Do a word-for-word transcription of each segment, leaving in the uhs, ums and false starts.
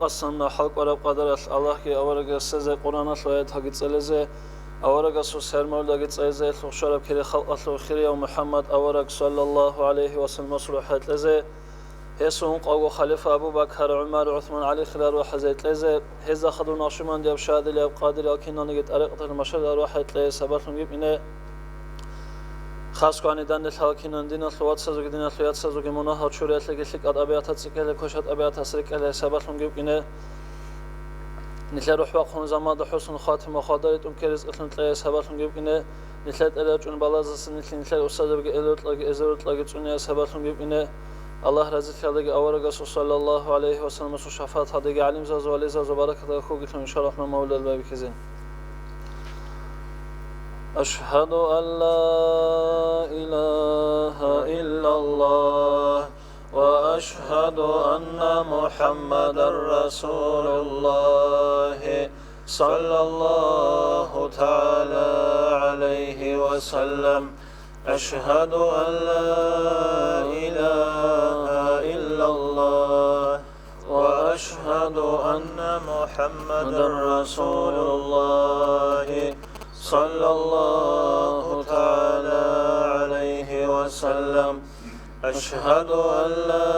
Къасамна хӀалкӀвараб къадаралъ Аллагьги аварагасезе Къуръаналъул аяталги цӀализе, аварагасул свермавлъиги цӀализе, лъухъ щвараб кири халкъалъул хирияв МухӀаммад авараг саллаллагьу гӀалайгьи ва салламасул рухӀ кьезе, гьесул ункъавго халифа Абу Бакар, ГӀумар, ГӀусман, ГӀали хирал рухӀазе кьезе, гьезда хадур накъшубандияб, шадилияб, къадирияб киналниги тӀарикъаталъул машаялъул рухӀ кьезе сабаблъун гибкъине. Хасго гьаниб данделъ гьал кинан диналъул вацазулги диналъул яцазулги мунагьал чуриялъеги лъикӀал тӀабигӀатаца цӀикӀкӀалъе квешал тӀабигӀатас рекӀелъе сабаблъун гибкъине. Нилъер рухӀ бахъун заманда хӀусну хатима, хвалда ритӀун ккей ризкъилъун кьезе сабаблъун гибкъине. Нилъер тӀаде рачӀун балазаса нилъ нилъер устазабиги эзрукьаги эзрукьаги цӀунизе сабаблъун гибкъине. Аллагь разилъиялдаги аварагасул саллаллагьу гӀалайгьи ва салламасул шафагӀаталдаги гӀалимзабазул, вализабазул баракаталда хьугилъун, иншаллагь, мавлал байбихьизин. أشهد أن لا إله إلا الله، وأشهد أن محمدا رسول الله، صلى الله تعالى عليه وسلم. أشهد أن لا إله إلا الله، وأشهد أن محمدا رسول الله، صلى الله تعالى عليه وسلم. أشهد أن لا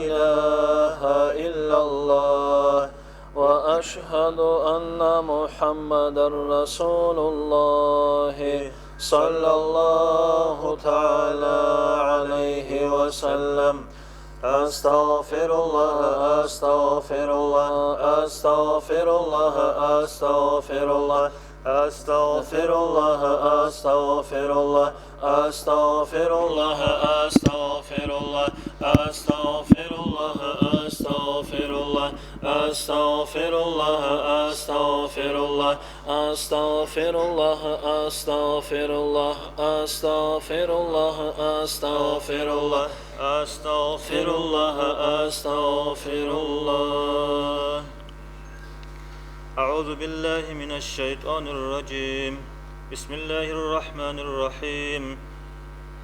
إله إلا الله، وأشهد أن محمدا رسول الله، صلى الله تعالى عليه وسلم. أستغفر الله، أستغفر الله، أستغفر الله، أستغفر الله، أستغفر الله، أستغفر الله، أستغفر الله، أستغفر الله، أستغفر الله، أستغفر الله، أستغفر الله، أستغفر الله، أستغفر الله، أستغفر الله، أستغفر الله، أستغفر الله، أستغفر الله، أستغفر الله. أعوذ بالله من الشيطان الرجيم. بسم الله الرحمن الرحيم.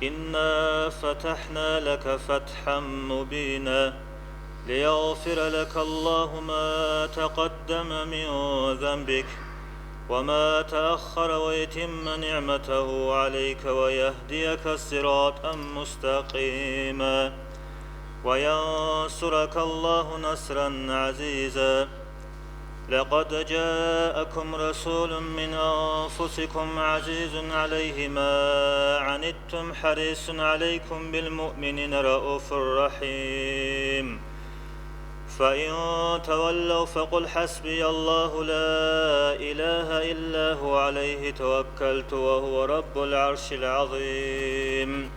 إنا فتحنا لك فتحا مبينا ليغفر لك الله ما تقدم من ذنبك وما تأخر ويتم نعمته عليك ويهديك صراطا مستقيما وينصرك الله نصرا عزيزا. لقد جاءكم رسول من أنفسكم عزيز عليه ما عنتم حريص عليكم بالمؤمنين رءوف رحيم. فإن تولوا فقل حسبي الله لا إله إلا هو عليه توكلت وهو رب العرش العظيم.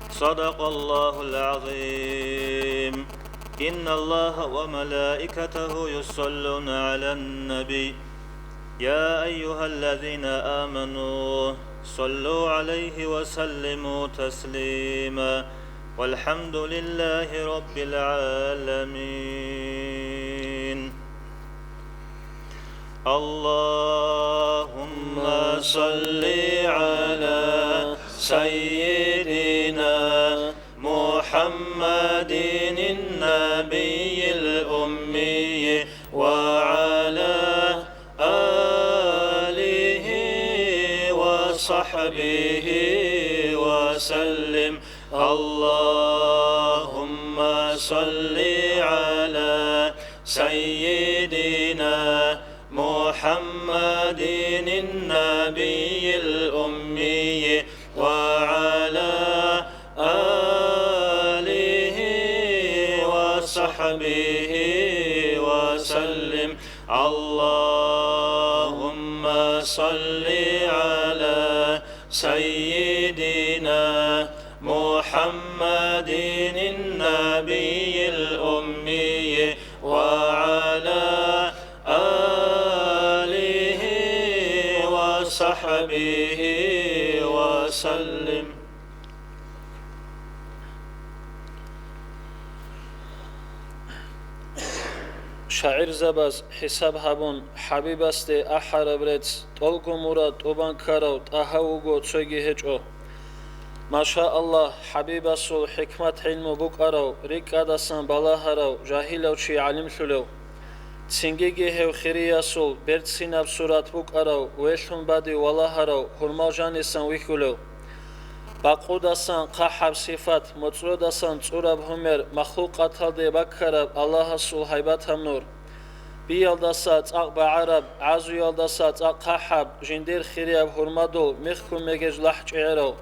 صدق الله العظيم. إن الله وملائكته يصلون على النبي. يا أيها الذين آمنوا صلوا عليه وسلموا تسليما. والحمد لله رب العالمين. اللهم صل على سيدنا محمد النبي الأمي وعلى آله وصحبه وسلم. اللهم صل على سيدنا محمد النبي الأمي وعلى آله وصحبه وسلم. اللهم صل على سيدنا محمد النبي الأمي وعلى آله وصحبه وسلم. ШагӀирзабаз хӀисаб гьабун, ХӀабибасде ахӀараб рецц, тӀолго мурад тӀубан ккарав ТӀагьа вуго, цойги гьечӀо. Машааллагь, ХӀабибасул хӀикмат-гӀилму букӀарав, рикӀкӀадасан балагьарав, жагьилав чи гӀалимлъулев. Цингиги гьев хириясул берцинаб сурат букӀарав, велъун бадив валагьарав, гьурмал жанисан вихьулев. Бакъудасан хъахӀаб сифат, моцӀродасан цӀураб гьумер, махлукъаталде баккараб Аллагьасул гьайбатаб нур. Биялдаса цӀакъ багӀараб, гӀазуялдаса цӀакъ хъахӀаб, жиндир хирияб гьурмадул михкун мегеж лахӀ чӀегӀерав.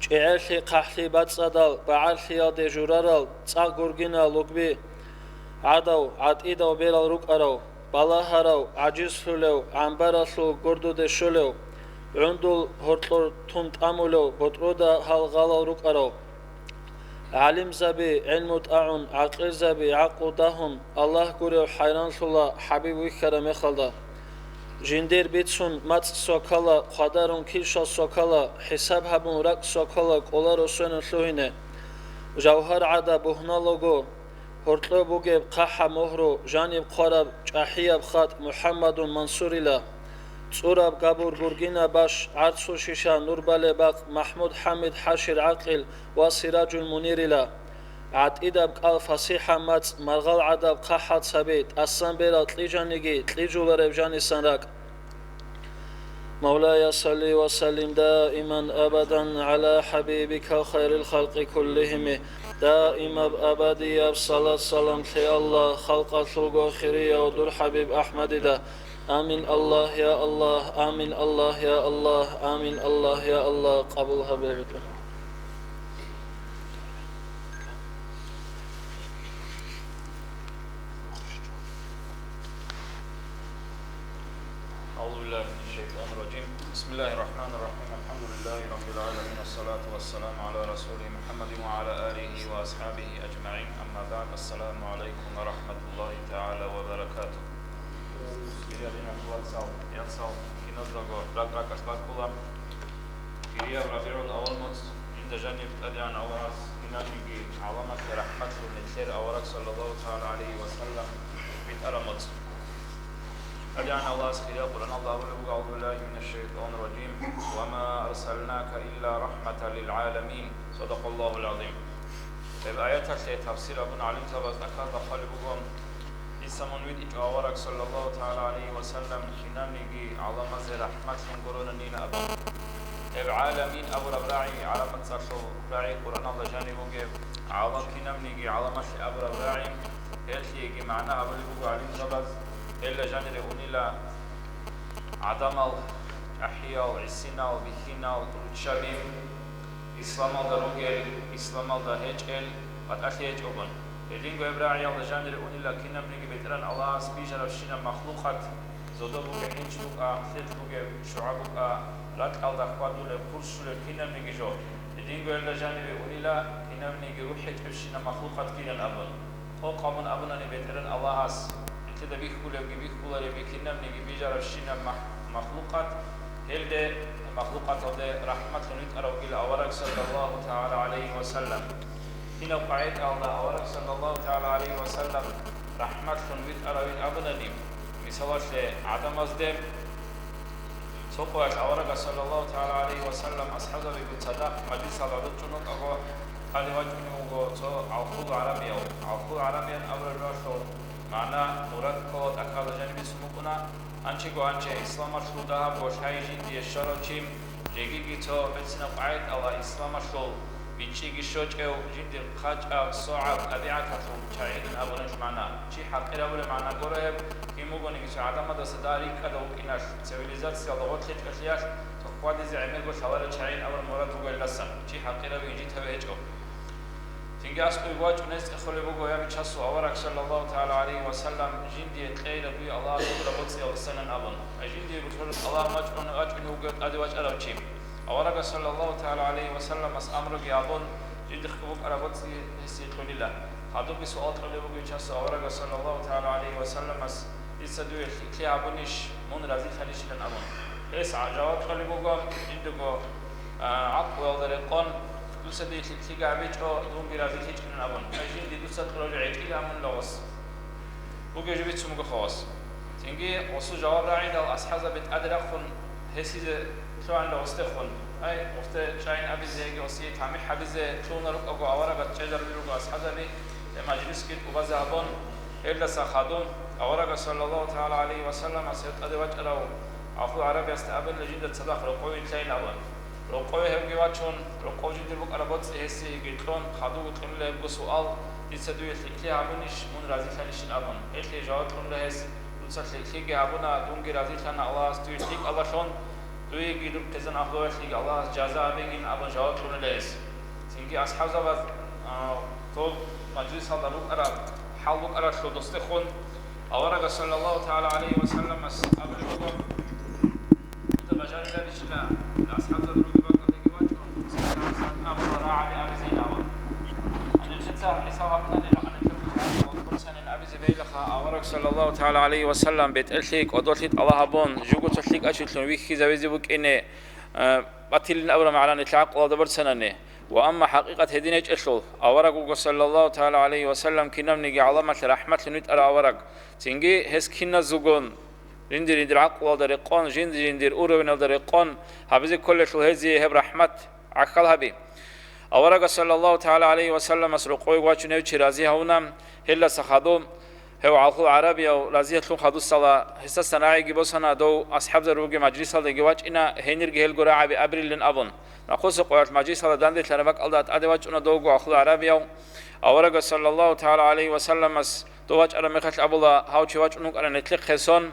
ЧӀегӀерлъи хъахӀлъи бацӀцӀадал, багӀарлъиялде журарал, цӀакъ гургинал лугби гӀадав, гӀатӀидав берал рукӀарав, балагьарав, гӀажизлъулев, гӀамбаралъул гурдуде щолев, гӀундул гьоркьор тун тӀамулев, ботӀрода гьал гъалал рукӀарав. ГӀалимзаби гӀилму тӀагӀун, гӀакълизаби гӀакълу дагьун, Аллагь гурев хӀайранлъула ХӀабиб вихьараб мехалда. Жиндир бицун мацӀ сокала, хъвадарун килщал сокала, хӀисаб гьабун ракӀ сокала кӀоларо сверун лъугьине. Жавгьар гӀада бугьналого, гьоркьоб бугеб хъахӀаб мугьру, жаниб хъвараб чӀахӀияб хатӀ МухӀаммадун Мансурила, цӀураб габур гургина баш, гӀарцул шиша нур балеб бакъ МахӀмуд ХӀамид ХӀашир гӀакъил ва Сираджул Мунирила, гӀатӀидаб кӀал фасихӀаб мацӀ, маргъал гӀадаб хъахӀал цаби, тӀасан берал кьижаниги кьижулареб жанисан ракӀ. مولاي صل وسلم دائما أبدا على حبيبك خير الخلق كلهم. Даимаб абадияб салат-салам лъе, Аллагь, халкъалъулго хирияв дур ХӀабиб АхӀмадида. Амин, Аллагь, я Аллагь, амин, Аллагь, я Аллагь, амин, Аллагь, я Аллагь, къабул гьабе. أعوذ بالله من الشيطان الرجيم. بسم الله الرحمن الرحيم. الحمد لله رب العالمين. الصلاة والسلام على رسوله محمد وعلى آله وأصحابه أجمعين. أما بعد. السلام عليكم ورحمة الله تعالى وبركاته. Хириял диналъул вацал, яцал, киназдаго ракӀ-ракӀалъ баккула. Хирияб РабигӀул-аввал моцӀ, жинда жаниб ТӀадегӀан Аллагьас кинабниги гӀаламалъе рахӀматлъун нилъер авараг саллаллагьу тагӀала гӀалайгьи ва саллам битӀараб моцӀ. ТӀадегӀан Аллагьас хириял Къуръаналда абулеб буго: أعوذ بالله من الشيطان الرجيم. وما أرسلناك إلا رحمة للعالمين. صدق الله العظيم. Гьеб аяталъе тафсир абун гӀалимзабаз тӀахьазда хъвалеб буго: Дица мун витӀичӀо авараг саллаллагьу тагӀала гӀалайгьи ва саллам кинабниги гӀаламазе рахӀматлъун гуронанин абун. Гьеб гӀаламин абураб рагӀи гӀараб мацӀалъул рагӀи, Къуръаналда жаниб бугеб гӀалам, кинабниги гӀаламалъе абураб рагӀи, гьелъиеги магӀна гьабулеб буго гӀалимзабаз, гьелда жанире унила гӀадамал, чӀахӀиял, гӀисинал, бихьинал, руччаби. Исламалда ругел, исламалда гьечӀел, батӀалъи гьечӀогун. Гьединго гьеб рагӀиялда жанире унила кинабниги БетӀергьан Аллагьас бижарабщинаб махлукъат, зодо бугеб хӀинчӀ букӀа, лъикӀ бугеб шугӀа букӀа, ракьалда хьвадулеб, хурсулеб кинабниги жо. Гьединго гьелда жанире унила кинабниги рухӀ гьечӀебщинаб махлукъат ккелин абун. Къокъ абун абунани БетӀергьан Аллагьас, нилъеда бихьулебги бихьуларебги кинабниги бижарабщинаб мах-, махлукъат, гьелде, махлукъаталде рахӀматлъун витӀарав вугила авараг саллаллагьу тагӀала гӀалайгьи ва саллам. Кинаб къагӀидаялда авараг саллаллагьу тагӀала гӀалайгьи ва саллам рахӀматлъун витӀаравин абунани, мисалалъе, гӀадамазде, цо къоялъ аварагас саллаллагьу тагӀала гӀалайгьи ва саллам асхӀабзабигун цадахъ мажлисалда рачӀун рукӀаго, тӀаде вачӀунев вуго цо гӀалхул гӀарабияв. ГӀалхул гӀарабиян абураб жоялъул магӀна, мурад ккола тӀахьазда жаниб бицун букӀуна: гьанчего гьанчи исламалъул дагьабго лъай жиндие щварав чи, жегиги цо берцинаб къагӀидаялда исламалъул бичӀчӀиги щочӀев, жиндир хъачӀаб, согӀаб, тӀабигӀаталъул чагӀидин абунеб магӀна. Чи хӀакъир абулеб магӀна гуро гьеб, кин бугониги цо гӀадамаздаса дагь рикӀкӀадав вукӀиналъ, цивилизациялда гъорлъ гьечӀолъиялъ, цо хьвадизе гӀемерго лъаларел чагӀи абураб мурад буго гьелдасан, чи хӀакъирав инжитаве гьечӀо. Цинги аскӀове вачӀун гьес цӀехолеб буго, я бичасул авараг саллаллагьу тагӀала гӀалайгьи ва саллам, жиндие кьейила дуе Аллагьас гьабураб боцӀиялдасанин абун. Ай жиндие гурхӀулеб Аллагь вачӀун-, вачӀунев вуго тӀаде вачӀарав чи. Аварагас саллаллагьу тагӀала гӀалайгьи ва салламас амруги гьабун, жиндихъ букӀараб боцӀи гьесие кьунила. Гьадубги суал кьолеб буго бичасул аварагас саллаллагьу тагӀала гӀалайгьи ва салламас: «Дица дуе лъикӀлъи гьабунищ, мун разилъанищилан?» абун. Гьес гӀа-, жаваб кьолеб буго, жиндирго, а, гӀакълуялда рекъон: «Дуца дие лъикӀлъиги гьабичӀо, дунги разилъичӀилан», абун. Ай жинди дуца кьураб гӀечӀил гьамунила гъос. Бугеб жо бицун буго хавас. Цинги гъосул жаваб рагӀидал асхӀабзаби тӀаде рахъун гьесизе лъугьанила гъосдехун. Гьай, гъусте чӀайин абизе яги гъосие тамихӀ гьабизе лъугьуна рукӀаго аварагас чӀезарулел руго асхӀабзаби, гьеб мажлисги тӀубазе гьабун, гьелдаса хадуб, аварагас, саллаллагьу тагӀала гӀалайгьи ва саллам, гьев тӀаде вачӀарав гӀахул гӀарабиясда абуна жинда цадахъ рокъове вилълъайин абун. Рокъове гьевги вачун, рокъов жиндир букӀараб боцӀи гьесиеги кьун, хадубго кьунила гьебго суал: «Дица дуе лъикӀлъи гьабунищ, мун разилъанищин?» абун. Гьелъие жаваб кьуна гьес: «Дуца лъикӀлъиги гьабуна, дунги разилъана Аллагьас дуе лъикӀалдалъун, дуеги дур хъизан агьлуялъеги Аллагьас жаза гьабегин», абун жаваб кьуна гьес. Цинги асхӀабзабаз, а, доб мажлисалда рукӀараб хӀал букӀаралъул досдехун, аварагас, саллаллагьу тагӀала гӀалайгьи ва салламас абулеб буго: «Дуда бажариларищила, асхӀабзаби ругеб бакӀалдеги вачӀун, абула рагӀаби абизе ин абун». Гьаниб жинца гьисал гьабунани рагӀаби абизе бегьилаха, авараг, саллаллагьу тагӀала гӀалайгьи ва саллам, бетӀерлъи кӀодолъи тӀалаб гьабун, жуго цо лъикӀав чилъун вихьизавизе букӀине, э, батилин абураб магӀна нилъ гӀакълалда борцанани. Ва амма хӀакъикъат гьедин гьечӀелъул, авараг вуго, саллаллагьу тагӀала гӀалайгьи ва саллам, кинабниги гӀаламалъ рахӀматлъун витӀарав авараг. Цинги гьес киназулгун, жиндир-жиндир гӀакълалда рекъон, жиндир-жиндир уровеналда рекъон гьабизе кколелъул, гьезие гьеб рахӀмат гӀахьал гьаби. Аварагас, саллаллагьу тагӀала гӀалайгьи ва салламас, рокъовеги вачун гьев чи рази гьавуна, гьелдаса хадуб, гьев гӀалхул гӀарабияв разиялъун хадусала, гьесдасан рагӀиги босана, дов асхӀабзаби ругеб мажлисалдеги вачӀина, гьенирги гьелго рагӀаби абирилин абун. Нахъуса къоялъ мажлисалда данделъараб бакӀалда тӀаде вачӀуна довго гӀалхул гӀарабияв. Аварагас, саллаллагьу тагӀала гӀалайгьи ва салламас, дов вачӀараб мехалъ абула, гьав чи вачӀун вукӀаран нилъехъе сон.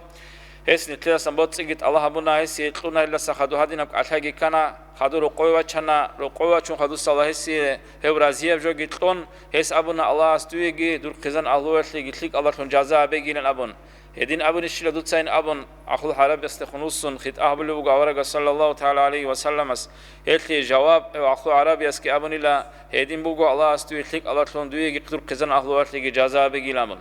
Гьес нилъедасан боцӀиги тӀалаб гьабуна, гьесие кьуна, гьелдаса хадуб гьадинаб кӀалъайги ккана, хадуб рокъове вачана, рокъове вачун хадусала гьесие гьев разияб жоги кьун, гьес абуна, Аллагьас дуеги дур хъизан агьлуялъеги лъикӀалдалъун жаза гьабегилан абун. Гьедин абунищила дуцайин абун, гӀахул гӀарабиясдехун вуссун, хитӀа гьабулеб буго аварагас, саллаллагьу тагӀала гӀалайгьи ва салламас. Гьелъие жаваб, гьев гӀахул гӀарабиясги абунила, гьедин буго, Аллагьас дуе лъикӀалдалъун дуеги дур хъизан агьлуялъеги жаза гьабегилан абун.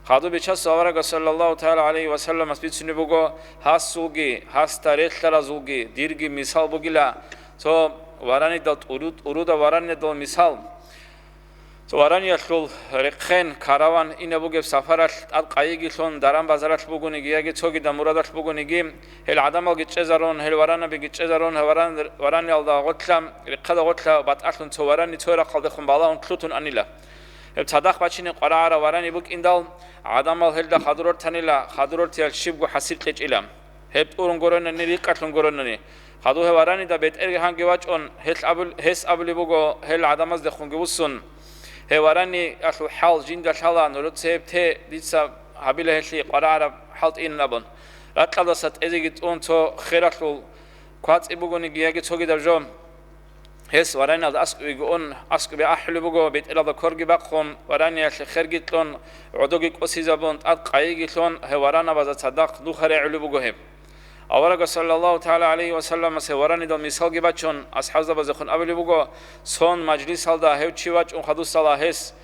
Хадуб Бичасул аварагас, саллаллагьу тагӀала гӀалайгьи ва салламас бицунеб буго, гьасулги, гьасда релълъаразулги дирги мисал бугила, цо варанидал тӀуру-, тӀуруда варанидал мисал. Цо вараниялъул рехъен, караван инаб бугеб сапаралъ тӀад къайигилъун, даран-базаралъ бугониги яги цогидаб мурадалъ бугониги, гьел гӀадамалги чӀезарун, гьел варанабиги чӀезарун, гьел варан-, вараниялда гъорлъа, рехъада гъорлъа батӀалъун цо варани цо рахъалдехун балагьун лъутун анила. Гьеб цадахъ бачине къварагӀараб варани букӀиндал, гӀадамал гьелда хадур рортанила, хадур рортиялъ щибго хӀасил кьечӀила. Гьеб тӀурун гуронани, рикъалъун гуронани. Хадуб гьев варанида бетӀергьанги вачӀун, гьелъ абул-, гьес абулеб буго, гьел гӀадамаздехунги вуссун: «Гьев вараниялъул хӀал жинда лъала, нуроца гьеб те, дица гьабила гьелъие къварагӀараб хӀалтӀинан», абун. Ракьалдаса тӀезеги тӀун цо хералъул квацӀи бугониги яги цогидаб жо. Гьес вараниялда аскӀовеги ун, аскӀове ахӀулеб буго, бетӀералда корги бахъун, вараниялъе херги кьун, гӀодоги кӀосизабун, тӀад къайигилъун, гьев варанабазда цадахъ нухарегӀулеб буго гьеб. Аварагас, саллаллагьу тагӀала гӀалайгьи ва салламас, гьев варанидал мисалги бачун, асхӀабзабазехун абулеб буго, сон мажлисалда гьев чи вачӀун хадусала гьес,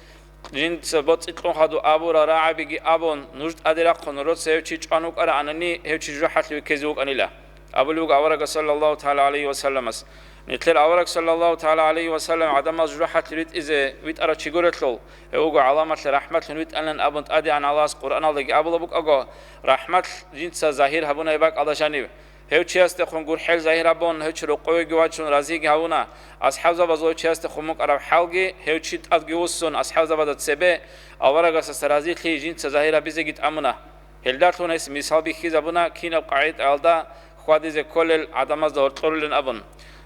жинца боцӀи кьун хадуб абурал рагӀабиги абун, нуж тӀаде рахъун, нуроца гьев чи чӀван вукӀараанани, гьев чи жужахӀалъуве ккезе вукӀанила, абулеб буго аварагас, саллаллагьу тагӀала гӀалайгьи ва салламас. Нилъер авараг, саллаллагьу тагӀала гӀалайгьи ва саллам, гӀадамал жужахӀалъе ритӀизе витӀарав чи гурелъул, гьев вуго гӀаламалъе рахӀматлъун витӀанилан абун ТӀадегӀан Аллагьас Къуръаналдаги абулеб букӀаго, рахӀмат жинца загьир гьабуна гьеб бакӀалда жанив. Гьев чиясдехун гурхӀел загьир гьабун, гьев чи рокъовеги вачун разиги гьавуна, асхӀабзабазул гьев чиясдехун букӀараб хӀалги, гьев чи тӀадги вуссун, асхӀабзабазда цебе аварагасдаса разилъи жинца загьир гьабизеги тӀамуна. Гьелдалъун гьес мисал бихьизабуна, кинаб къагӀидаялда хьвадизе кколел гӀадамазда гьоркьорулин абун.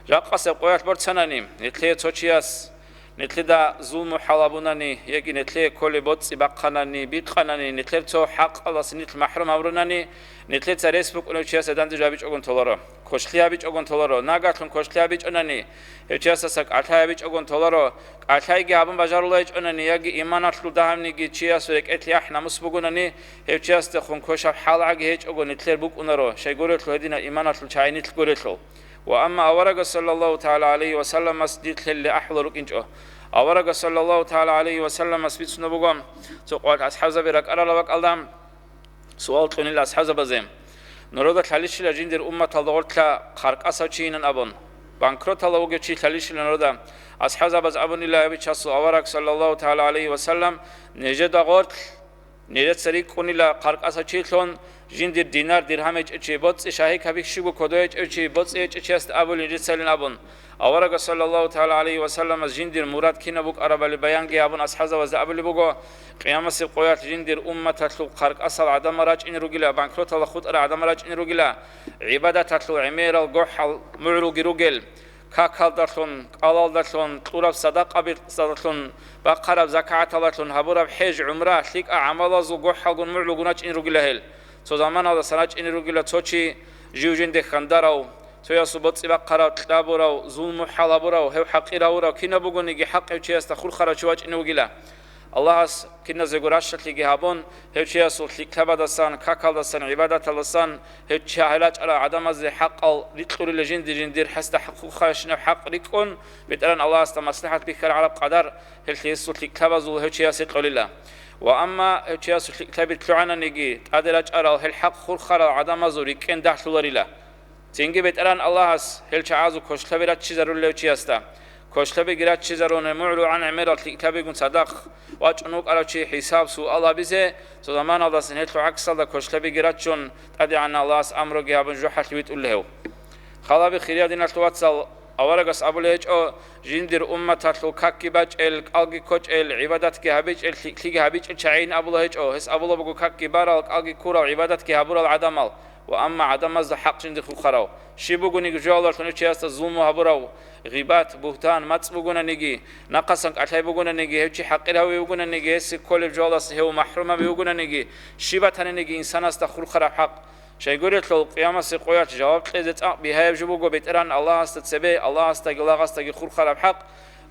Жакъасеб къоялъ борцанани, нилъее цо чияс, нилъеда зулму хӀал гьабунани яги нилъее кколеб боцӀи бахъанани, бикъанани, нилъер цо хӀакъалдаса нилъ махӀрум гьабурунани, нилъеца рес букӀунев чиясда данде жо гьабичӀогун толаро, квешлъи гьабичӀогун толаро, нагагьлъун квешлъи гьабичӀонани, гьев чиясдаса кӀалъай гьабичӀогун толаро, кӀалъайги гьабун бажарулайчӀонани яги иманалъул дагьабниги чиясул рекӀелъе ахӀ-намус бугунани, гьев чиясдехун квешаб хӀалагӀаги гьечӀого нилъер букӀунаро, щайгурелъул гьединаб иманалъул чагӀи нилъ гурелъул. Ва амма аварагас, саллаллагьу тагӀала гӀалайгьи ва салламас, дир лъелли ахӀула рукӀинчӀо. Аварагас, саллаллагьу тагӀала гӀалайгьи ва салламас, бицунаб буго, цо къоялъ асхӀабзаби ракӀаралеб бакӀалда, суал кьунила асхӀабзабазе: «Нурада лъалищила жиндир умматалда гъорлъа хъаркъасав чийинан?» абун. Банкроталда вугев чи лъалищила нурада? АсхӀабзабаз абунила гьев Бичасул авараг, саллаллагьу тагӀала гӀалайгьи ва саллам: «Нижеда гъорлъ Нижеца рикӀкӀунила хъаркъаса чилъун, жиндир динар-диргьам гьечӀев чи, боцӀи-шагьи кабихьщиго кодо гьечӀев чи, боцӀи гьечӀев чиясда абулин рицалин абун. Аварагас, саллаллагьу тагӀала гӀалайгьи ва салламас, жиндир мурад кинаб букӀарабали баянги гьабун, асхӀабзабазда абулеб буго: Къиямасеб къоялъ жиндир умматалъул хъаркъасал гӀадамал рачӀине ругила, банкроталда хутӀарал гӀадамал рачӀине ругила, гӀибадаталъул гӀемерал гохӀал мугӀрулги ругел, какалдалъун, кӀалалдалъун, кьураб садакъабиздалъун, бахъараб закагӀаталдалъун, гьабураб хӀеж-гӀумра, лъикӀал гӀамалазул гохӀалгун мугӀрулгун рачӀине ругила гьел. Цо заманалдасан рачӀине ругила цо чи, жив жинде хьандарав, цоясул боцӀи бахъарав, кьабурав, зулму-хӀал гьабурав, гьев хӀакъир гьавурав, кинаб бугониги хӀакъ гьев чиясда хурхарав чи вачӀине вугила. Аллагьас киназего ращалъиги гьабун, гьев чиясул лъикӀлъабадасан, какалдасан, гӀибадаталдасан, гьев чи гьел рачӀарал гӀадамазде хӀакъал рикьулила, жинди-жиндир гьесда хурхаращинаб хӀакъ рикӀкӀун, БетӀеран Аллагьасда маслихӀат бихьараб къадар гьелъ гьесул лъикӀлъабазул гьев чиясе кьолила. Ва амма гьев чиясул лъикӀлъаби лъугӀананиги, тӀаде рачӀарал гьел хӀакъ хурхарал гӀадамазул рикӀкӀен дагьлъуларила. Цинги БетӀеран Аллагьас гьел чагӀазул квешлъаби раччизарулила гьев чиясда. Квешлъабиги раччизарун, гьеб мугӀрулгӀан гӀемерал лъикӀлъабигун цадахъ вачӀун вукӀарав чи хӀисаб-суал гьабизе, цо заманалдасан гьелъул гӀаксалда квешлъабиги раччун, ТӀадегӀанав Аллагьас амруги гьабун жужахӀалъуве витӀулев. Халаби, хириял диналъул вацал, аварагас абулеб гьечӀо, жиндир умматалъул какги бачӀел, кӀалги ккочӀел, гӀибадатги гьабичӀел, лъикӀлъиги гьабичӀел чагӀийин абулеб гьечӀо, гьес абулеб буго какги барал, кӀалги ккурал, гӀибадатги гьабурал гӀадамал. Ва амма гӀадамазда хӀакъ жинде хурхарав, щиб бугониги жоялдалъун гьев чиясда зулму гьабурав, гъибат, бугьтан, мацӀ бугонаниги, нахъасан кӀалъай бугонаниги, гьев чи хӀакъир гьавиги вугонаниги, гьесие кколеб жоялдаса гьев махӀрум гьавиги вугонаниги, щиб батаниги инсанасда хурхараб хӀакъ. Щайгурелъул, Къиямасеб къоялъ жаваб кьезе цӀакъ бигьаяб жо буго БетӀеран Аллагьасда цебе, Аллагьасдаги лагъасдаги хурхараб хӀакъ,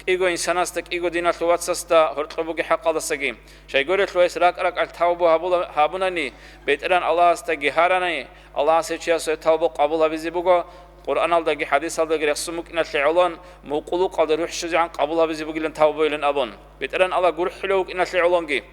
кӀиго инсанасда, кӀиго диналъул вацасда гьоркьоб бугеб хӀакъалдасаги. Щайгурелъул, гьес ракӀ-ракӀалъ тавбу гьабула-, гьабунани, БетӀеран Аллагьасдаги гьарани, Аллагьас гьев чиясул тавбу къабул гьабизе буго, Къуръаналдаги хӀадисалдаги рехсон букӀиналъе гӀолон, мукъулукъалда рухӀ щвезегӀан къабул гьабизе бугилан тавбуйилан абун. БетӀеран Аллагь гурхӀулев вукӀиналъе гӀолонги.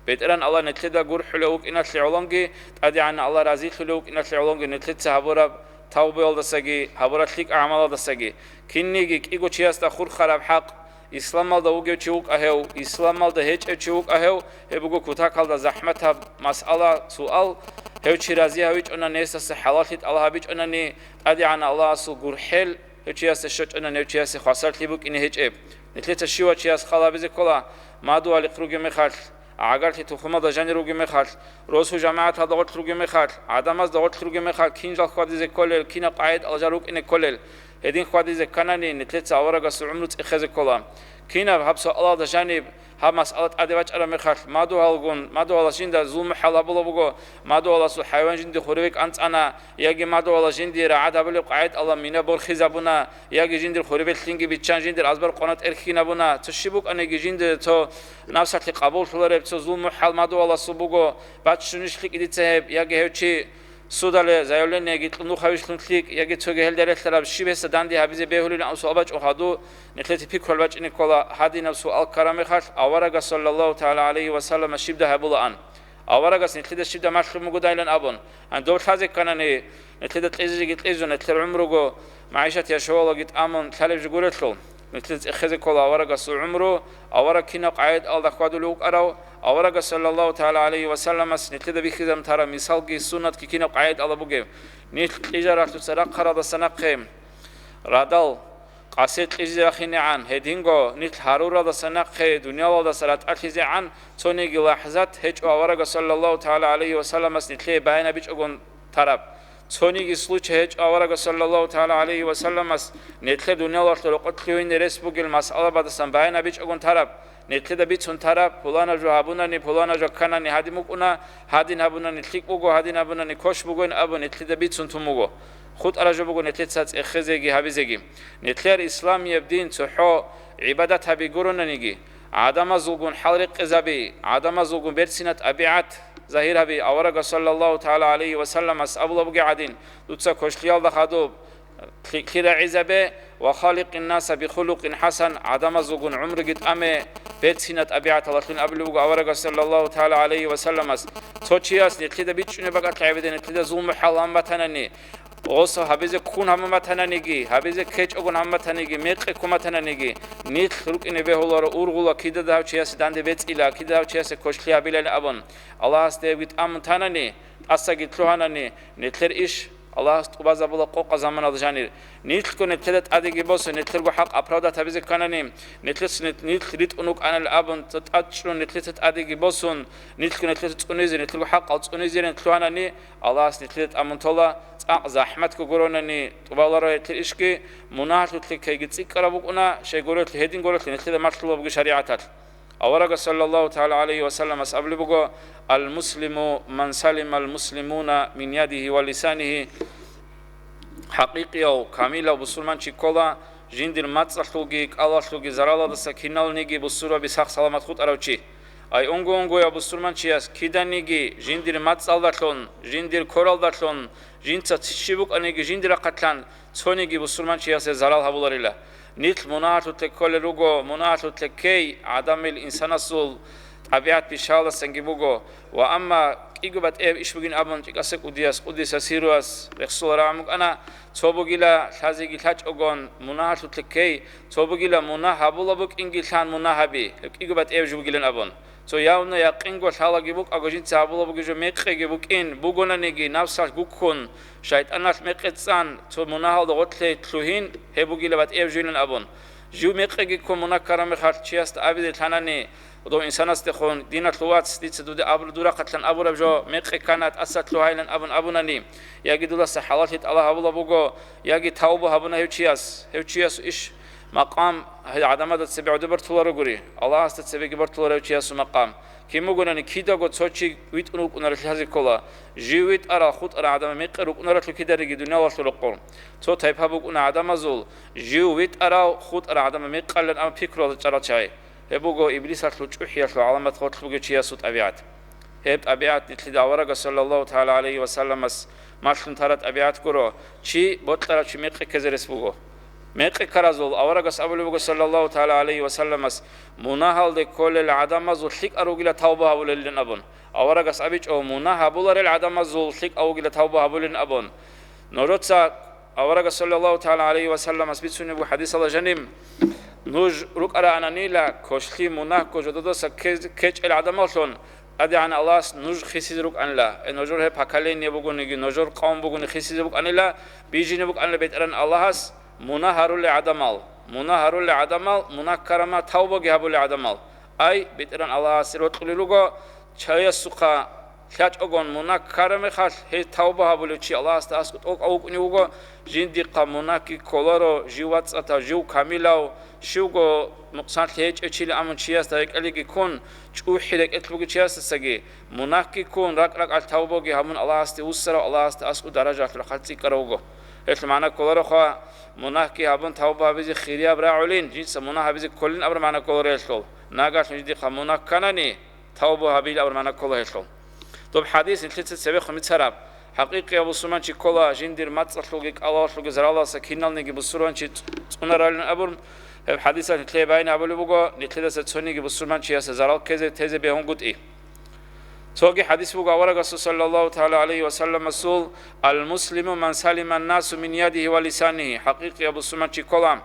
БетӀеран Аллагь нилъеда гурхӀулев вукӀиналъе гӀолонги, ТӀадегӀанав Аллагь разилъулев вукӀиналъе гӀолонги нилъеца гьабураб тавбуялдасаги, гьабураб лъикӀаб гӀамалалдасаги. Кинниги кӀиго чиясда хурхараб хӀакъ, исламалда вугев чи вукӀа гьев, исламалда гьечӀев чи вукӀа гьев, гьеб буго кутакалда захӀматаб масъала, суал, гьев чи рази гьавичӀонани, гьесдаса хӀалаллъи тӀалаб гьабичӀонани, ТӀадегӀанав Аллагьасул гурхӀел гьев чиясда щвечӀонани, гьев чиясе хвасарлъи букӀине гьечӀеб. Нилъеца щивав чияс хал гьабизе ккола, мадугьалихъ ругеб мехалъ, гӀагарлъи тухумалда жанир ругеб мехалъ, росу-жамагӀаталда гъорлъ ругеб мехалъ, гӀадамазда гъорлъ ругеб мехалъ, кинжал хьвадизе кколел, кинаб къагӀидал жал рукӀине кколел, гьедин хьвадизе кканани, нилъеца аварагасул гӀумру цӀехезе ккола. Кинаб гьаб суалалда жаниб гьаб масъала тӀаде бачӀараб мехалъ, мадугьалгун, мадугьалас жинда зулму-хӀал гьабулеб буго, мадугьаласул хӀайван жинде хуреве кӀанцӀана, яги мадугьалас жиндие рагӀад гьабулеб къагӀидалда мина борхизабуна, яги жиндир хуребе лъинги биччан, жиндир азбар къона тӀерхьинабуна, цо щиб букӀаниги жинда цо напсалъе къабуллъулареб цо зулму-хӀал мадугьаласул буго, баччунищ лъикӀ дица гьеб, яги гьев чи судалде заявлениеги кьун вухавищ лъун лъикӀ, яги цоги гьелда релълъараб щиб гьесда данде гьабизе бегьулилан абу суал бачӀун хадуб, нилъеца пикруялъ бачӀине ккола, гьадинаб суал ккараб мехалъ, аварагас, саллаллагьу тагӀала гӀалайгьи ва саллама, щиб дагь гьабулаан? Аварагас нилъеда щиб дагь малъун бугодайилан абун, гьанже доб лъазе кканани, нилъеда кьезеги кьезун, нилъер гӀумруго, магӀишат яшавалаги тӀамун лъалеб жо гурелъул, нилъеда цӀехезе ккола аварагасул гӀумру, авараг кинаб къагӀидалда хьвадулев вукӀарав, аварагас, саллаллагьу тагӀала гӀалайгьи ва салламас, нилъеда бихьизабун тараб мисалги суннатги кинаб къагӀидалда бугеб. Нилъ кьижаралъуца рахъаралдаса нахъе радал къасе кьижизе рахинегӀан, гьединго нилъ гьаруралдаса нахъе дуниялалдаса ратӀалъизегӀан цониги лахӀзат гьечӀо аварагас, саллаллагьу тагӀала гӀалайгьи ва салламас, нилъее баянабичӀогун тараб. Цониги случай гьечӀо аварагас, саллаллагьу тагӀала гӀалайгьи ва салламас, нилъер дуниялалъул рокъоб лъугьине рес бугел масъалабаздасан баянабичӀогун тараб, нилъеда бицун тараб, пуланаб жо гьабунани, пуланаб жо кканани гьадин букӀуна, гьадин гьабунани лъикӀ буго, гьадин гьабунани квеш бугоин абун нилъеда бицун тун буго. ХутӀараб жо буго нилъеца цӀехезеги гьабизеги. Нилъер исламияб дин цохӀо гӀибадат гьаби гуронаниги, гӀадамазулгун хӀал рекъезаби, гӀадамазулгун берцина тӀабигӀат загьир гьаби, аварагас, саллаллагьу тагӀала гӀалайгьи ва салламас, абулеб бугеб гӀадин, дуца квешлъиялда хадуб, лъикӀлъи рагӀизабе, «ва халикъин наса бихулукъин хӀасан», гӀадамазулгун гӀумруги тӀаме, берцина тӀабигӀаталдалъун абулеб буго аварагас, саллаллагьу тагӀала гӀалайгьи ва салламас. Цо чияс нилъеда бичӀчӀунеб бакӀалъ гӀебеде, нилъеда зулму-хӀал гьабун батанани, Гъосо гьабизе ккун гьамматананиги, гьабизе ккечӀогун гьамматаниги, мекъи ккуматананиги, нилъ рукӀине бегьуларо ургъула кидада гьав чиясе данде бецӀила, кидада гьав чиясе квешлъи гьабилайилан абун. Аллагьас дебги тӀамун танани, тӀасаги лъугьанани, нилъер иш Аллагьас тӀубазабула къокъа заманалда жанир. Нилъго нилъеда тӀадеги босун, нилъерго хӀакъ оправдать гьабизе кканани, нилъес-, нилъ ритӀун вукӀанал абун, цо тӀад чӀун нилъеца тӀадеги босун, нилъго нилъеца цӀунизе, нилъерго хӀакъал цӀунизерин лъугьанани, Аллагьас нилъеда тӀамун тола, цӀакъ захӀматго гуронани тӀубаларо гьелъул ишги, мунагьалъулъе ккейги цӀикӀкӀараб букӀуна, щай гурелъул, гьедин гурелъул нилъеда малъула буго шаригӀаталъ. Аварагас саллаллагьу тагӀала гӀалайгьи ва салламас абулеб буго: «Ал-муслиму ман салимал муслимуна мин ядигьи ва лисанигьи». ХӀакъикъияв, камилав бусурманчи ккола, жиндир мацӀалъулги, кӀалалъулги заралалдаса киналниги бусурбаби сах-саламат хутӀарав чи. Ай унго-унгояв бусурманчияс киданиги жиндир мацӀалдалъун, жиндир коралдалъун, жинца щиб букӀаниги жиндир рахъалъан цониги бусурманчиясе зарал гьабуларила. Нилъ мунагьалъулъе кколел руго, мунагьалъулъе ккей гӀадамил инсанасул тӀабигӀат бищаялдасанги буго. Ва амма кӀиго батӀияб иш бугин абун, ЧӀикӀаса кӀудияс, Къудиса сирругьас рехсоларагӀан букӀана, цо бугила лъазеги лъачӀогон мунагьалъулъе ккей, цо бугила мунагь гьабула букӀинги лъан мунагь гьаби, гьеб кӀиго батӀияб жо бугилан абун. Цо явно якъинго лъалаги букӀаго жинца гьабула бугеб жо мекъиги букӀин, бугонаниги, напсалъ гуккун, шайтӀаналъ мекъи цӀан, цо мунагьалда гъорлъе лъугьин, гьеб бугила батӀияб жойилан абун. Жив мекъиги ккун мунагь ккараб мехалъ чиясда абизе лъанани, дов инсанасдехун, диналъул вац, дица дуде абу-, дур рахъалъан абураб жо мекъи ккана, тӀаса лъугьайилан абун абунани, яги дуласа хӀалаллъи тӀалаб гьабула буго, яги тавба гьабуна гьев чияс, гьев чияс иш, макъам, гьел гӀадамазда цебе гӀодобе бортуларо гури, Аллагьасда цебеги бортуларо гьев чиясул макъам. Кин бугони кидаго цо чи витӀун вукӀунарелъул лъазе ккола, жив витӀарал хутӀарал гӀадамал мекъи рукӀунарелъул кидариги дуниялалъул рокъор. Цо тайпа букӀуна гӀадамазул, жив витӀарал хутӀарал гӀадамал мекъалилан абун пикруялда чӀарал чагӀи. Гьеб буго иблисалъул чӀухӀиялъул гӀаламат гъорлъ бугев чиясул тӀабигӀат. Гьеб тӀабигӀат нилъеда аварагас саллаллагьу тагӀала гӀалайгьи ва салламас малъун тараб тӀабигӀат гуро, чи бокьарав чи мекъи ккезе рес буго. Мекъи ккаразул аварагас абулеб буго саллаллагьу тагӀала гӀалайгьи ва салламас, мунагьалде кколел гӀадамазул лъикӀал ругила тавба гьабулелин абун. Аварагас абичӀо, мунагь гьабуларел гӀадамазул лъикӀал вугила тавба гьабулин абун. Нужеца аварагас саллаллагьу тагӀала гӀалайгьи ва салламас бицунеб буго хӀадисалда жаниб, нуж рукӀараананила квешлъи мунагьго жододаса ккез-, ккечӀел гӀадамаллъун, ТӀадегӀан Аллагьас нуж хисизе рукӀанила, э, нужер гьеб поколение бугониги, нужер къавм бугони хисизе букӀанила, бижизе букӀанила БетӀергьан Аллагьас мунагь гьарулел гӀадамал, мунагь гьарулел гӀадамал, мунагь ккарама тавбаги гьабулел гӀадамал. Ай, БетӀергьан Аллагьасе рокьулел руго, чиясухъа лъачӀогон мунагь ккараб мехалъ, гьей тавба гьабулев чи Аллагьасда аскӀоб тӀокӀав вукӀунев вуго, жиндихъа мунагьги кколаро, жив вацӀцӀадав, жив камилав, щивго нукъсанлъи гьечӀев чила амун чиясда рекӀелиги ккун, чӀухӀи рекӀелъ бугев чиясдасаги, мунагьги ккун, ракӀ-ракӀалъ тавбаги гьабун, Аллагьасде вуссарав, Аллагьасда аскӀоб даражаялъул рахъалъ цӀикӀкӀарав вуго. Гьелъул магӀна кколаро хва, мунагьги гьабун тавба гьабизе хирияб рагӀулин, жинца мунагь гьабизе кколин абураб магӀна кколаро гьелъул. Нагагьлъун жиндихъа мунагь кканани, тавба гьабила абураб магӀна ккола гьелъул. Доб хӀадис нилъеца цебехун бицараб. ХӀакъикъияб бусурманчи ккола жиндир мацӀалъулги кӀалалъулги заралалдаса киналниги бусурманчи цӀунаралин абун, гьеб хӀадисалъ нилъее байин абулеб буго, нилъедаса цониги бусурманчиясе зарал ккезе тезе бегьунгутӀи. Цоги хӀадис буго аварагасул саллаллагьу тагӀала гӀалайгьи ва салламасул: «Ал-муслиму ман салиман насу мин ядигьи ва лисанигьи», хӀакъикъияб бусурманчи ккола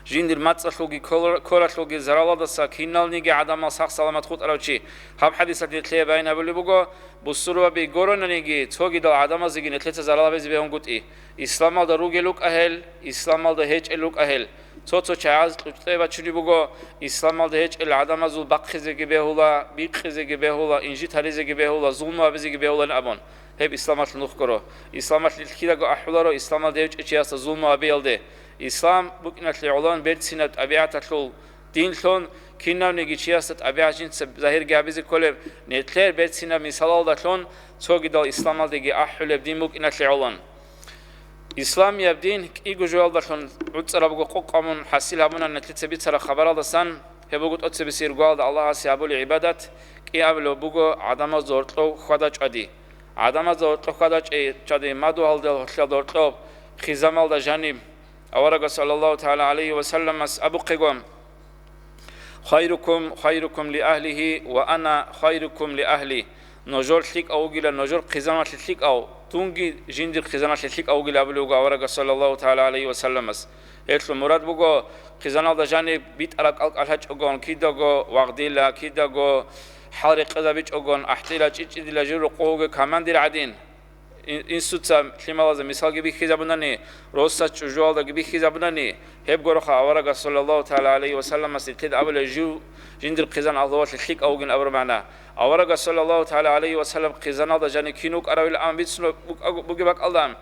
жиндир мацӀалъулги кор-, коралъулги заралалдаса киналниги гӀадамал сах-саламат хутӀарав чи. Гьаб хӀадисалъ нилъее байин абулеб буго, бусурбаби гуронаниги, цогидал гӀадамазеги нилъеца зарал гьабизе бегьунгутӀи. Исламалда ругел рукӀа гьел, исламалда гьечӀел рукӀа гьел. Цо-цо чагӀаз кьучӀде бачунеб буго, исламалда гьечӀел гӀадамазул бахъизеги бегьула, бикъизеги бегьула, инжит гьаризеги бегьула, зулму гьабизеги бегьулан абун. Гьеб исламалъ нух гуро. Исламалъ нилъ кидаго ахӀуларо исламалда гьечӀев чиясда зулму гьабиялде. Ислам букӀиналъе гӀолан берцинаб тӀабигӀаталъул динлъун, кинавниги чиясда тӀабигӀат жинца загьирги гьабизе кколеб, нилъер берцинаб мисалалдалъун цогидал исламалдеги ахӀулеб дин букӀиналъе гӀолан. Исламияб дин кӀиго жоялдалъун гӀуцӀарабго къокъ гьабун хӀасил гьабуна нилъеца бицараб хабаралдасан, гьеб буго тӀоцебесеб иргоялда Аллагьасе гьабулеб гӀибадат, кӀиабилеб буго гӀадамазда гьоркьов хьвада-чӀвади. ГӀадамазда гьоркьов хьвада-чӀвади мадугьалда, гьоркьоб, хизамалда жаниб. Аварагас саллаллагьу тагӀала гӀалайгьи ва салламас абухъего: «Хайрукум хайрукум ли агьлигьи ва ана хайрукум ли агьли». нужер лъикӀав вугила, нужер хъизаналъе лъикӀав, дунги жиндир хъизаналъе лъикӀав вугила абулев вуго аварагас саллаллагьу тагӀала гӀалайгьи ва салламас. Гьелъул мурад буго, хъизаналда жаниб битӀараб кӀал кӀалъачӀогон, кидаго вагъдила, кидаго хӀал рекъезабичӀогон, ахӀдила, чӀичӀидила жив рокъов вугев командир гӀадин, ин-, инсуца лъималазда мисалги бихьизабунани, росас чӀужуялдаги бихьизабунани, гьеб гуроха аварагас саллаллагьу тагӀала гӀалайгьи ва салламас нилъеда абулеб жив жиндир хъизан Аллагьалъе лъикӀав вугин абураб магӀна. Аварагас саллаллагьу тагӀала гӀалайгьи ва саллам хъизаналда жаниб кин вукӀаравилан бицун бугеб бакӀалда,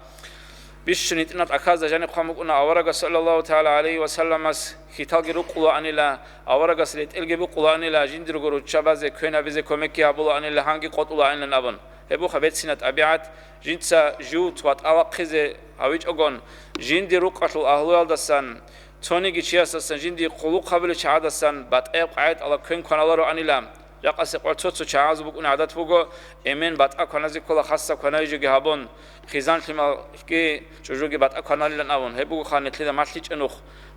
бищун гьитӀинал тӀахьазда жаниб хъван букӀуна аварагас саллаллагьу тагӀала гӀалайгьи ва салламас хьиталги рукъулаанила, аварагас ретӀелги букъулаанила, жиндирго руччабазе, квен гьабизе кумекги гьабулаанила, гьанги къотӀулаанилан абун. Гьеб буха берцинаб тӀабигӀат, жинца жив ватӀа вахъизе гьавичӀогон, жиндир рукъалъул агьлуялдасан, цониги чиясдасан, жиндие хъулухъ гьабулел чагӀаздасан батӀаяб къагӀидала квен кваналароанила. Жакъасеб къоялъ цо-цо чагӀазул букӀунеб гӀадат буго, эмен батӀа кваназе ккола, хасаб кваназе жоги гьабун, хъизан лъималги чӀужуги батӀа кваналилан абун. Гьеб бугоха нилъеда малъичӀеб нух.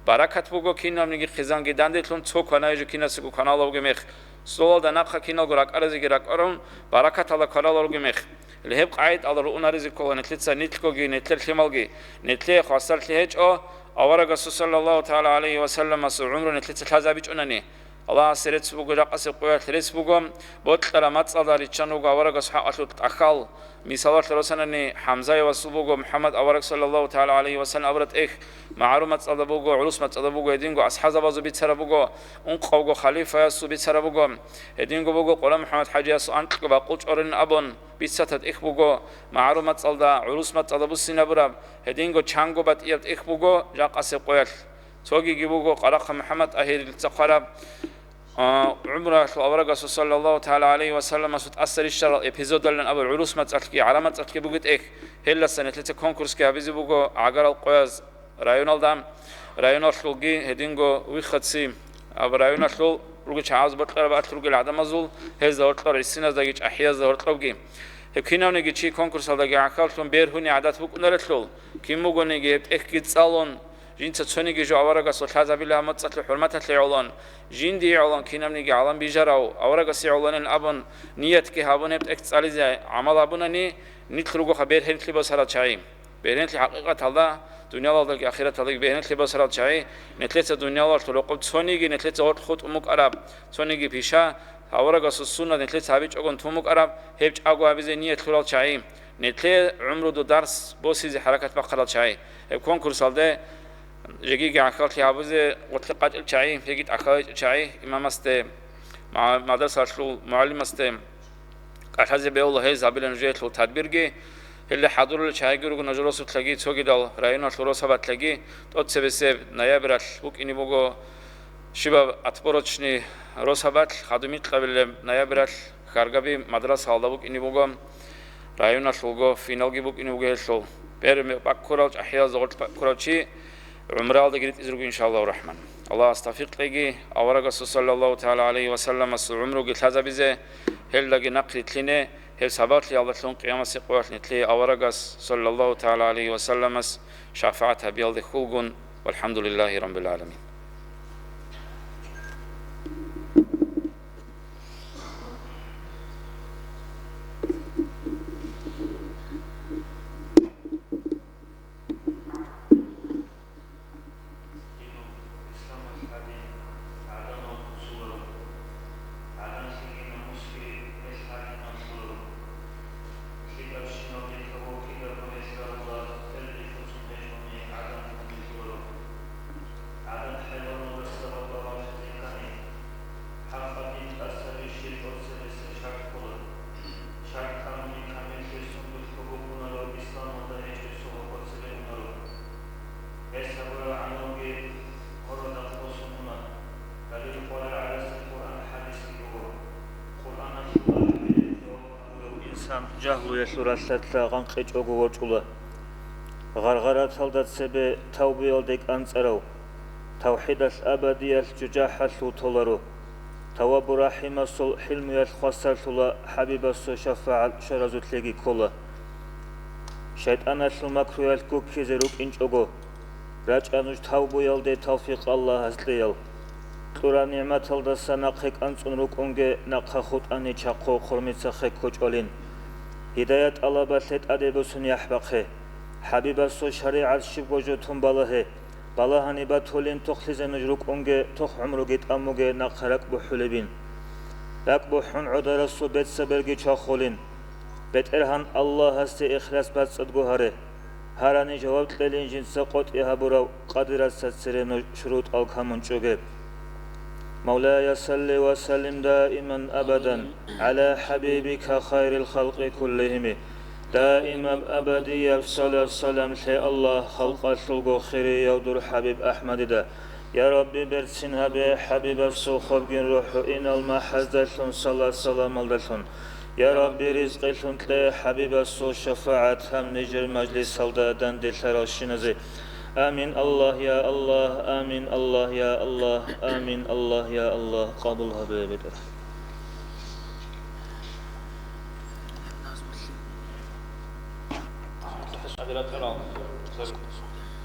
Баракат буго кинабниги хъизанги данделъун, цо кваназе жо кинасего кваналев вугеб мех. Столалда нахъа киналго ракӀаразеги ракӀарун, баракаталда кваналев вугеб мех. Гьеб къагӀидала ругьунаризе ккола нилъеца нилъгоги, нилъер лъималги. Нилъее хвасарлъи гьечӀо, аварагасул саллаллагьу тагӀала гӀалайгьи ва салламасул гӀумру нилъеца лъазабичӀунани. Аллагьасе рецц буго, жакъасеб къоялъ рецц буго, бокьараб мацӀалда риччан руго аварагасул хӀакъалъулъ тӀахьал. Мисалалъе росанани, ХӀамзаевасул буго МухӀаммад авараг саллаллагьу тагӀала гӀалайгьи ва саллам абураб тӀехь, магӀарул мацӀалда буго, гӀурус мацӀалда буго, гьединго асхӀазабазул бицараб буго, ункъавго халифаясул бицараб буго, гьединго буго Къура МухӀаммад ХӀажиясул анкьго бакъул чӀорин абун, бицатаб тӀехь буго, магӀарул мацӀалда, гӀурус мацӀалда буссинабураб, гьединго чанго батӀияб тӀехь буго жакъасеб къоялъ. Цогиги буго Къарахъа МухӀаммад ТӀагьирилца хъвараб, а, гӀумруялъул аварагасул саллаллагьу тагӀала гӀалайгьи ва салламасул тӀаса рищарал эпизодалин абураб гӀурус мацӀалъги гӀараб мацӀалъги буго тӀехь. Гьелдаса нилъеца конкурсги гьабизе буго гӀагарал къояз районалда, районалъулги гьединго виххаци, аб районалъул руго чагӀаз бокьараб алъ ругел гӀадамазул, гьезда гьоркьор гӀисиназдаги чӀахӀиязда гьоркьобги. Гьеб кинавниги чи конкурсалдаги гӀахьаллъун бергьуни гӀадат букӀунарелъул, кин бугониги гьеб тӀехьги цӀалун, жинца цониги жо аварагасул лъазабила гьаб мацӀалъе хӀурматалъе гӀолон, жиндие гӀолон кинабниги гӀалам бижарав аварагасе гӀолонин абун, ниятги гьабун гьеб тӀехь цӀализе гӀамал гьабунани, нилъ ругоха бергьенлъи босарал чагӀи. Бергьенлъи хӀакъикъаталда, дуниялалдаги ахираталдаги бергьенлъи босарал чагӀи, нилъеца дуниялалъул рокъоб цониги нилъеца гьоркь хутӀун букӀараб, цониги пиша, аварагасул суннат нилъеца гьабичӀогун тун букӀараб, гьеб чӀаго гьабизе ният лъурал чагӀи, нилъее гӀумруду дарс босизе хӀаракат бахъарал чагӀи. Гьеб конкурсалде жегиги гӀахьаллъи гьабизе гъорлъе къачӀел чагӀи, жеги тӀахьаличӀел чагӀи, имамасде, ма-, мадрасалъул мугӀалимасде, кӀалъазе бегьула гьез гьабила нужеялъул тадбирги. Гьелда хӀадурулел чагӀиги руго нужер росулъаги, цогидал районалъул росабалъаги. ТӀоцебесеб ноябралъ букӀине буго щибаб отборочный росабалъ, хадуб микьабилеб ноябралъ Хьаргаби мадрасаялда букӀине буго, районалъулго финалги букӀине буго гьелъул. Бер-, баккурал чӀахӀиязда гъоркь баккурав чи гӀумраялдаги ритӀизе руго, иншааллагьу рахӀман. Аллагьас тавфикъ кьеги, аварагасул саллаллагьу тагӀала гӀалайгьи ва салламасул гӀумруги лъазабизе, гьелдаги нахъ рилълъине, гьеб сабаблъиялдалъун къиямасеб къоялъ нилъее аварагас саллаллагьу тагӀала гӀалайгьи ва салламас шафагӀат гьабиялде хьулгун. ВалхӀамдулиллагьи раббил гӀаламин. Динул исламалъ гьадин гӀадамал кусуларо, гӀадамлъиги намуслъи гьелъ гьадин анлъуларо. ЛъикӀабщинал дихъа вокьидаго гьелъ рагьула, гьелги куцун гьечӀони гӀадан кумбилъуларо. ГӀадан хӀайваналдаса батӀалъизе ккани, хӀакъаб дин тӀасабищ тӀоцебесеб шартӀ ккола. ШартӀ ккани камиллъи сундулъго букӀунаро, исламалда гьечӀеб цо гьоркьоб цебе унаро. Гьес гьабураб гӀамалги гьоркьоб босун уна. Далил къваригӀарасеб Къуръан хӀадисги буго. Къуръаналъул инсан жагьлуялъул ралъдалъа гъанкъичӀого ворчӀула. Гъаргъараталда цебе тавбуялде кӀанцӀарав, тавхӀидалъ абадиялъ жужахӀалъув толаро. Таввабу рахӀимасул хӀилмуялъ хвасарлъула, ХӀабибасул шафагӀат щваразулъеги ккола. ШайтӀаналъул макруялъ гуккизе рукӀинчӀого, рачӀа нуж тавбуялде тавфикъ Аллагьас кьеял. Кьураб нигӀматалдаса нахъе кӀанцӀун рукӀунге, нахъа хутӀани чахъу хурмицахъе ккочӀолин. Гьидаят тӀалабалъе тӀаде босун яхӀ бахъе. ХӀабибасул шаригӀат щибго жо тун балагье. Балагьани батулин, тохлъизе нуж рукӀунге, тох гӀумруги тӀамуге нахъа ракӀ бухӀулебин. РакӀ бухӀун гӀодарасул бецаберги чвахулин. БетӀергьан Аллагьасде ихлас бацӀцӀадго гьаре. Гьарани жаваб кьелин жинца къотӀи гьабурав Къадираца цере нуж шурутӀал камун чӀоге. مولاي صل وسلم دائما أبدا على حبيبك خير الخلق كلهم. Даимаб абадияб салат-салам лъе, Аллагь, халкъалъулго хирияв дур ХӀабиб АхӀмадида. Я Рабби, берцин гьабе ХӀабибасул хобгин рухӀу инал махӀаздалъун, салат-саламалдалъун. Я Рабби, ризкъилъун кье ХӀабибасул шафагӀат гьаб нижер мажлисалда данделъаралщиназе. Амин, Аллагь, я Аллагь, амин, Аллагь, я Аллагь, амин, Аллагь, я Аллагь, къабул гьабе, БетӀергьан.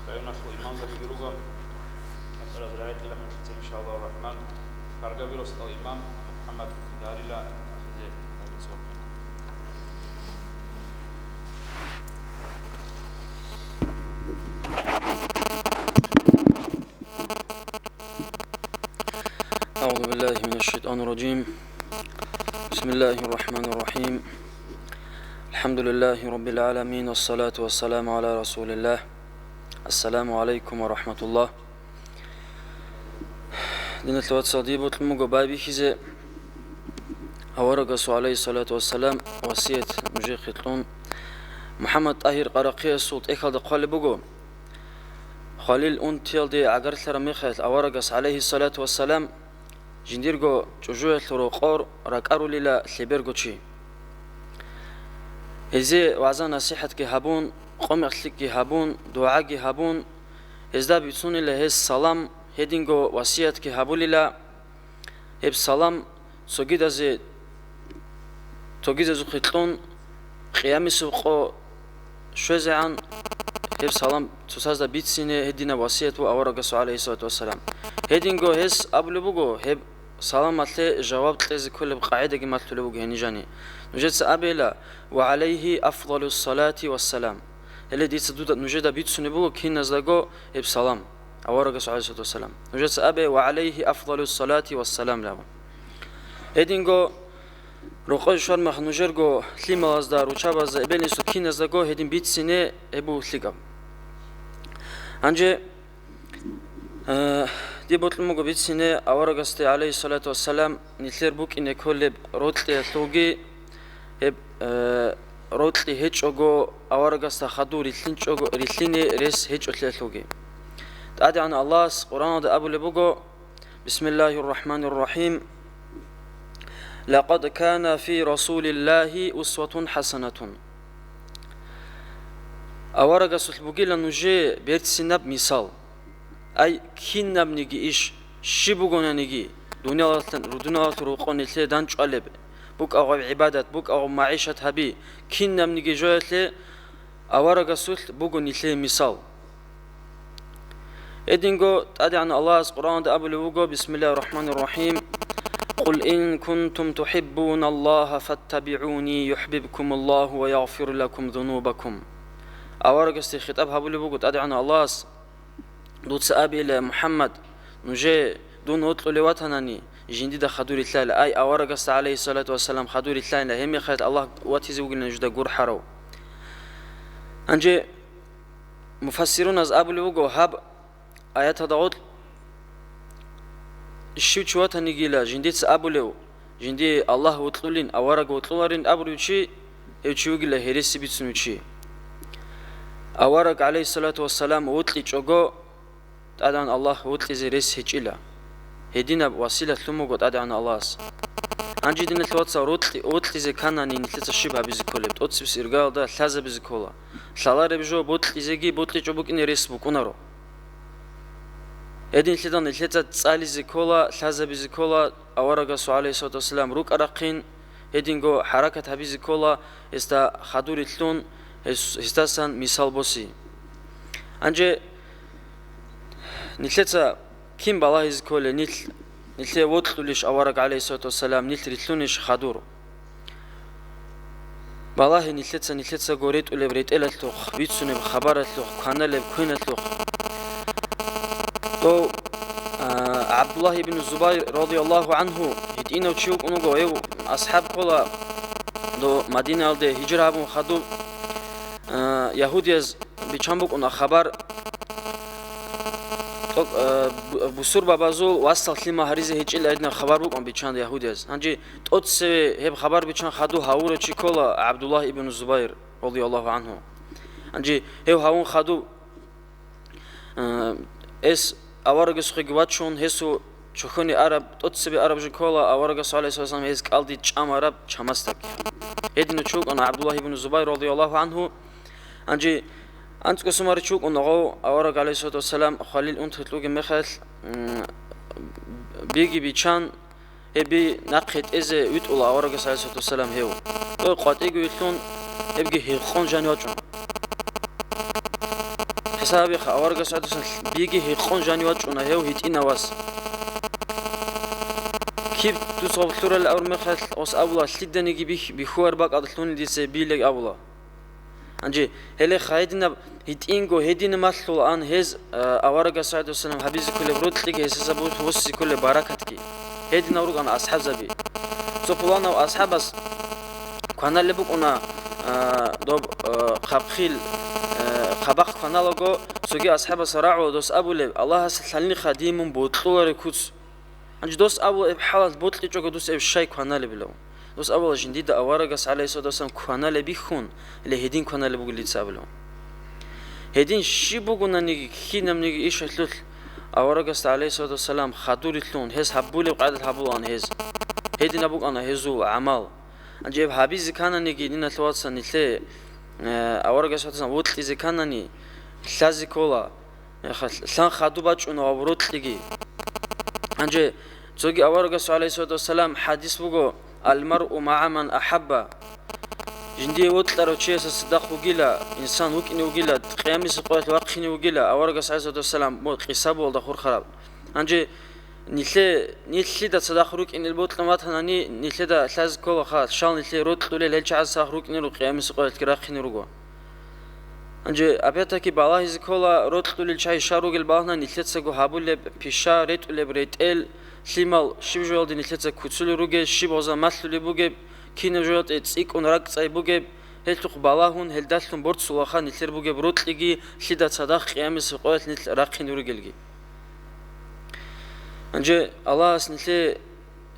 Районалъул имамзабиги руго. Иншаллагьу рахӀман, Каргаби росдал имам МухӀаммад Дарила ахизе. أعوذ بالله من الشيطان الرجيم. بسم الله الرحمن الرحيم. الحمد لله رب العالمين، والصلاة والسلام على رسول الله. السلام عليكم ورحمة الله. Диналъул вацал, дие бокьун буго байбихьизе аварагасул, гӀалайгьиссалату вассалам, васият нужехъе кьун. МухӀаммад ТӀагьир Къарахъиясул тӀехьалда хъвалеб буго: хвалил унтиялде гӀагарлъараб мехалъ аварагас, гӀалайгьиссалату вассалам, жиндирго чӀужуялъул рокъор ракӀарулила лъеберго чи. Гьезие вагӀза-насихӀатги гьабун, къо-мекълъиги гьабун, дугӀаги гьабун, гьезда бицунила гьес салам, гьединго васиятги гьабулила. Гьеб салам цогидазе, цогидазухъе кьун, къиямасеб къо щвезегӀан гьеб салам цоцазда бицине гьединаб васият буго аварагасул, гӀалайгьиссалату вассалам. Гьединго гьес абулеб буго, гьеб саламалъе жаваб кьезе кколеб къагӀидаги малъулеб буго гьениб жани. Нужеца абейила: «Ва гӀалайгьи афдалус салати вассалам». Гьеле дица дуда, нужеда бицунеб буго киназдаго гьеб салам, аварагасул, гӀалайгьиссалату вассалам. Нужеца абе: «Ва гӀалайгьи афдалус салати вассалам», – абун. Гьединго рокъой щвармаха нужерго лъималазда, руччабазда, эбел-инсул киназдаго гьедин бицине гьеб буго лъикӀаб. Гьанже, э, дие бокьун буго бицине аварагасде, гӀалайгьиссалату вассалам, нилъер букӀине кколеб рокьиялъулги, гьеб, э, рокьи гьечӀого, аварагасда хадув рилълъинчӀого, рилълъине рес гьечӀолъиялъулги. ТӀадегӀан Аллагьас Къуръаналда абулеб буго: بسم الله الرحمن الرحيم. لقد كان في رسول الله أسوة حسنة. Аварагасулъ бугила нужее берцинаб мисал. Ай, кинабниги иш, щиб бугонаниги, дуниялалъ-, дуниялалъул рокъо нилъее данчӀвалеб, букӀа гъаб гӀибадат, букӀа гъаб магӀишат гьаби, кинабниги жоялъе аварагасулъ буго нилъее мисал. Гьединго ТӀадегӀан Аллагьас Къуръаналда абулеб буго: بسم الله الرحمن الرحيم. قل إن كنتم تحبون الله فاتبعوني يحببكم الله ويغفر لكم ذنوبكم. Аварагасде хитӀаб гьабулеб буго ТӀадегӀан Аллагьас: Дуца абейила, МухӀаммад, нужее дун вокьулев ватанани, жиндида хадур рилълъайила, ай, аварагасда, гӀалайгьиссалату вассалам, хадур рилълъайила, гьеб мехалъ Аллагь ватизе вугилан жуда гурхӀарав. Гьанже муфассируназ абулеб буго, гьаб аяталда гъоркь щив чи ватанигила жиндица абулев, жиндие Аллагь вокьулин, авараг вокьуларин абурев чи, гьев чи вугила гьереси бицунев чи. Авараг, гӀалайгьиссалату вассалам, вокьичӀого, ТӀадегӀан Аллагь вокьизе рес гьечӀила. Гьединаб васила лъун буго ТӀадегӀан Аллагьас. Гьанже, диналъул вацал, рокьи-, вокьизе кканани, нилъеца щиб гьабизе кколеб? ТӀоцебесеб иргаялда лъазабизе ккола. Лъалареб жо бокьизеги бокьичӀого букӀине рес букӀунаро. Гьединлъидал нилъеца цӀализе ккола, лъазабизе ккола аварагасул, гӀалайгьиссалату вассалам, рукӀа-рахъин, гьединго хӀаракат гьабизе ккола, гьесда хадур рилълъун, гьес-, гьесдасан мисал боси. Гьанже нилъеца кин балагьизе кколел, нилъ нилъее вокьулищ авараг, гӀалайгьиссалату вассалам, нилъ рилълъунищ хадур? Балагье нилъеца нилъецаго ретӀулеб ретӀелалъухъ, бицунеб хабаралъухъ, кваналеб квеналъухъ. Дов, а, ГӀабдуллагь ибн Зубайр радияллагьу гӀангьу гьитӀинав чи вукӀун вуго, гьев асхӀаб ккола, дов Мадинаялде гьижра гьабун хадуб, а, ягьудияз биччан букӀуна хабар, тӀо-, а, бу-, бусурбабазул васал лъимал гьаризе гьечӀила гьединаб хабар букӀун биччан ягьудияз. Гьанже тӀоцеве гьеб хабар биччан хадуб гьавурав чи ккола ГӀабдуллагь ибн Зубайр, радияллагьу гӀангьу. Гьанже гьев гьавун хадуб, а, эс аварагасухъеги вачун, гьесул чохьоне араб, тӀоцебе араб жо ккола аварагас, гӀалайгьиссалам, гьес кӀалдичӀамараб чамасдаги. Гьединав чи вукӀана ГӀабдуллагь ибн Зубайр, радияллагьу гӀангьу. Гьанже анцӀго сумарав чи вукӀун гъов, авараг, гӀалайгьиссалату вассалам, хвалил унтулъ вугеб мехалъ, м, биги биччан, гьеб би нахъе тӀезе витӀула аварагас, гӀалайгьиссалату вассалам, гьев. Дой къватӀиго вилълъун, гьебги гьекъон жанив вачӀуна. ХӀисаб гьабеха, аварагас, гӀалайгьиссалату вассалам, биги гьекъон жанив вачӀуна гьев гьитӀинав вас. Киб дус гъоб лъурал абураб мехалъ, гъос абула, лъиданиги бих-, бихьугьар бакӀалда лъугьунел дица билег абула. Гьанже гьеле гьединаб гьитӀинго гьедин малъулаан гьез, а, аварагас, гӀалайгьиссалам, гьабизе кколеб рокьиги гьесда бу-, босизе кколеб баракатги. Гьединал рукӀана асхӀабзаби. Цо пуланав асхӀабас кваналеб букӀуна, а, доб, а, хъабхъил, а, хъабахъ кваналаго, цоги асхӀабас рагӀула дос абулеб, Аллагьасда лъалниха дие мун бокьулареб куц. Гьанже дос абула, гьеб хӀалалъ бокьичӀого дус гьеб щай кваналебилав? Дос абула, жиндида аварагас, гӀалайгьиссалату вассалам, кваналеб бихьун, гьеле гьедин кваналеб буго дица абулев. Гьедин щиб бугонаниги, кинабниги ишалъулъ аварагасда, гӀалайгьиссалату вассалам, хадур рилълъун, гьес гьабулеб къагӀидалъ гьабулаан гьез. Гьединаб букӀана гьезул гӀамал. Гьанже гьеб гьабизе ккананиги, диналъул вацал, нилъее, э, аварагасда вокьизе кканани, лъазе ккола. Яха, лъан хадуб бачӀуна гьаб рокьиги. Гьанже цоги аварагас, гӀалайгьиссалату вассалам, хӀадис буго, «Ал-маръу магӀа ман ахӀабба». Жиндие вокьарав чиясда цадахъ вугила, инсан вукӀине вугила, къиямасеб къоялъ вахъине вугила, аварагас, гӀалайгьиссалату вассалам, мо-, къиса бугелда хурхараб. Гьанже нилъе-, нилъ лъида цадахъ рукӀинел бокьун батанани, нилъеда лъазе кколаха, щал нилъее рокьулел гьел чагӀаз цадахъ рукӀине руго, къиямасеб къоялъги рахъине руго. Гьанже, опять-таки, балагьизе ккола, рокьулел чагӀи щал ругел балагьана нилъецаго гьабулеб пиша, ретӀулеб ретӀел, лъимал, щиб жоялде нилъеца куцулел ругел, щиб гъоза малъулеб бугеб, кинаб жоялде цӀикӀкӀун ракӀцӀай бугеб, гьелъухъ балагьун, гьелдалъун борцулаха нилъер бугеб рокьиги, лъида цадахъ къиямасеб къоялъ нилъ рахъине ругелги. Гьанже Аллагьас нилъее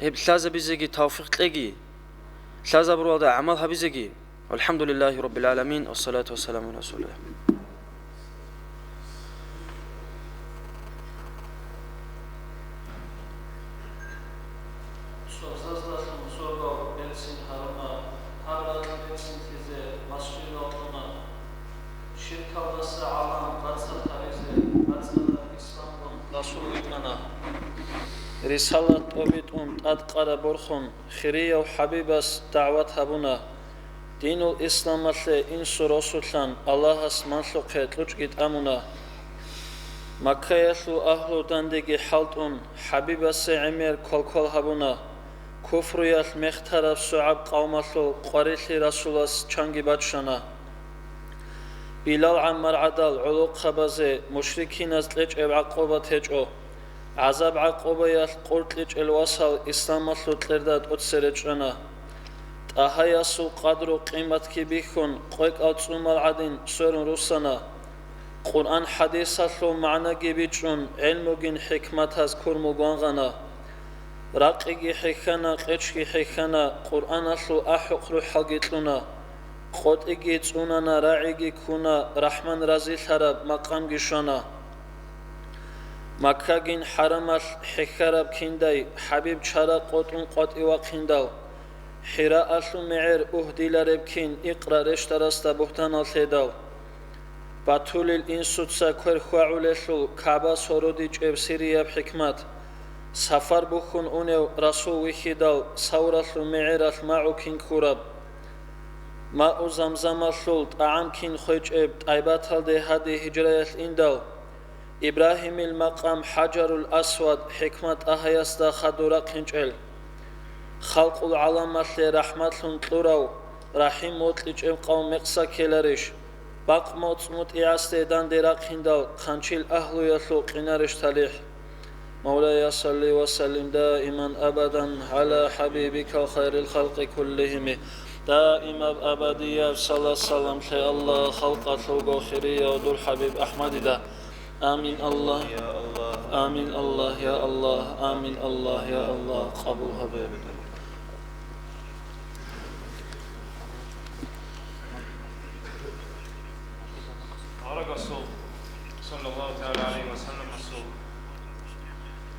гьеб лъазабизеги тавфикъ кьеги, лъазабуралда гӀамал гьабизеги. ВалхӀамдулиллагьи раббил гӀаламин, вассалату вассаламу гӀала расулиллагь. Цо зазлалъун цо бал берцин гьаруна, гьар ракь берцинлъизе масжидал кьуна. Ширкалдаса гӀалам бацӀцӀад гьаризе, бацӀцӀадаб исламгун расул витӀана. Рисалат тӀобитӀун тӀадкъараб борхун, хирияв ХӀабибас дагӀват гьабуна. Динул исламалъе инсу-росулъан Аллагьас малъухъе кьучӀги тӀамуна. Маккаялъул агьлу дандеги хӀалтӀун, ХӀабибасе гӀемер квалквал гьабуна. Куфруялъ мехтараб согӀаб къавмалъул къварилъи расулас чанги баччана. Билал-ГӀаммар гӀадал гӀолохъабазе мушрикиназ кьечӀеб гӀакъуба течӀо. ГӀазаб-гӀакъубаялъ къуркьичӀел васал исламалъул кьерда тӀоцере чӀана. ТӀагьаясул къадру-къиматги бихьун, къвекӀал цӀумал гӀадин сверун руссана. Къуръан-хӀадисалъул магӀнаги бичӀчӀун, гӀелмугин хӀикматаз курмугвангъана. Ракъиги хӀехьана, къечги хӀехьана, Къуръаналъул ахӀухъ рухӀалги кьуна. КъотӀиги цӀунана, рагӀиги ккуна, Рахман разилъараб макъамги щвана. Маккагин хӀарамалъ хӀехьараб киндай ХӀабиб чара къотӀун къватӀив вахъиндал, ХӀираалъул мегӀер угьдилареб кин икъра рещтӀарасда бугьтанал лъедал. Батулил инсуца квер хьвагӀулелъул КагӀба сородичӀеб сирияб хӀикмат. Сафар бухьун унев расул вихьидал, Савралъул мегӀералъ магӀу кин ккураб. Мау Замзамалъул тӀагӀам кин хвечӀеб ТӀайбаталде гьади гьижраялъ индал, Ибрагьимил макъам, ХӀажарул Асвад, хӀикмат ТӀагьаясда хадур рахъинчӀел. Халкъул гӀаламалъе рахӀматлъун кьурав, рахӀим вокьичӀеб къав мекъса ккеларищ? Бакъ моцӀ мутӀигӀасде данде рахъиндал, хъанчил агьлуялъул къинарищ талихӀ? مولاي صل وسلم دائما أبدا على حبيبك خير الخلق كلهم. Даимаб абадияб салат-салам лъе, Аллагь, халкъалъулго хирияв дур ХӀабиб АхӀмадида. Амин, Аллагь. Амин, Аллагь, я Аллагь. Амин, Аллагь, я Аллагь. Къабул гьабе. Аварагасул, саллаллагьу тагӀала гӀалайгьи ва салламасул,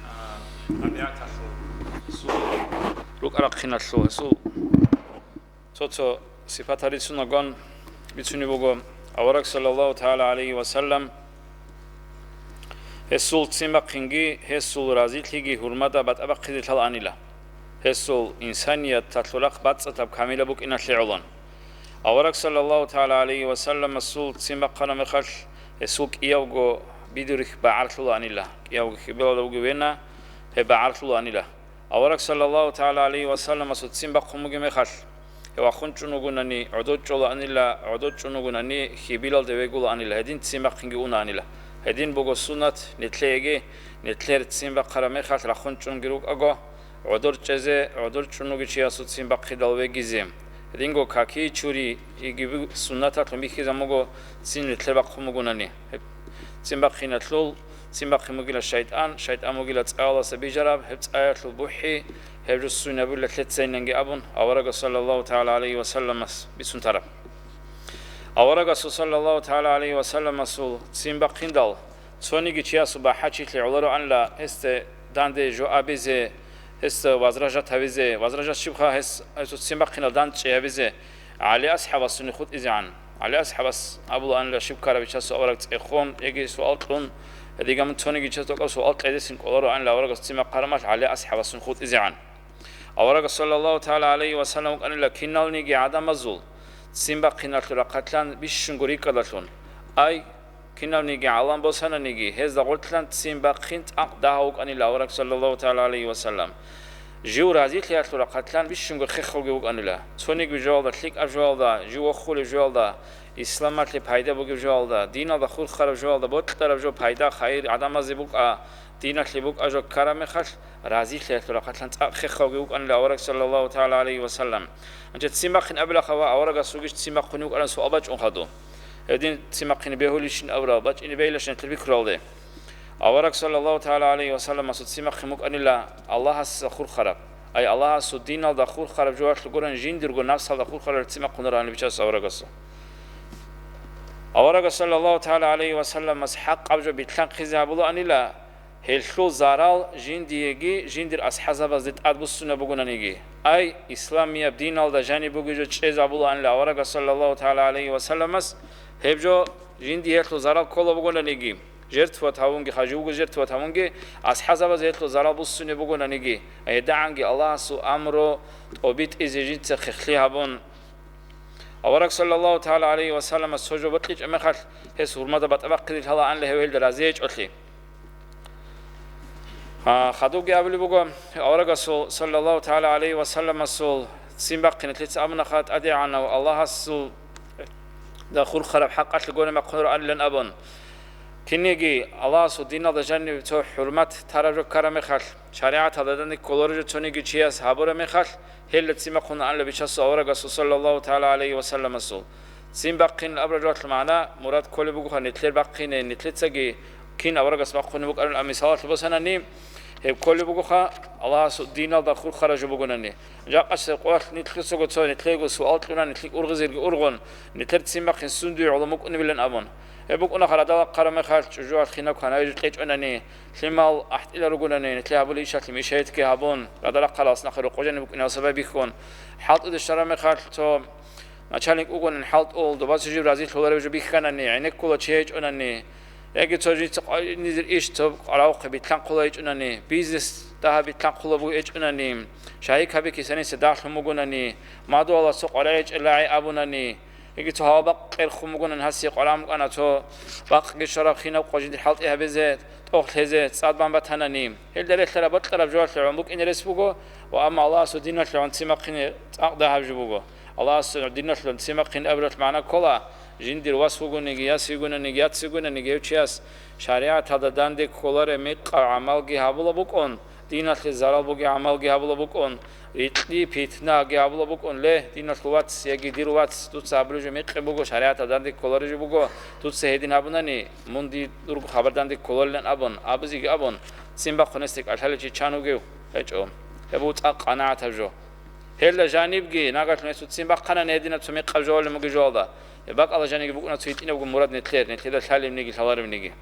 а, тӀабигӀаталъул, гьесул рукӀа-рахъиналъул, гьесул цо-цо сипат гьарицунагун бицунеб буго. Авараг, саллаллагьу тагӀала гӀалайгьи ва саллам, гьесул ццин бахъинги, гьесул разилъиги гьурмада батӀа бахъизе лъалаанила, гьесул инсанияталъул рахъ бацӀцӀадаб камилаб букӀиналъе гӀолон. Авараг, саллаллагьу тагӀала гӀалайгьи ва салламасул ццин бахъана мехалъ, гьесул кӀиявго бидурихь багӀарлъулаанила, кӀиявго хьибилалда вугев вена, гьеб багӀарлъулаанила. Авараг, саллаллагьу тагӀала гӀалайгьи ва салламасул ццин бахъун бугеб мехалъ, гьев вахъун чӀун вугунани, гӀодов чӀолаанила, гӀодов чӀун вугунани, хьибилалде вегулаанила, гьедин ццин бахъинги унаанила. Гьедин буго суннат, нилъееги, нилъер ццин бахъараб мехалъ рахъун чӀунги рукӀаго, гӀодор чӀезе, гӀодор чӀун вугев чиясул ццин бахъидал вегизе. Гьединго каки, чури, йигиби суннаталъун бихьизабун буго, ццин нилъер бахъун бугунани. Гьеб ццин бахъиналъул, ццин бахъин бугила шайтӀан, шайтӀан бугила цӀаялдаса бижараб, гьеб цӀаялъул бухӀи, гьеб жо суйнабила лъецайинанги абун, аварагас, саллаллагьу тагӀала гӀалайгьи ва салламас, бицун тараб. Аварагасул, саллаллагьу тагӀала гӀалайгьи ва салламасул ццин бахъиндал, цониги чиясул бахӀарчилъи гӀолароанила гьесде данде жо абизе, гьесда возражать гьабизе, возражать щибха, гьес, гьесул ццин бахъинал данчӀи гьабизе, ГӀали асхӀабасунихъ хутӀизегӀан. ГӀали асхӀабас абулаанила щиб ккараб чиясул авараг цӀехун, яги суал кьун, гьедигамун цониги чияс тӀокӀаб суал кьедесин кӀолароанила аварагас ццин бахъараб мехалъ ГӀали асхӀабасунихъ хутӀизегӀан. Аварагас, саллаллагьу тагӀала гӀалайгьи ва саллам, вукӀанила киналниги гӀадамазул ццин бахъиналъул рахъалъан бищунго рикӀкӀадалъун. Ай, кинавниги гӀалам босананиги, гьезда гъорлъан ццин бахъин цӀакъ дагьав вукӀанила авараг, саллаллагьу тагӀала гӀалайгьи ва саллам. Жив разилъиялъул рахъалъан бищунго хехалги вукӀанила. Цониги жоялда, лъикӀаб жоялда, жив вохулеб жоялда, исламалъе пайда бугеб жоялда, диналда хурхараб жоялда, бокьараб жо пайда-хайир гӀадамазе букӀа, диналъе букӀа жо ккараб мехалъ, разилъиялъул рахъалъан цӀакъ хехалги вукӀанила авараг, саллаллагьу тагӀала гӀалайгьи ва саллам. Гьанже ццин бахъин абилаха ва аварагасулгищ ццин бахъун вукӀаран суал бачӀун хадуб. Гьедин ццин бахъине бегьулищин абураб бачӀине бегьилищин нилъер пикруялде. Авараг, саллаллагьу тагӀала гӀалайгьи ва салламасул ццин бахъин букӀанила Аллагьасда хурхараб. Ай, Аллагьасул диналда хурхараб жоялъул гуран жиндирго напсалда хурхараб ццин бахъунарани бичасул аварагасул. Аварагас, саллаллагьу тагӀала гӀалайгьи ва салламас, хӀакъаб жо билълъанхъизе гьабулаанила, гьелъул зарал жиндиеги жиндир асхӀазабазде тӀад буссунеб бугонаниги. Ай, исламияб диналда жаниб бугеб жо чӀезабулаанила аварагас, саллаллагьу тагӀала гӀалайгьи ва салламас, гьеб жо жиндиелъул зарал ккола бугонаниги, жертват гьавунги, хаживго жертват гьавунги, асхӀазабазе гьелъул зарал буссунеб бугонаниги, гьедагӀанги Аллагьасул амру тӀобитӀизе жинца хехлъи гьабун, авараг, саллаллагьу тагӀала гӀалайгьи ва салламас, цо жо бокьичӀеб мехалъ, гьес гьурмада батӀа бахъизе лъалаанила гьев гьелда разиячӀолъи. А, хадубги абулеб буго, аварагасул, саллаллагьу тагӀала гӀалайгьи ва салламасул, ццин бахъиналъ гьес абунаха, ТӀадегӀанав Аллагьасул да хурхараб хӀакъалъе гонеб бахъунаралилан абун. Кинниги Аллагьасул диналда жаниб цо хӀурмат тараб жо ккараб мехалъ, шаригӀаталда данде кколареб жо цониги чияс гьабураб мехалъ, гьелда ццин бахъунаанила бичасул аварагасул, саллаллагьу тагӀала гӀалайгьи ва салламасул. Ццин бахъин абураб жоялъул магӀна, мурад кколеб бугоха нилъер бахъине, нилъецаги кин аварагас бахъунеб букӀарабилан мисалалъе босанани, гьеб кколеб бугоха Аллагьасул диналда хурхараб жо бугонани. Жакъасеб къоялъ нилъецаго цо нилъего суал кьуна, нилъ ургъизеги ургъун, нилъер ццин бахъин сундуе гӀоло мукӀунебилан абун. Гьеб букӀунаха радал рахъараб мехалъ, чӀужуялъ хинаб кванабизе кьечӀонани, лъимал ахӀтӀила ругонани, нилъе гьабулеб ишалъе мешаетги гьабун, радал рахъаралъ нахъе рокъо жаниб букӀине васабай бихьун, хӀалтӀуде щвараб мехалъ цо начальник вугонани хӀалтӀул, добасе жив разилъуларев жо бихьанани, гӀенеккула чи гьечӀонани, яги цо жинца къваринизер иш цо къаравухъе битлъанхъула гьечӀонани, бизнес дагьаб битлъанхъула бугеб гьечӀонани, шагьи каби кисаниса дагьлъун бугонани, мадугьалас цо къваригӀечӀел рагӀи абунани, Гьеги цо гьава бакъ къерхун бугонан, гьасие къваран букӀана цо бакъги щвараб хинаб къо жиндир хӀалтӀи гьабизе, тӀохлъезе, цӀад бан батанани. Гьелда релълъараб бокьараб жоялъе гӀун букӀине рес буго, ва амма Аллагьасул диналъе гӀун ццин бахъине цӀакъ дагьаб жо буго. Аллагьасул диналъе гӀун ццин бахъин абуралъ магӀна ккола, жиндир вас вугониги, яс йигонаниги, яц йигонаниги гьев чияс шаригӀаталда данде кколареб мекъаб гӀамалги гьабула букӀун, диналъе зарал бугеб гӀамалги гьабула букӀун, рикьи, питнаги гьабула букӀун, ле, диналъул вац яги дир вац, дуца гьабулеб жо мекъи буго, шаригӀаталда данде кколареб жо буго, дуца гьедин гьабунани, мун ди-, дурго хабар данде кколарилан абун, абизеги абун, ццин бахъун гьесде кӀалъалев чи чан вугев? ГьечӀо. Гьеб буго цӀакъ къанагӀатаб жо. Гьелда жанибги, нагагьлъун гьесул ццин бахъанани гьединаб цо мекъаб жоялъ мугеб жоялда, гьеб бакӀалда жаниги букӀуна цо гьитӀинабго мурад нилъер, нилъеда лъалебниги лъаларебниги.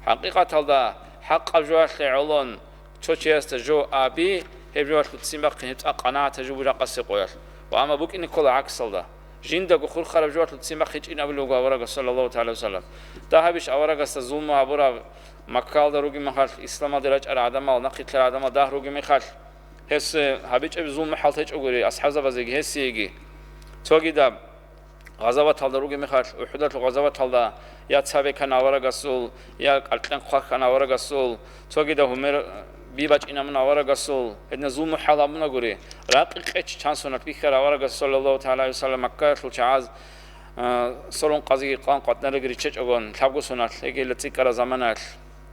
ХӀакъикъаталда, хӀакъаб жоялъе гӀолон, цо чиясда жо аби, гьеб жоялъул ццин бахъин гьеб цӀакъ къанагӀатаб жо буго жакъасеб къоялъ. Ва амма букӀине ккола гӀаксалда. Жиндаго хурхараб жоялъул ццин бахъичӀин абулеб буго аварагас, саллаллагьу тагӀала гӀалайгьи ва саллам. Дагьабищ аварагасда зулму гьабураб, Маккаялда ругеб мехалъ, исламалде рачӀарал гӀадамал, нахъе ккарал гӀадамал дагь ругеб мехалъ, гьес гьабичӀеб зулму хӀалт гьечӀогури асхӀабзабазеги гьесиеги. Цогидаб гъазаваталда ругеб мехалъ, УхӀудалъул гъазаваталда я цабе ккана аварагасул, я кӀаркьен хъвахьана аварагасул, цогидаб гьумер би бачӀинамуна аварагасул, гьединаб зулму хӀал гьабунагури. Ракъи къечӀ чан соналъ бихьараб аварагас, саллаллагьу тагӀала гӀалайгьи ва саллам, Маккаялъул чагӀаз, а, сорун къазиги къан къватӀнареги риччачӀогон, лъабго соналъ, гьегила цӀикӀкӀараб заманаялъ.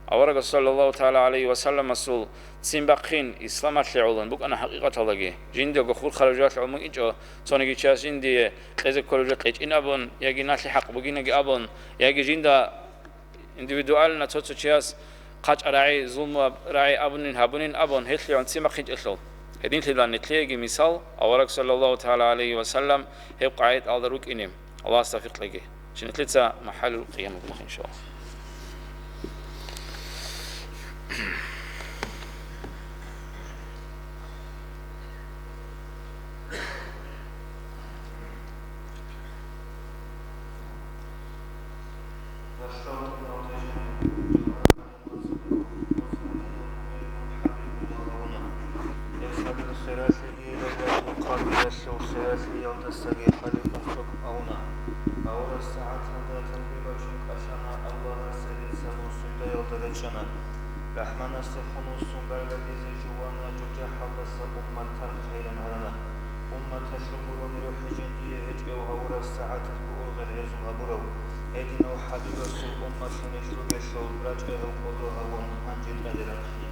Аварагас, саллаллагьу тагӀала гӀалайгьи ва салламасул ццин бахъин исламалъе гӀолон букӀана хӀакъикъаталдаги. Жиндаго хурхараб жоялъ гӀолмукӀинчӀо, цониги чияс жиндие кьезе кколеб жо кьечӀин абун, яги налъи хӀакъ бугинаги абун, яги жинда индивидуально цо-цо чияс хъачӀа рагӀи, зулму рагӀи абунин, гьабунин абун, гьелъие гӀун ццин бахъинчӀелъул. Гьединлъидал нилъееги мисал, авараг, саллаллагьу тагӀала гӀалайгьи ва саллам, гьеб къагӀидалда рукӀине. Аллагьас тавфикъ кьеги. Жинетлъица махӀалил къиямат, иншаллагь. Хиралъиялдасаги халикъун цо абуна. Гьавураб сагӀаталда такбир бачун кӀалъана Аллагьас гьединлъун суждаялда речӀчӀана. РахӀманасдехун вуссун байбагьизе жувана жужахӀалдаса умматалъ хӀейран гьарана. Умматалъул гурони рухӀи жиндие гьечӀев гьавураб сагӀаталъ буго гъергъезул гьабурав, гьединав ХӀабибасул умматлъун ил ругелъул рачӀарал кӀодо гьавун гьанже тӀаде рахъине.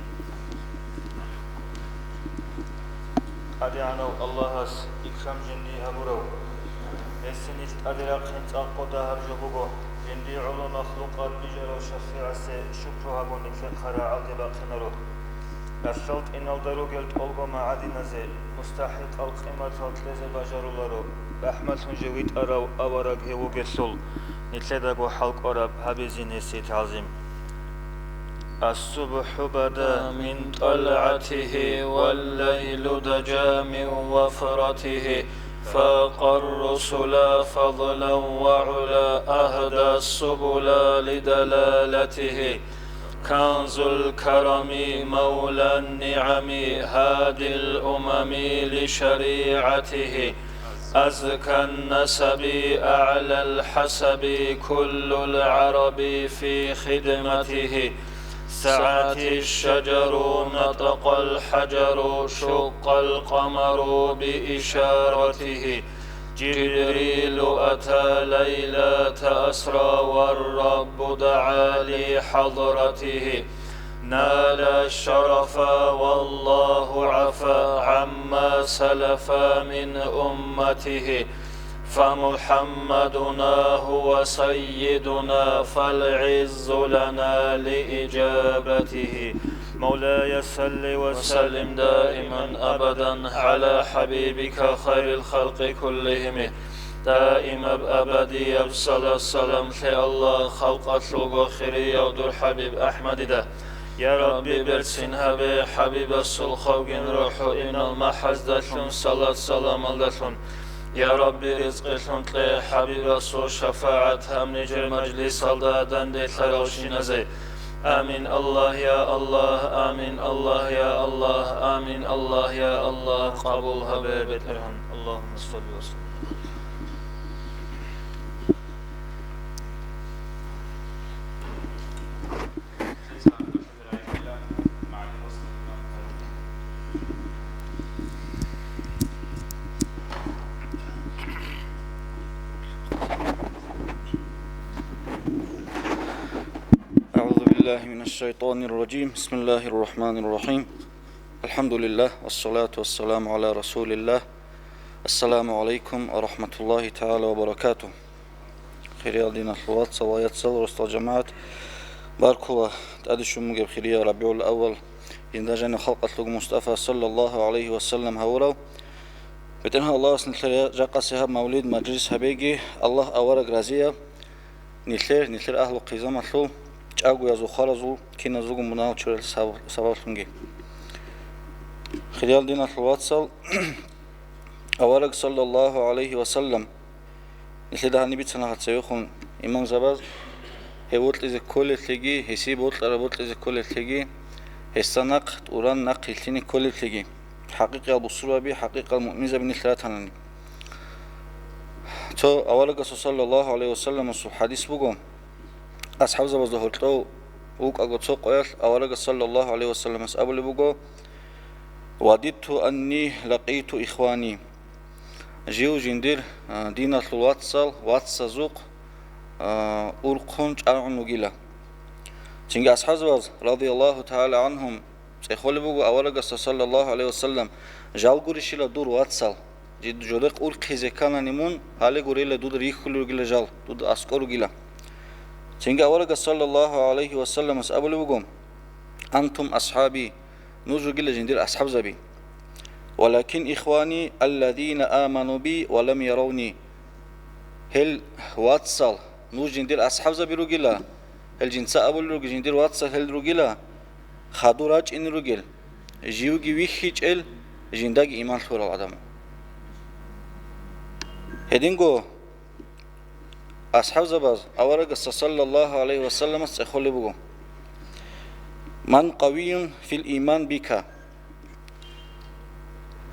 ТӀадегӀанав Аллагьас икрам жиндие гьабурав, гьесин ил тӀаде рахъин цӀакъго дагьаб жо буго, жиндие гӀоло махлукъат бижарав шафигӀасе шукру гьабун, нилъехъа рагӀалде бахъинаро. Ралъдал тӀиналда ругел тӀолго магӀадиназе мустахӀикъал къиматал кьезе бажаруларо, рахӀматлъун жив витӀарав авараг гьев вугелъул, нилъедаго хӀалкӀвараб гьабизин гьесие тагӀзим. الصبح بدا من طلعته والليل دجى من وفرته، فاق الرسل فضلا وعلا، أهدى السبل لدلالته. كنز الكرم مولى النعم، هادي الأمم لشريعته. أزكى النسب أعلى الحسب، كل العرب في خدمته. سعت الشجر نطق الحجر، شق القمر بإشارته. جبريل أتى ليلة أسرى، والرب دعا لحضرته. نال الشرف والله عفا عما سلف من أمته، فمحمدنا هو سيدنا، فالعز لنا لإجابته. مولاي صل وسلم دائما أبدا على حبيبك خير الخلق كلهم. Даимаб абадияб салат-салам лъе Аллагь халкъалъулго хирияв дур ХӀабиб АхӀмадида. Я Рабби, берцин гьабе ХӀабибасул хавгин рухӀ инал махӀаздалъун, салат-саламалдалъун. Я Рабби, ризкъилъун кье ХӀабибасул шафагӀат гьаб нижер мажлисалда данделъаравщиназе. Амин, Аллагь, я Аллагь, амин, Аллагь, я Аллагь, амин, Аллагь, я Аллагь, къабул гьабе, БетӀергьан. Аллагьумма салли ва саллим. بالله من الشيطان الرجيم. بسم الله الرحمن الرحيم. الحمد لله، والصلاة والسلام على رسول الله. السلام عليكم ورحمة الله تعالى وبركاته. Хириял диналъул вацал ва яцал, росдал жамагӀат, баркула тӀаде щун бугеб хириял РабигӀул-аввал, жинда жаниб халкъалъулго Мустафа, саллаллагьу гӀалайгьи ва саллам, гьавурав. БетӀергьан Аллагьас нилъер жакъасе гьаб мавлид-мажлис гьабеги, Аллагь авараг разияб, нилъер, нилъер агьлу-хъизамалъул чӀагоязул, хваразул киназулгун мунагьал чуралъе саб-, сабаблъунги. Хириял диналъул вацал, авараг, саллаллагьу гӀалайгьи ва саллам, нилъеда гьаниб бицана гьаб цевехун имамзабаз, гьев вокьизе кколелъеги, гьесие бокьараб бокьизе кколелъеги, гьесда нахъ тӀуран нахъ рилълъине кколелъеги, хӀакъикъиял бусурбаби, хӀакъикъиял муъминзаби нилъ ратанани. Цо аварагасул, саллаллагьу гӀалайгьи ва салламасул, хӀадис буго. АсхӀабзабазда гьоркьов вукӀаго цо къоялъ аварагас, саллаллагьу гӀалайгьи ва салламас, абулеб буго: «Вадидту анни лакъиту ихвани». Жив жиндир, а, диналъул вацал, вацазухъ, а, урхъун чӀаргӀун вугила. Цинги асхӀабзабаз, радияллагьу тагӀала гӀанхум, цӀехолеб буго аварагасда, саллаллагьу гӀалайгьи ва саллам, жал гурищила дур вацал, жид-, жодехъ урхъизе кканани мун, гьале гурейила дуда рихьулел ругила жал, дуда аскӀор ругила. Цинги аварагас, саллаллагьу гӀалайгьи ва салламас, абулеб буго: «Антум асхӀаби», нуж ругила жиндир асхӀабзаби. «Валакин ихвани алладина аману би ва лам яравни». Гьел вацал, нуж жиндир асхӀабзаби ругила, гьел жинца абулел руго, жиндир вацал гьел ругила, хадур рачӀине ругел, живги вихьичӀел, жиндаги иман лъурал гӀадамал. Гьединго асхӀабзабаз аварагасда, саллаллагьу гӀалайгьи ва салламас, цӀехолеб буго: «Ман къавиюн фил иман бика».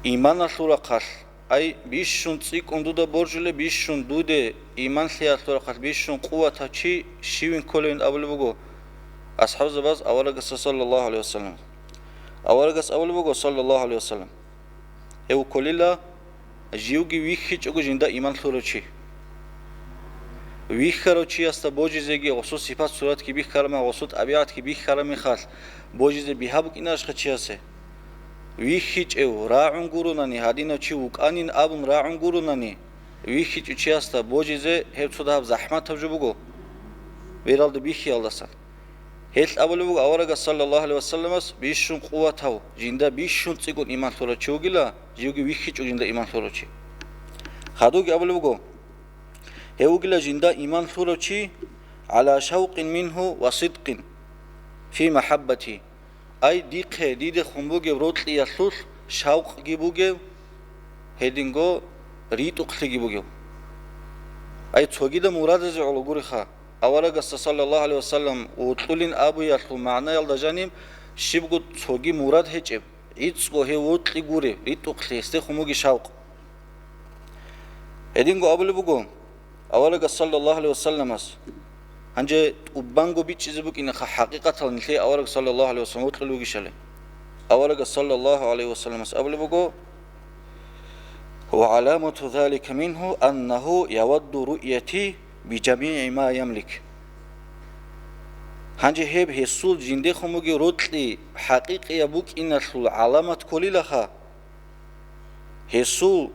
Иманалъул рахъалъ, ай, бищун цӀикӀкӀун дуда боржулеб, бищун дуде иман лъиялъул рахъалъ бищун къуватав чи щивин кколевин абулеб буго асхӀабзабаз аварагасда, саллаллагьу гӀалайгьи ва саллам. Аварагас абулеб буго, саллаллагьу гӀалайгьи ва саллам, гьев кколила, живги вихьичӀого жинда иман лъурав чи. Вихьарав чиясда божизеги, гъосул сипат-суратги бихьараб мехалъ, гъосул тӀабигӀатги бихьараб мехалъ, божизе бигьа букӀинарищха чиясе? ВихьичӀев рагӀун гуронани, гьадинав чи вукӀанин абун рагӀун гуронани, вихьичӀев чиясда божизе гьеб цо дагьаб захӀматаб жо буго, бералда бихьиялдасан. Гьелъ абулеб буго аварагас, саллаллагьу гӀалайгьи ва салламас, бищун къуватав, жинда бищун цӀикӀкӀун иман лъурав чи вугила, живги вихьичӀого жинда иман лъурав чи. Хадубги абулеб буго: «Гьев вугила жинда иман лъурав чи гӀала шавкъин мингьу ва сидкъин фи махӀаббати». Ай, дихъе, дидехун бугеб рокьиялъулъ шавкъги бугев, гьединго ритӀухълъиги бугев. Ай, цогидаб мурадазе гӀоло гуриха, аварагасда, саллаллагьу гӀалайгьи ва саллам, вокьулин абуялъул магӀнаялда жаниб щибго цоги мурад гьечӀеб, гӀицӀго гьев вокьи гуреб, ритӀухълъи, гьесдехун бугеб шавкъ. Гьединго абулеб буго аварагас, саллаллагьу гӀалайгьи ва салламас, гьанже тӀубанго бичӀчӀизе букӀинеха хӀакъикъатал нилъее авараг, саллаллагьу гӀалайгьи ва саллам, вокьулев вугищали. Аварагас, саллаллагьу гӀалайгьи ва салламас, абулеб буго: «Ва гӀаламату залика мингьу аннагьу явадду руъяти би жамигӀи ма ямлик». Гьанже гьеб гьесул жиндехун бугеб рокьи хӀакъикъияб букӀиналъул гӀаламат кколилаха, гьесул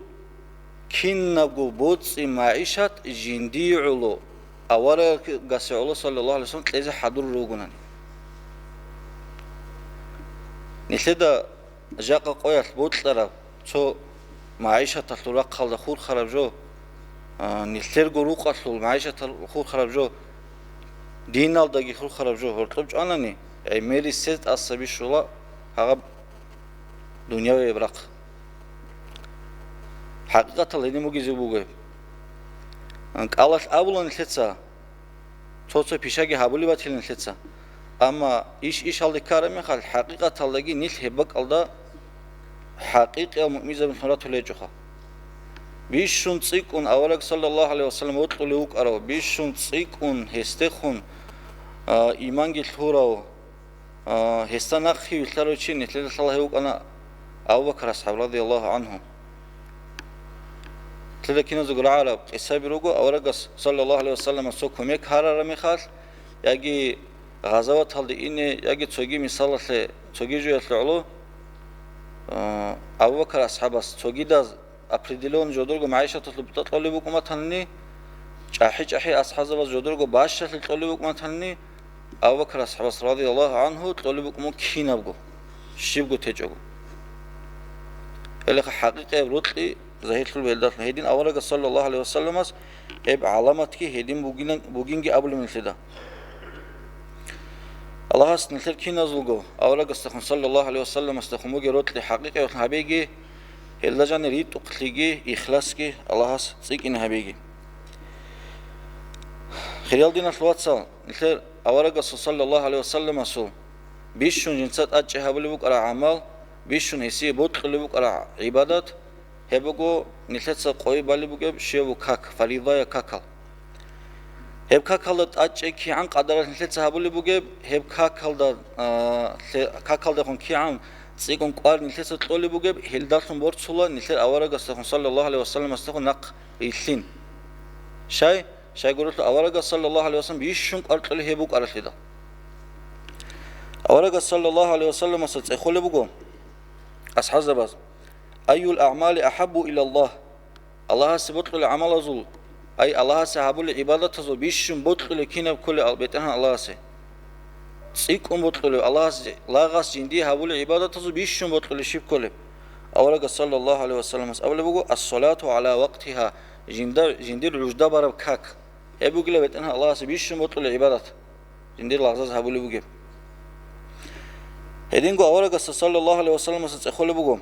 кинабго боцӀи-магӀишат жиндие гӀоло, аварагасе гӀоло, саллаллагьу гӀалайгьи ва саллам, кьезе хӀадурулев вугонани. Нилъеда жакъа къоялъ бокьараб цо магӀишаталъул рахъалда хурхараб жо, а, нилъерго рукъалъул магӀишаталъул хурхараб жо, диналдаги хурхараб жо гьоркьоб чӀванани, гӀемерисез тӀаса бищула гьаб дуниявияб рахъ. ХӀакъикъаталда гьедин бугезе бугеб. КӀалалъ абула нилъеца, цо-цо пишаги гьабулеб батила нилъеца. Амма иш ишалде ккараб мехалъ, хӀакъикъаталдаги нилъ гьеб бакӀалда хӀакъикъиял муъминзабилъун ратулел гьечӀоха. Бищун цӀикӀкӀун авараг, саллаллагьу гӀалайгьи ва саллам, вокьулев вукӀарав, бищун цӀикӀкӀун гьесдехун, а, иманги лъурав, А, гьесда нахъе вилълъарав чи нилъеда лъала гьев вукӀана Абу Бакр асхӀаб, радияллагьу гӀанхӀу. Нилъеда киназего рагӀараб къисаби руго, аварагас, саллаллагьу гӀалайгьи ва саллам, цо кумек гьарараб мехалъ, яги гъазаваталде ине яги цоги мисалалъе, цоги жоялъе гӀоло, а, Абу Бакар асхӀабас цогидаз определённый жодорго магӀишаталъул бутӀа кьолеб букӀун батани, чӀахӀи-чӀахӀи асхӀабзабаз жодорго бащалъи кьолеб букӀун батани, Абу Бакар асхӀабас, радияллагьу гӀанхӀу, кьолеб букӀун кинабго, щибго течӀого. Гьелеха хӀакъикъияб рокьи загьирлъул гьелдалъун. Гьедин аварагас, саллаллагьу гӀалайгьи вассаламас, гьеб гӀаламатги гьедин бугилан-, бугинги абулеб нилъеда. Аллагьас нилъер киназулго аварагасдехун, саллаллагьу гӀалайгьи вассаламасдехун бугеб рокьи хӀакъикъиялъун гьабеги, гьелда жанир ритӀухълъиги, ихласги Аллагьас цӀикӀкӀине гьабеги. Хириял диналъул вацал, нилъер аварагасул, саллаллагьу гӀалайгьи вассаламасул, бищун жинца тӀадчӀей гьабулеб букӀараб гӀамал, бищун гьесие бокьулеб букӀараб гӀибадат, гьеб буго нилъеца къойи балеб бугеб щибаб как, фаридая какал. Гьеб какалда тӀадчӀей кигӀан къадаралъ нилъеца гьабулеб бугеб, гьеб какалда, а, лъе-, какалдехун кигӀан цӀикӀкӀун кӀвар нилъеца кьолеб бугеб, гьелдалъун борцула нилъер аварагасдехун, саллаллагьу гӀалайгьи вассаламасдехун нахъ рилълъин. Щай? Щайгурелъул аварагас, саллаллагьу гӀалайгьи вассалам, бищун кӀвар кьолеб гьеб букӀаралъидал. Аварагас, саллаллагьу гӀалайгьи вассаламаса, цӀехолеб буго асхӀабзабаз: «Айюл аъмали ахӀаббу илаллагь?» Аллагьасе бокьулел гӀамалазул, ай, Аллагьасе гьабулел гӀибадатазул бищун бокьулеб кинаб кколеб ал-, БетӀергьан Аллагьасе? ЦӀикӀкӀун бокьулеб, Аллагьас, лагъас жиндие гьабулел гӀибадатазул бищун бокьулеб щиб кколеб? Аварагас, саллаллагьу гӀалайгьи вассаламас, абулеб буго: «Ас-салату гӀала вакътигьа», жинда-, жиндир гӀужда бараб как. Гьеб бугила БетӀергьан Аллагьасе бищун бокьулеб гӀибадат, жиндир лагъзаз гьабулеб бугеб. Гьединго аварагасда, саллаллагьу гӀалайгьи вассаламасда, цӀехолеб буго.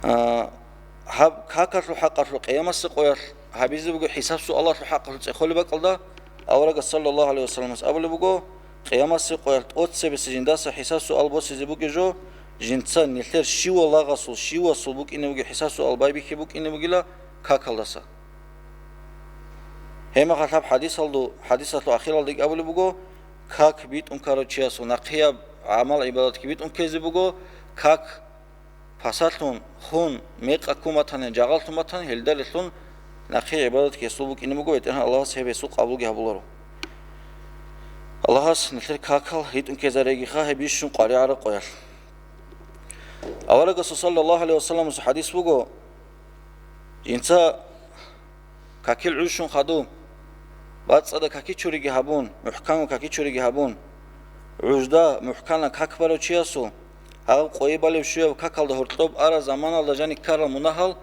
А, гьаб какалъул хӀакъалъулъ, къиямасеб къоялъ гьабизе буго хӀисаб-суалалъул хӀакъалъулъ цӀехолеб бакӀалда, аварагас, саллаллагьу гӀалайгьи вассаламас, абулеб буго: «Къиямасеб къоялъ тӀоцебесеб жиндаса хӀисаб-суал босизе бугеб жо, жинца нилъер щивав лагъасул, щивасул букӀине бугеб хӀисаб-суал байбихьи букӀине бугила какалдаса». Гьеб мехалъ гьаб хӀадисалду-, хӀадисалъул ахиралдаги абулеб буго: «Как битӀун ккарав чиясул нахъеяб гӀамал-гӀибадатги битӀун ккезе буго, как пасалъун, хун, мекъа ккун батани, жагъаллъун батани, гьелдалелъун нахъе гӀибадатги гьесул букӀине буго, БетӀергьан Аллагьас гьеб гьесул къабулги гьабуларо». Аллагьас нилъер какал ритӀун ккезарегиха гьеб бищун къваригӀараб къоялъ. Аварагасул, саллаллагьу гӀалайгьи вассаламасул, хӀадис буго: «Жинца какил гӀужщун хадуб, бацӀцӀадаб какичуриги гьабун, мухӀканго какичуриги гьабун, гӀужда мухӀканаб как барав чиясул, гьагъаб къойи балеб щуяб какалда гьоркьоб араб заманалда жаниб ккарал мунагьал,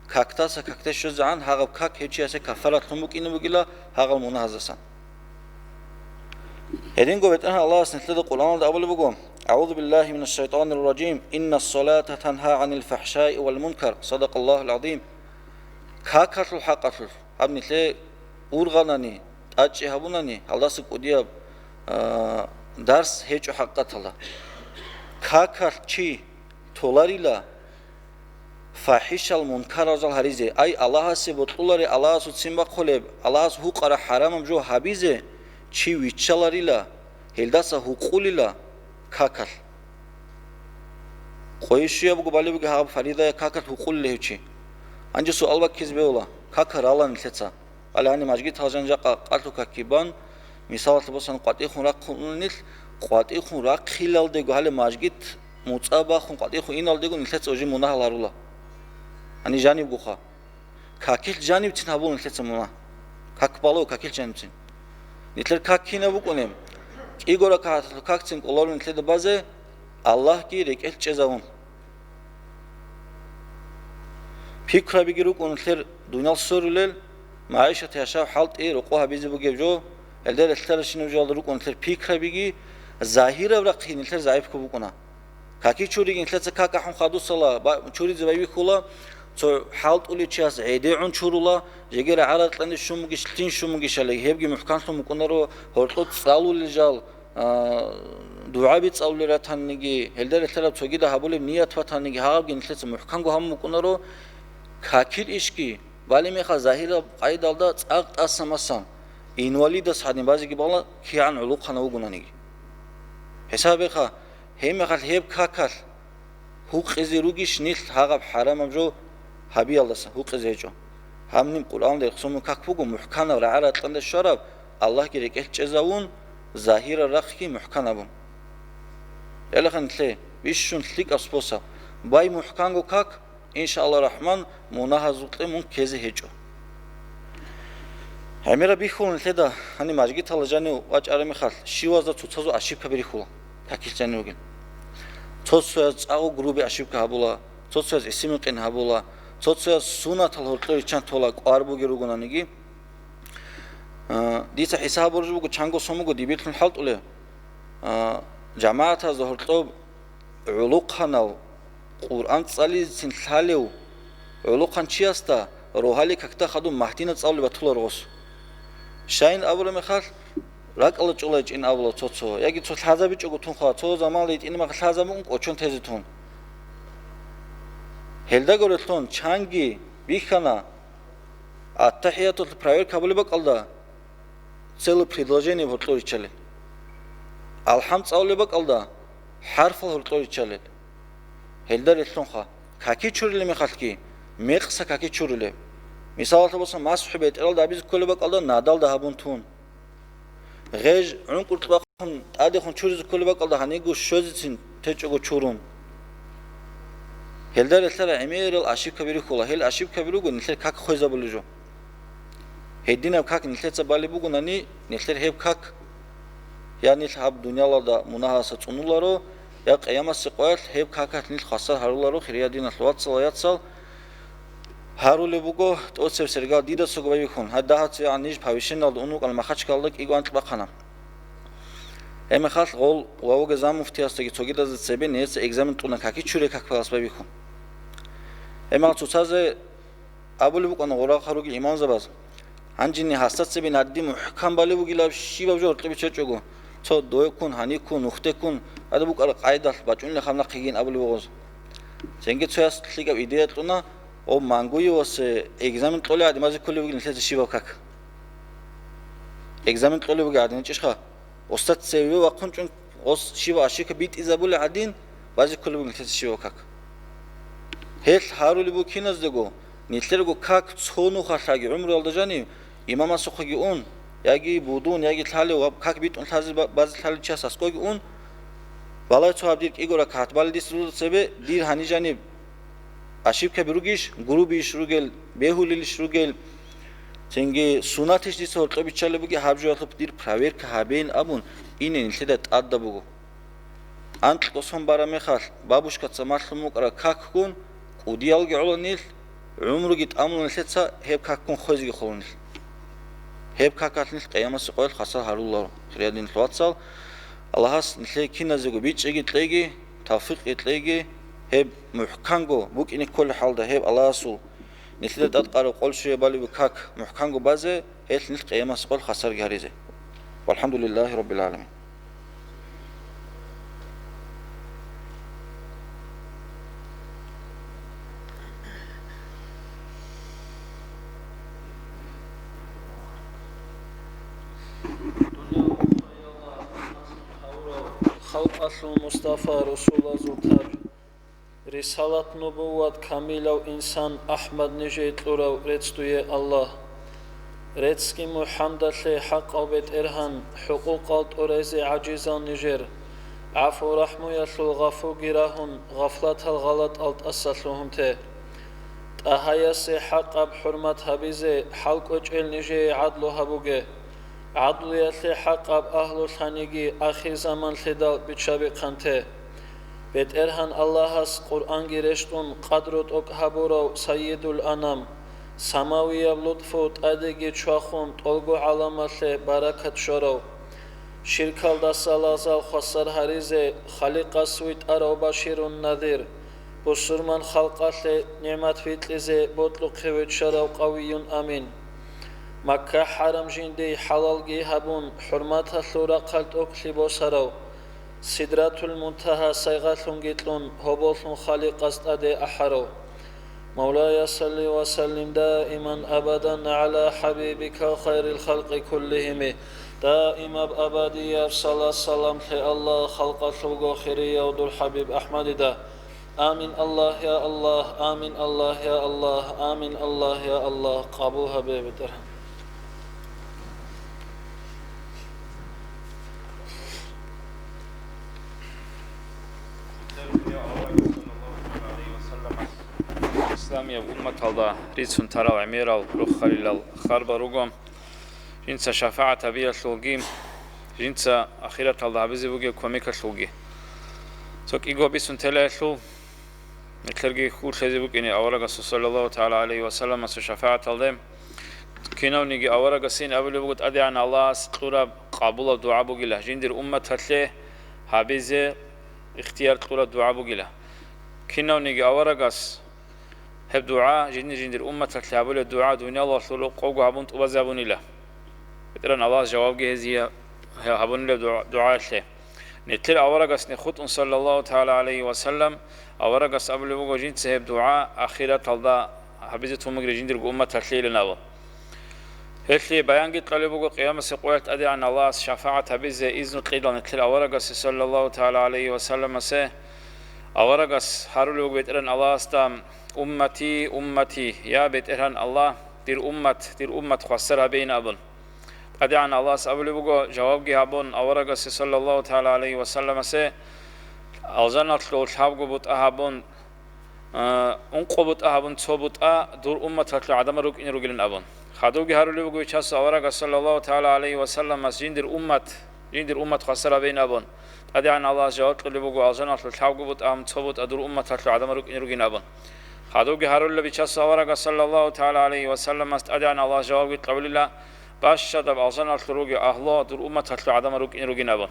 какдаса какде щвезегӀан гьагъаб как гьев чиясе каффаратлъун букӀине бугила гьагъал мунагьаздасан». Гьединго БетӀергьан Аллагьас нилъеда Къуръаналда абулеб буго: «АгӀузу биллагьи минаш шайтӀанир ражим. Иннас салата тангьа гӀанил фахӀшаи вал мункар». Садакъаллагьул гӀазим. Какалъул хӀакъалъулъ, гьаб нилъее ургъанани, тӀадчӀи гьабунани, гьалдаса кӀудияб, а, дарс гьечӀо хӀакъикъаталда. Какалъ чи толарила, фахӀишал мункарал жал гьаризе, ай, Аллагьасе бокьулареб, Аллагьасул ццин бахъулеб, Аллагьас гьукъараб хӀарамаб жо гьабизе чи виччаларила, гьелдаса гьукъулила какалъ. Къойи щуябго балебги гьаб фаридая какалъ гьукъулила гьев чи. Гьанже суал баккизе бегьула, как рала нилъеца? Гьале гьаниб мажгиталъ жаниб жакъа къалъул какги бан, мисалалъе босани, къватӀихун рахъун унел нилъ, къватӀихун рахъилалдего, гьале мажгит муцӀа бахун къватӀихун иналдего нилъеца уже мунагьал гьарула. Гьаниб жанибгоха. Какилъ жанибцин гьабула нилъеца мунагь. Как балев, какилъ жанибцин. Нилъер как кинаб букӀунеб? КӀиго ракагӀаталъул какцин кӀоларун нилъеда базе, Аллагьги рекӀелъ чӀезавун. Пикрабиги рукӀун нилъер дуниял сорулел, магӀишат яшав хӀалтӀи рокъо гьабизе бугеб жо, гьелде релълъаращинаб жоялда рукӀун нилъер пикрабиги, загьираб рахъги нилъер загӀипго букӀуна. Каки чуриги нилъеца как ахӀун хадусала, ба-, чуризе байбихьула, цо хӀалтӀулев чияс гӀедегӀун чурула, жеги рагӀа-ракьанде щун бугищ, лъин щун бугищали, гьебги мухӀканлъун букӀунаро, гьоркьоб цӀалулел жал, а, дугӀаби цӀалулел ратаниги, гьелда релълъараб цогида гьабулеб ният батаниги, гьабги нилъеца мухӀканго гьабун букӀунаро, какил ишги, балеб мехалъ загьираб къайдалда цӀакъ тӀаса-масан, инвалидас гьадин базеги бала кигӀан гӀолохъанав вугонаниги. ХӀисаб гьабеха, гьеб мехалъ гьеб какалъ гьукъизе ругищ нилъ гьагъаб хӀарамаб жо гьабиялдаса гьукъизе гьечӀо. Гьаб ниб Къуръаналда рехсон мун как буго, мухӀканаб рагӀа-ракьанде щвараб, Аллагьги рекӀелъ чӀезавун, загьирал рахъги мухӀкан гьабун. Гьелаха нилъее бищун лъикӀаб способ. Бай мухӀканго как, иншааллагь рахӀман, мунагьазул кье мун ккезе гьечӀо. ГӀемераб бихьула нилъеда, гьаниб мажгиталда жанив вачӀараб мехалъ, щивазда цоцазул ошибкаби рихьула, какилъ жанив вугин. Цо-цояз цӀакъго грубый ошибка гьабула, цо-цояз исимикъин гьабула, цо-цояз суннатал гьоркьор риччан тола, кӀвар бугел ругонаниги. А, дица хӀисаб боржи буго, чанго сон буго дибирлъун хӀалтӀулев. А, жамагӀатазда гьоркьоб гӀолохъанав, Къуръан цӀализецин лъалев гӀолохъанчиясда рогьалил какда хадуб Магьдина цӀалулеб батуларо гъос. Щайин абураб мехалъ, ракӀалда чӀолайчӀин абула цо-цо, яги цо лъазабичӀого тунха, цо заманалда гьитӀинаб мехалъ лъазабун кӀочон тезе тун. Гьелдаго релълъун чанги бихьана, АттахӀиятулъ проверка гьабулеб бакӀалда целое предложение гьоркьор риччалел. АлхӀам цӀалулеб бакӀалда хӀарфал гьоркьор риччалел. Гьелда релълъунха, каки чурулеб мехалъги, мекъса каки чурулеб. Мисалалъе босун, масхӀу бетӀералда гьабизе кколеб бакӀалда надалда гьабун тун. Гъеж гӀункӀур кьвахъун тӀадехун чуризе кколеб бакӀалда гьаниго щвезецин течӀого чурун. Гьелда релълъарал гӀемерал ошибкаби рихьула, гьел ошибкаби руго нилъер как хвезабулеб жо. Гьединаб как нилъеца балеб бугонани, нилъер гьеб как я нилъ гьаб дуниялалда мунагьалдаса цӀунуларо, я Къиямасеб къоялъ гьеб какалъ нилъ хвасар гьаруларо, хириял диналъул вацал ва яцал. Гьарулеб буго тӀоцебесеб иргаялда дидасаго байбихьун, гьай дагьацигӀан ниж повышениялда ун вукӀана Махачкалалда кӀиго анкь бахъана. Гьеб мехалъ гъол ва вугеза муфтиясдаги цогидазда цебе нижеца экзамен кьуна каки чурей как балас байбихьун. Гьеб мехалъ цоцазе абулеб букӀана гъорахъа ругел имамзабаз, гьанжеги гьасда цебе гьадин мухӀкан балеб бугилан щибаб жо гьоркьоб биччачӀого, цо дойккун, гьаниккун, нухтеккун, гьадаб букӀараб къайдалъ бачӀунилан гьаб нахъегийин абулеб бугоз. Цинги цояс лъикӀаб идея кьуна, гъо Мангуевасе экзамен кьолеб гӀадин базе кколеб бугин нилъеца щибаб как. Экзамен кьолеб бугеб гӀадин гьечӀищха? Устад цеве вахъун чӀун, гъос щибаб ошибка битӀизабулеб гӀадин, базе кколеб бугин нилъеца щибаб как. Гьелъ гьарулеб буго киназдего, нилъерго как цо нухалъаги гӀумруялда жанив имамасухъеги ун, яги будун, яги лъалев ва как битӀун лъазе ба-, базе лъалев чияс аскӀоги ун, балай цо гьаб дир кӀиго ракагӀат балел дица дуда цебе, дир гьаниб жаниб ошибкаби ругищ, грубийищ ругел, бегьулилищ ругел, цинги сунатищ дица гьоркьоб биччалеб бугеб, гьаб жоялъухъ дир проверка гьабейин абун, ине нилъеда тӀадаб буго. Анкьго сон бараб мехалъ, бабушкаца малъун букӀараб какгун кӀудиялги гӀоло нилъ, гӀумруги тӀамула нилъеца гьеб какгун хвезеги холо нилъ. Гьеб какалъ нилъ Къиямасеб къоялъ хвасар гьаруларо, хириял диналъул вацал. Аллагьас нилъее киназего бичӀчӀиги кьеги, тавфикъги кьеги, гьеб мухӀканго букӀине кколеб хӀалда, гьеб Аллагьасул нилъеда тӀадкъараб къол щвезе балеб как мухӀканго базе, гьелъ нилъ Къиямасеб къоялъ хвасарги гьаризе. ВалхӀамдулиллагьи раббил гӀаламин. Халкъалъул Мустафа расулазул таж, рисалат-нубувват камилав инсан АхӀмад нижее кьурав рецц дуе, Аллагь. Реццги МухӀамдалъе, хӀакъав БетӀергьан, хӀукъукъал тӀурезе гӀажизал нижер, гӀафу-рахӀмуялъул гъафуги рагьун, гъафлатал гъалатӀал тӀаса лъугьун те. ТӀагьаясе хӀакъаб хӀурмат гьабизе хӀал кӀвечӀел нижее гӀадлу гьабуге. ГӀадлуялъе хӀакъаб агьлу лъаниги ахирзаманлъидал биччабихъанте. БетӀергьан Аллагьас Къуръанги рещтӀун къадру тӀокӀ гьабурав Сайидул Анам, самавияб лутӀфу тӀадеги чвахун тӀолго гӀаламалъе баракат щварав, ширкалдаса лагъзал хвасар гьаризе Халикъас витӀарав Баширун Надир, бусурман халкъалъе нигӀмат витӀлъизе бокьухъе виччарав Къавиюн Амин. Макка хӀарам жиндей хӀалалги гьабун, хӀурматалъул рахъал тӀокӀлъи босарав, Сидратул Мунтагьа сайгъалъунги кьун, гьоболлъун Халикъас тӀаде ахӀарав. مولاي صل وسلم دائما أبدا على حبيبك خير الخلق كلهم. Даимаб абадияб салат-салам лъе, Аллагь, халкъалъулго хирияв дур ХӀабиб АхӀмадида. Амин, Аллагь, я Аллагь, амин, Аллагь, я Аллагь, амин, Аллагь, я Аллагь, къабул гьабе, БетӀергьан. Аллагь рицун тарал гӀемерал рохалилал харбал руго, жинца шафагӀат гьабиялъулги, жинца ахираталда гьабизе бугеб кумекалъулги. Цо кӀиго бицун телаялъул, нилъерги хьул лъезе букӀине аварагасул саллаллагьу тагӀала гӀалайгьи ва салламасул шафагӀаталде. Кинавниги аварагасин абулеб буго, ТӀадегӀан Аллагьас кьураб къабулаб дугӀа бугила, жиндир умматалъе гьабизе ихтияр кьураб дугӀа бугила. Кинавниги аварагас гьеб дугӀа, жиндир-жиндир умматалъе гьабулеб дугӀа, дуниялалъул рокъовго гьабун тӀубазе гьабунила. БетӀеран Аллагьас жавабги гьезие гьабунила дугӀ-, дугӀаялъе. Нилъер аварагасни хутӀун, саллаллагьу тагӀала гӀалайгьи ва саллам, аварагас абулеб буго, жинца гьеб дугӀа ахираталда гьабизе тун бугила жиндирго умматалъейилан абун. Гьелъие баянги кьолеб буго, Къиямасеб къоялъ ТӀадегӀан Аллагьас шафагӀат гьабизе изну кьедал нилъер аварагасе, саллаллагьу тагӀала гӀалайгьи ва салламасе, аварагас гьарулев вуго БетӀеран Аллагьасда: «Уммати, уммати, я БетӀергьан Аллагь, дир уммат, дир уммат хвасар гьабейин», – абун. ТӀадегӀан Аллагьас абулеб буго, жавабги гьабун аварагасе, саллаллагьу тагӀала гӀалайгьи ва салламасе, алжаналъул лъабго бутӀа гьабун, а, ункъо бутӀа гьабун цо бутӀа дур умматалъул гӀадамал рукӀине ругилан абун. Хадубги гьарулеб буго Бичасул аварагас, саллаллагьу тагӀала гӀалайгьи ва салламас, жиндир уммат, жиндир уммат хвасар гьабейин абун. ТӀадегӀан Аллагьас жаваб кьолеб буго, алжаналъул лъабго бутӀа гьабун цо бутӀа дур умматалъул гӀадамал рукӀине ругин абун. Хадубги гьарулеб Бичасул аварагас, саллаллагьу тагӀала гӀалайгьи ва салламас, ТӀадегӀан Аллагьас жавабги кьабулила, бащадаб алжаналъул ругел агьлу дур умматалъул гӀадамал рукӀине ругин абун.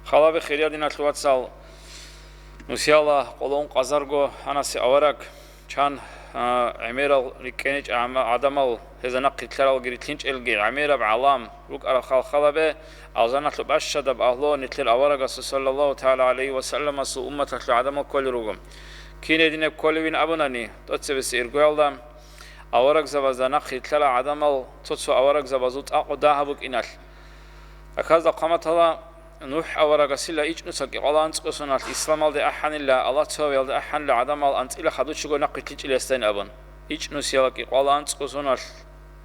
Халабе хириял диналъул вацал, нусияла къоло ункъазарго гьанасе авараг, чан, а, гӀемерал рикӀкӀеничӀ гӀама-, гӀадамал, гьезда нахъ рилълъаралги рилълъинчӀелги гӀемераб гӀалам рукӀараб халкъалабе, алжаналъул бащадаб агьлу нилъер аварагасул, саллаллагьу тагӀала гӀалайгьи ва салламасул, умматалъул гӀадамал кколел руго. Кин гьединаб кколевин абунани, тӀоцебесеб иргоялда аварагзабазда нахъ рилълъарал гӀадамал цо-цо аварагзабазул цӀакъго дагьаб букӀиналъ. Аказда хъаматала НухӀ аварагасила ичӀнуса кӀикъоялда анцӀго соналъ исламалде ахӀанила, Аллагь цоявиялде ахӀанила гӀадамал анцӀила хадучего нахъ рилълъинчӀила гьесдайин абун. ИчӀнусияла кӀикъоялда анцӀго соналъ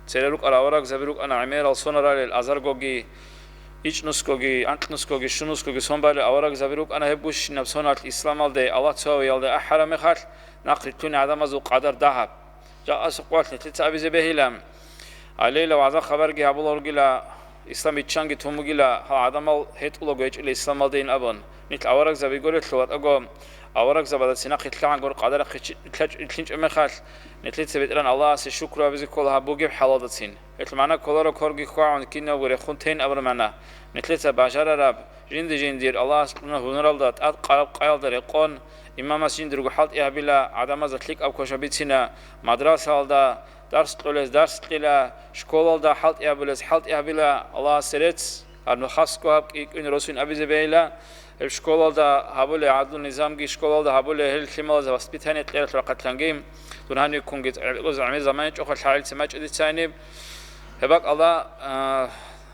цере рукӀарал аварагзаби рукӀана гӀемерал сонаралел азаргоги, ичӀнусгоги, анкьнусгоги, щунусгоги сон балел аварагзаби рукӀана, гьеб гущинаб соналъ исламалде, Аллагь цоявиялде ахӀараб мехалъ, нахъ рилълъуни гӀадамазул къадар дагьаб. Жакъасухъ валъ нилъеца абизе бегьила. Гьалейла вагӀза-хабарги гьабула ругила, ислам иччанги тун бугила, гьал гӀадамал гьетӀулаго гьечӀила исламалдейин абун. Нилъ аварагзаби гурелъул ватӀаго, аварагзабазда цинахъ рилълъагӀан гур къадарахъе чи-, рилълъач-, рилълъинчӀеб мехалъ, нилъеца БетӀеран Аллагьасе шукру гьабизе ккола гьаб бугеб хӀалалдацин. Гьелъ магӀна кколаро корги хьвагӀун кинавго рехун тейин абураб магӀна. Нилъеца бажарараб, жинди-жиндир Аллагьас кьуна гьунаралда тӀад къараб къаялда рекъон, имамас жиндирго хӀалтӀи гьабила, гӀадамазда лъикӀаб кваша бицина, мадрасаялда дарс кьолез дарс кьила, школалда хӀалтӀи гьабулез хӀалтӀи гьабила, Аллагьасе рецц, гьаб нухасго гьаб кӀи-, кӀиун росин абизе бегьила, гьеб школалда гьабулеб гӀадлу-низамги, школалда гьабулеб гьел лъималазе воспитание кьералъул рахъалъанги, дун гьанивккунги гӀемер заман чӀоха лъагӀел цемачӀ дица гьаниб. Гьеб бакӀалда, а,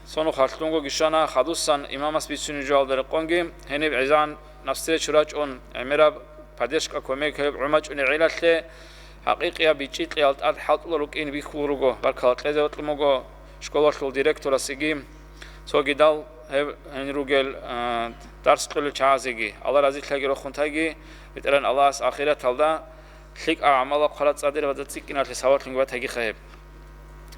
Цо нух гьалъунгоги щвана, хадусан имамас бицунеб жоялда рекъонги, гьениб гӀезегӀан навстречу рачӀун, гӀемераб поддержка, кумек гьеб гӀумачӀунеб гӀелалъе, хӀакъикъияб бичӀчӀи кьеял тӀад хӀалтӀулел рукӀин бихьулел руго, баркала кьезе бокьун буго школалъул директорасеги, цогидал гьеб гьенир ругел, а, дарс кьолел чагӀазеги. Аллагь разилъаги рохун тайги, БетӀеран Аллагьас ахираталда лъикӀаб гӀамалал хъвараб цӀадирабазда цӀикӀкӀиналъе саваблъунги батагиха гьеб.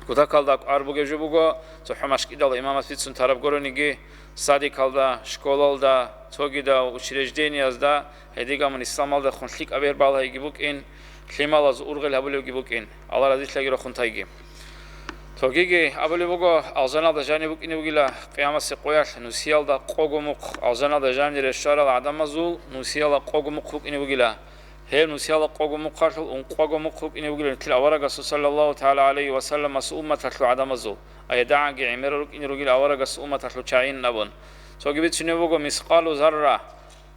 Кутакалда кӀвар бугеб жо буго, цохӀо машкӀидал имамас бицун тараб гурониги, садикалда, школалда, цогидал учреждениязда, гьедигамун исламалдехун лъикӀаб бер балагьиги букӀин, лъималаз ургъел гьабулебги букӀин, Аллагь разилъаги рохун тайги. Цогиги абулеб буго, алжаналда жаниб букӀине бугила, Къиямасеб къоялъ нусиялда къого мухъ, алжаналда жанире щварал гӀадамазул нусиялда къого мухъ букӀине бугила. Гьеб нусиялда къого мухъалъул ункъого мухъ букӀине бугилан нилъер аварагасул саллаллагьу тагӀала гӀалайгьи ва салламасул умматалъул гӀадамазул, ай дагӀанги гӀемерал рукӀине ругел аварагасул умматалъул чагӀийин абун. Цоги бицунеб буго мискъалу зарра,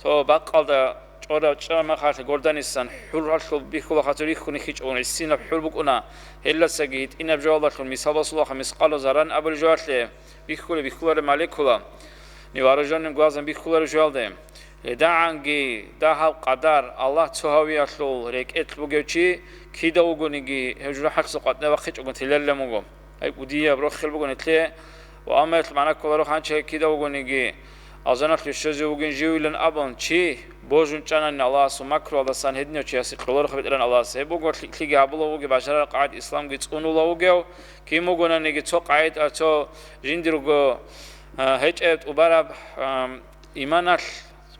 цо бакъалда чӀора-, чӀа мехалъ горданисан хӀуралъул бихьула хатур рихьун рихьичӀого гӀисинаб хӀур букӀуна, гьелдасаги гьитӀинаб жоялдалъун мисал босулаха мискъалу зарран абулеб жоялъе, бихьулеб бихьулареб молекула, невооружённым глазом бихьулареб жоялде. ГьедагӀанги дагьаб къадар Аллагь цо гьавиялъул рекӀелъ бугев чи кида вугониги, гьев журахӀалъуса къватӀне вахъичӀого телилан вуго. Гьеб кӀудияб рохел буго нилъее. Ва амма гьелъ магӀна кколаро гьанже кида вугониги, алжаналъе щвезе вугин живилан абун, чи божун чӀанани Аллагьасул макруялдасан гьединав чиясе кьоларухъ бетӀеран Аллагьас. Гьеб буго лъикӀлъиги гьабулав вугев, бажарараб къагӀид исламги цӀунулав вугев, кин бугонаниги цо къагӀид, а, цо жиндирго, а, гьечӀеб тӀубараб, а, иманалъ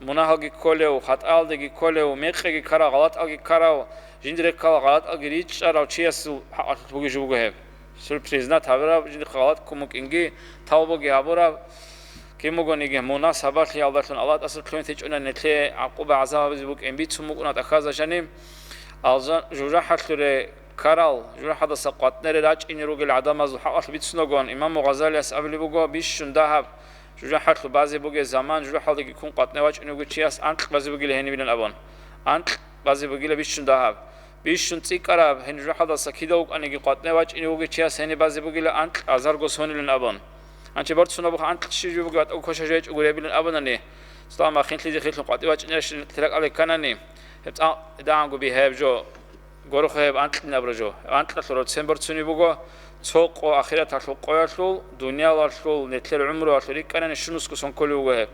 мунагьалги кколев, хатӀаялдеги кколев, мекъиги ккарав, гъалатӀалги ккарав, жиндир реккалал гъалатӀалги ричӀчӀарав чиясул хӀакъалъулъ бугеб жо буго гьеб. Сюрпризнат гьабураб, жиндихъ гъалатӀ ккун букӀинги, тавбуги гьабураб, кин бугониги мунасабалъиялдалъун Аллагь тӀаса лъугьин течӀунани нилъее гӀакъуба-гӀазаб гьабизе букӀин бицун букӀуна тӀахьазда жаниб, алжан-, жужахӀалъуре ккарал, жужахӀалдаса къватӀнере рачӀине ругел гӀадамазул хӀакъалъ бицунагун, имаму Гъазалияс абулеб буго, бищун дагьаб жужахӀалъу базе бугеб заман жужахӀалдаги ккун къватӀне вачӀунев вугев чияс анкь базе бугила гьенибилан абун. Анкь базе бугила бищун дагьаб. Бищун цӀикӀкӀараб гьениб жужахӀалдаса кида вукӀаниги къватӀне вачӀине вугев чияс гьениб базе бугила анкь азарго сонилан абун. Гьанчи борцунаб буха анкь щиб жо бугеб батӀа кошаш гьечӀого ребилан абунани, цӀакъ махинлъизе хилъун къватӀи вачӀинарищ тиракӀалде кканани, гьеб цӀакъ дагьанго бигьаяб жо. Гурохъа гьеб анкьин абураб жо. Анкьалъул роцен борцунеб буго, цо къо ахираталъул къоялъул, дуниялалъул, нилъер гӀумруялъул рикӀкӀанани щунусго сон кколеб буго гьеб.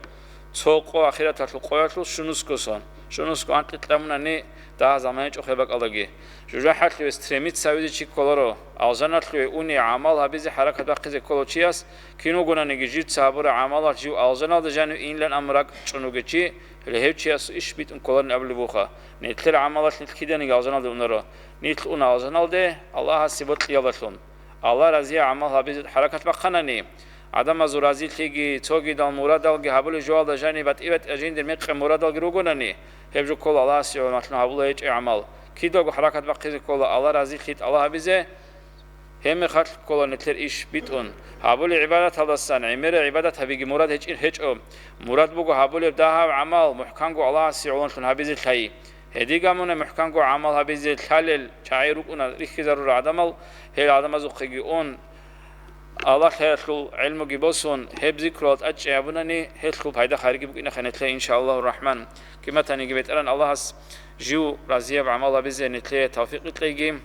Цо къо ахираталъул къоялъул щунусго сон. Щунусго анкьи кьамунани дагьа заман гьечӀо хеб бакӀалдаги. ЖужахӀалъуве стремиться гьавизе чи кколаро. Алжаналъуве уни гӀамал гьабизе хӀаракат бахъизе кколав чияс, кин вугонаниги жица гьабураб гӀамалалъ жив алжаналда жанив инилан абун ракӀчӀун вугев чи, гьеле гьев чиясул иш битӀун кколарин абулеб буха. Нилъер гӀамалалъ нилъ киданиги алжаналде унаро. Нилъ уна алжаналде Аллагьасе бокьиялдалъун. Аллагь разияб гӀамал гьабизе хӀаракат бахъанани, гӀадамазул разилъиги, цогидал мурадалги гьабулеб жоялда жаниб батӀи-батӀияб жиндир мекъи мурадалги ругонани, гьеб жо ккола Аллагьасе гьуналлъун гьабула гьечӀеб гӀамал. Кидаго хӀаракат бахъизе ккола Аллагь разилъи тӀалаб гьабизе, гьебмехалъ ккола нилъер иш битӀун. Гьабулеб гӀибадаталдасан гӀемераб гӀибадат гьабиги мурад гьечӀин гьечӀо. Мурад буго гьабулеб дагьаб гӀамал мухӀканго Аллагьасе гӀоланлъун гьабизе лъай. Гьедин гьамуна мухӀканго гӀамал гьабизе лъалел чагӀи рукӀуна рихьизарурал гӀадамал, гьел гӀадамазухъеги ун, Аллагь лъаялъул гӀелмуги босун, гьеб зикруялда тӀадчӀей гьабунани, гьелъул пайда-хайрги букӀинахъе нилъее, иншааллагьу рахӀман. Киматаниги БетӀеран Аллагьас жив разияб гӀамал гьабизе нилъее тавфикъ кьеги,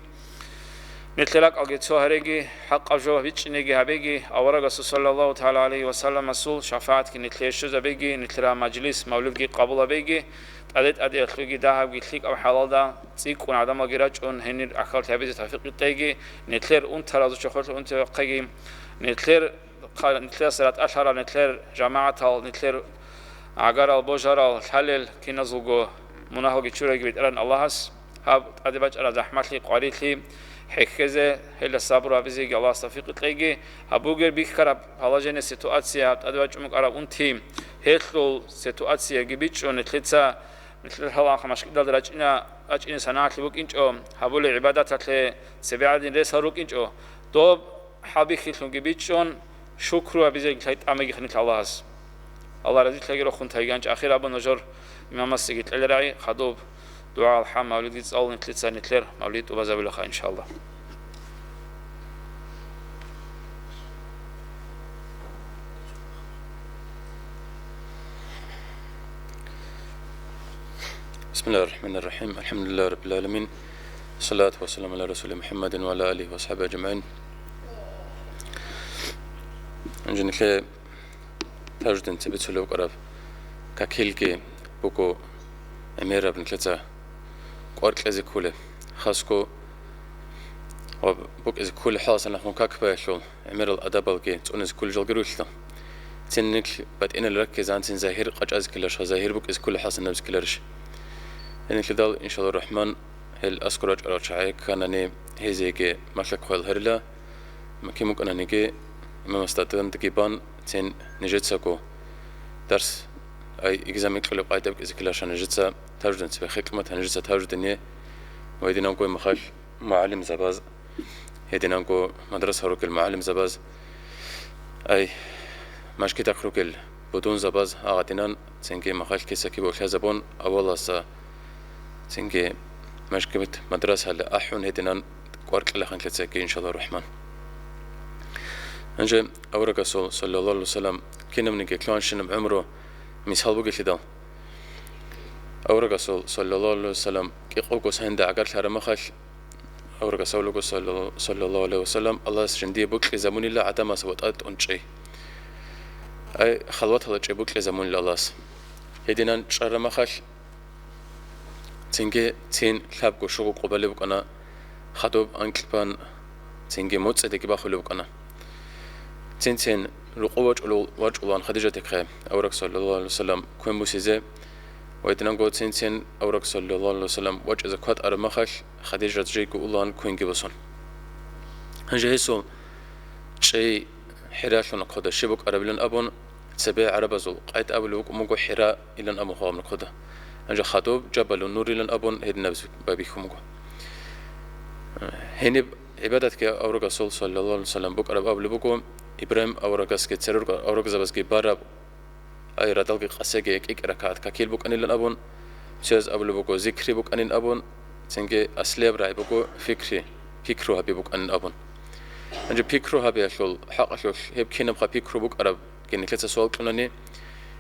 нилъер ракӀалги цо гьареги, хӀакъаб жо бичӀчӀинеги гьабеги, аварагасул саллаллагьу тагӀала гӀалайгьи ва салламасул шафагӀатги нилъее щвезабеги, нилъер гьаб мажлис, мавлидги къабул гьабеги, тӀаде-тӀадеялъулги дагьабги лъикӀаб хӀалалда цӀикӀкӀун гӀадамалги рачӀун гьенир гӀахьаллъи гьабизе тавфикъ кьеги, нилъер унтарал чохолъ унтавехъеги, нилъер Хъа-, нилъеца ратӀалъарал нилъер жамагӀатал, нилъер гӀагарал, божарал, лъалел киназулго мунагьалги чураги БетӀеран Аллагьас гьаб тӀаде бачӀараб захӀмалъи, къварилъи хӀехьезе, гьелда сабру гьабизеги Аллагьас тавфикъ кьеги, гьаб бугеб бихьараб положение, ситуация, гьаб тӀаде бачӀун букӀараб унти, гьелъул ситуацияги бичӀчӀун, нилъеца, нилъер гьалахъа машгидалда рачӀина, рачӀине санагӀалъи букӀинчӀо, гьабулеб гӀибадаталъе цебе гӀадин рес гьарукӀинчӀо, доб хӀалбихьилъунги бичӀчӀун, шукру гьабизе лъай тӀамиги хинилъ Аллагьас. Аллагь разилъаги рохун тайги гьанчӀ ахир абун нужер имамасеги кьелерагӀи, хадуб дугӀа алхӀам мавлидги цӀалун нилъеца нилъер мавлид тӀубазабулаха, иншаллагь. بسم الله الرحمن الرحيم. الحمد لله رب العالمين. الصلاة والسلام على رسول محمد وعلى آله وصحبه أجمعين. Гьанже нилъее Тажудин цебе цолев вукӀараб какилги буго гӀемераб нилъеца кӀвар кьезе кколеб. Хасго ва букӀизе кколеб хӀалалъа нахъун как баялъул гӀемерал адабалги цӀунизе кколел жалги ругелъул. Цин нилъ батӀинал раккизан цин загьир къачӀазе ккеларищ, загьир букӀизе кколеб хӀалалъа набизе ккеларищ? Гьенилъидал, иншаллагьу рахӀман, гьел аскӀор рачӀарал чагӀи кканани, гьезиеги малъа-хъваял гьарила. Кин букӀананиги, имамас тӀадегӀандаги бан, цин нижецаго дарс, ай, экзамен кьолеб къайда букӀизе ккеларищ нижеца Тажудин цебе хикмат, нижеца Тажудине ва гьединанго махалъ мугӀалимзабаз, гьединанго мадраса ругел мугӀалимзабаз, ай, мажгитахъ ругел будунзабаз агъадинан, цинги махалъ киса-киб улъазабун, аваласа цинги мажгит мадрасалде ахӀун гьединан кӀвар кьелаха нилъецаги, иншаллагьу рахӀман. Гьанже аварагасул, саллаллагьу гӀалайгьи вассалам, кинабниги лъугьанщинаб гӀумру мисал бугелъидал, аварагасул, саллаллагьу гӀалайгьи вассалам, кӀикъого сайинда гӀагарлъараб махалъ, аварагас абулаго, салла-, саллаллагьу гӀалайгьи вассалам, Аллагьас жиндие бокьизабунила гӀадамас ватӀа тӀунчӀей. Ай, халваталда чӀей букӀизабунила Аллагьас. Гьединан чӀараб махалъ, цинги цин лъабго щуго къо балеб букӀана, хадуб анкьго бан, цинги моцӀидаги бахулеб букӀана. Цин-цин рокъов вачӀулев-, вачӀулаан Хадижатихъе авараг, саллаллагьу гӀалайгьи вассалам, квен бусизе. Ва гьединанго цин-цин авараг, саллаллагьу гӀалайгьи вассалам, вачӀизе кватӀараб махалъ, Хадижат жийго улаан квенги босун. Гьанже гьесул чӀей ХӀиралъул нахъода щиб букӀарабилан абун, цебе гӀарабазул къайд абулеб букӀун буго ХӀира илан абун гьаб нахъода. Гьанже хадуб Жабалун Нур илан абун гьединаб бихьун буго. Гьениб гӀибадатги аварагасул, саллаллагьу гӀалайгьи вассалам, букӀараб абулеб буго, Ибрагьим аварагасги церер аварагзабазги бараб, ай, радалги къасиги кӀикӀ ракагӀат какил букӀанилан абун, цояз абулеб буго, зикри букӀанин абун, цинги аслияб рагӀи буго, фикри, пикру гьаби букӀанин абун. Гьанже пикру гьабиялъул хӀакъалъулъ гьеб кинабха пикру букӀараб нилъеца суал кьунани,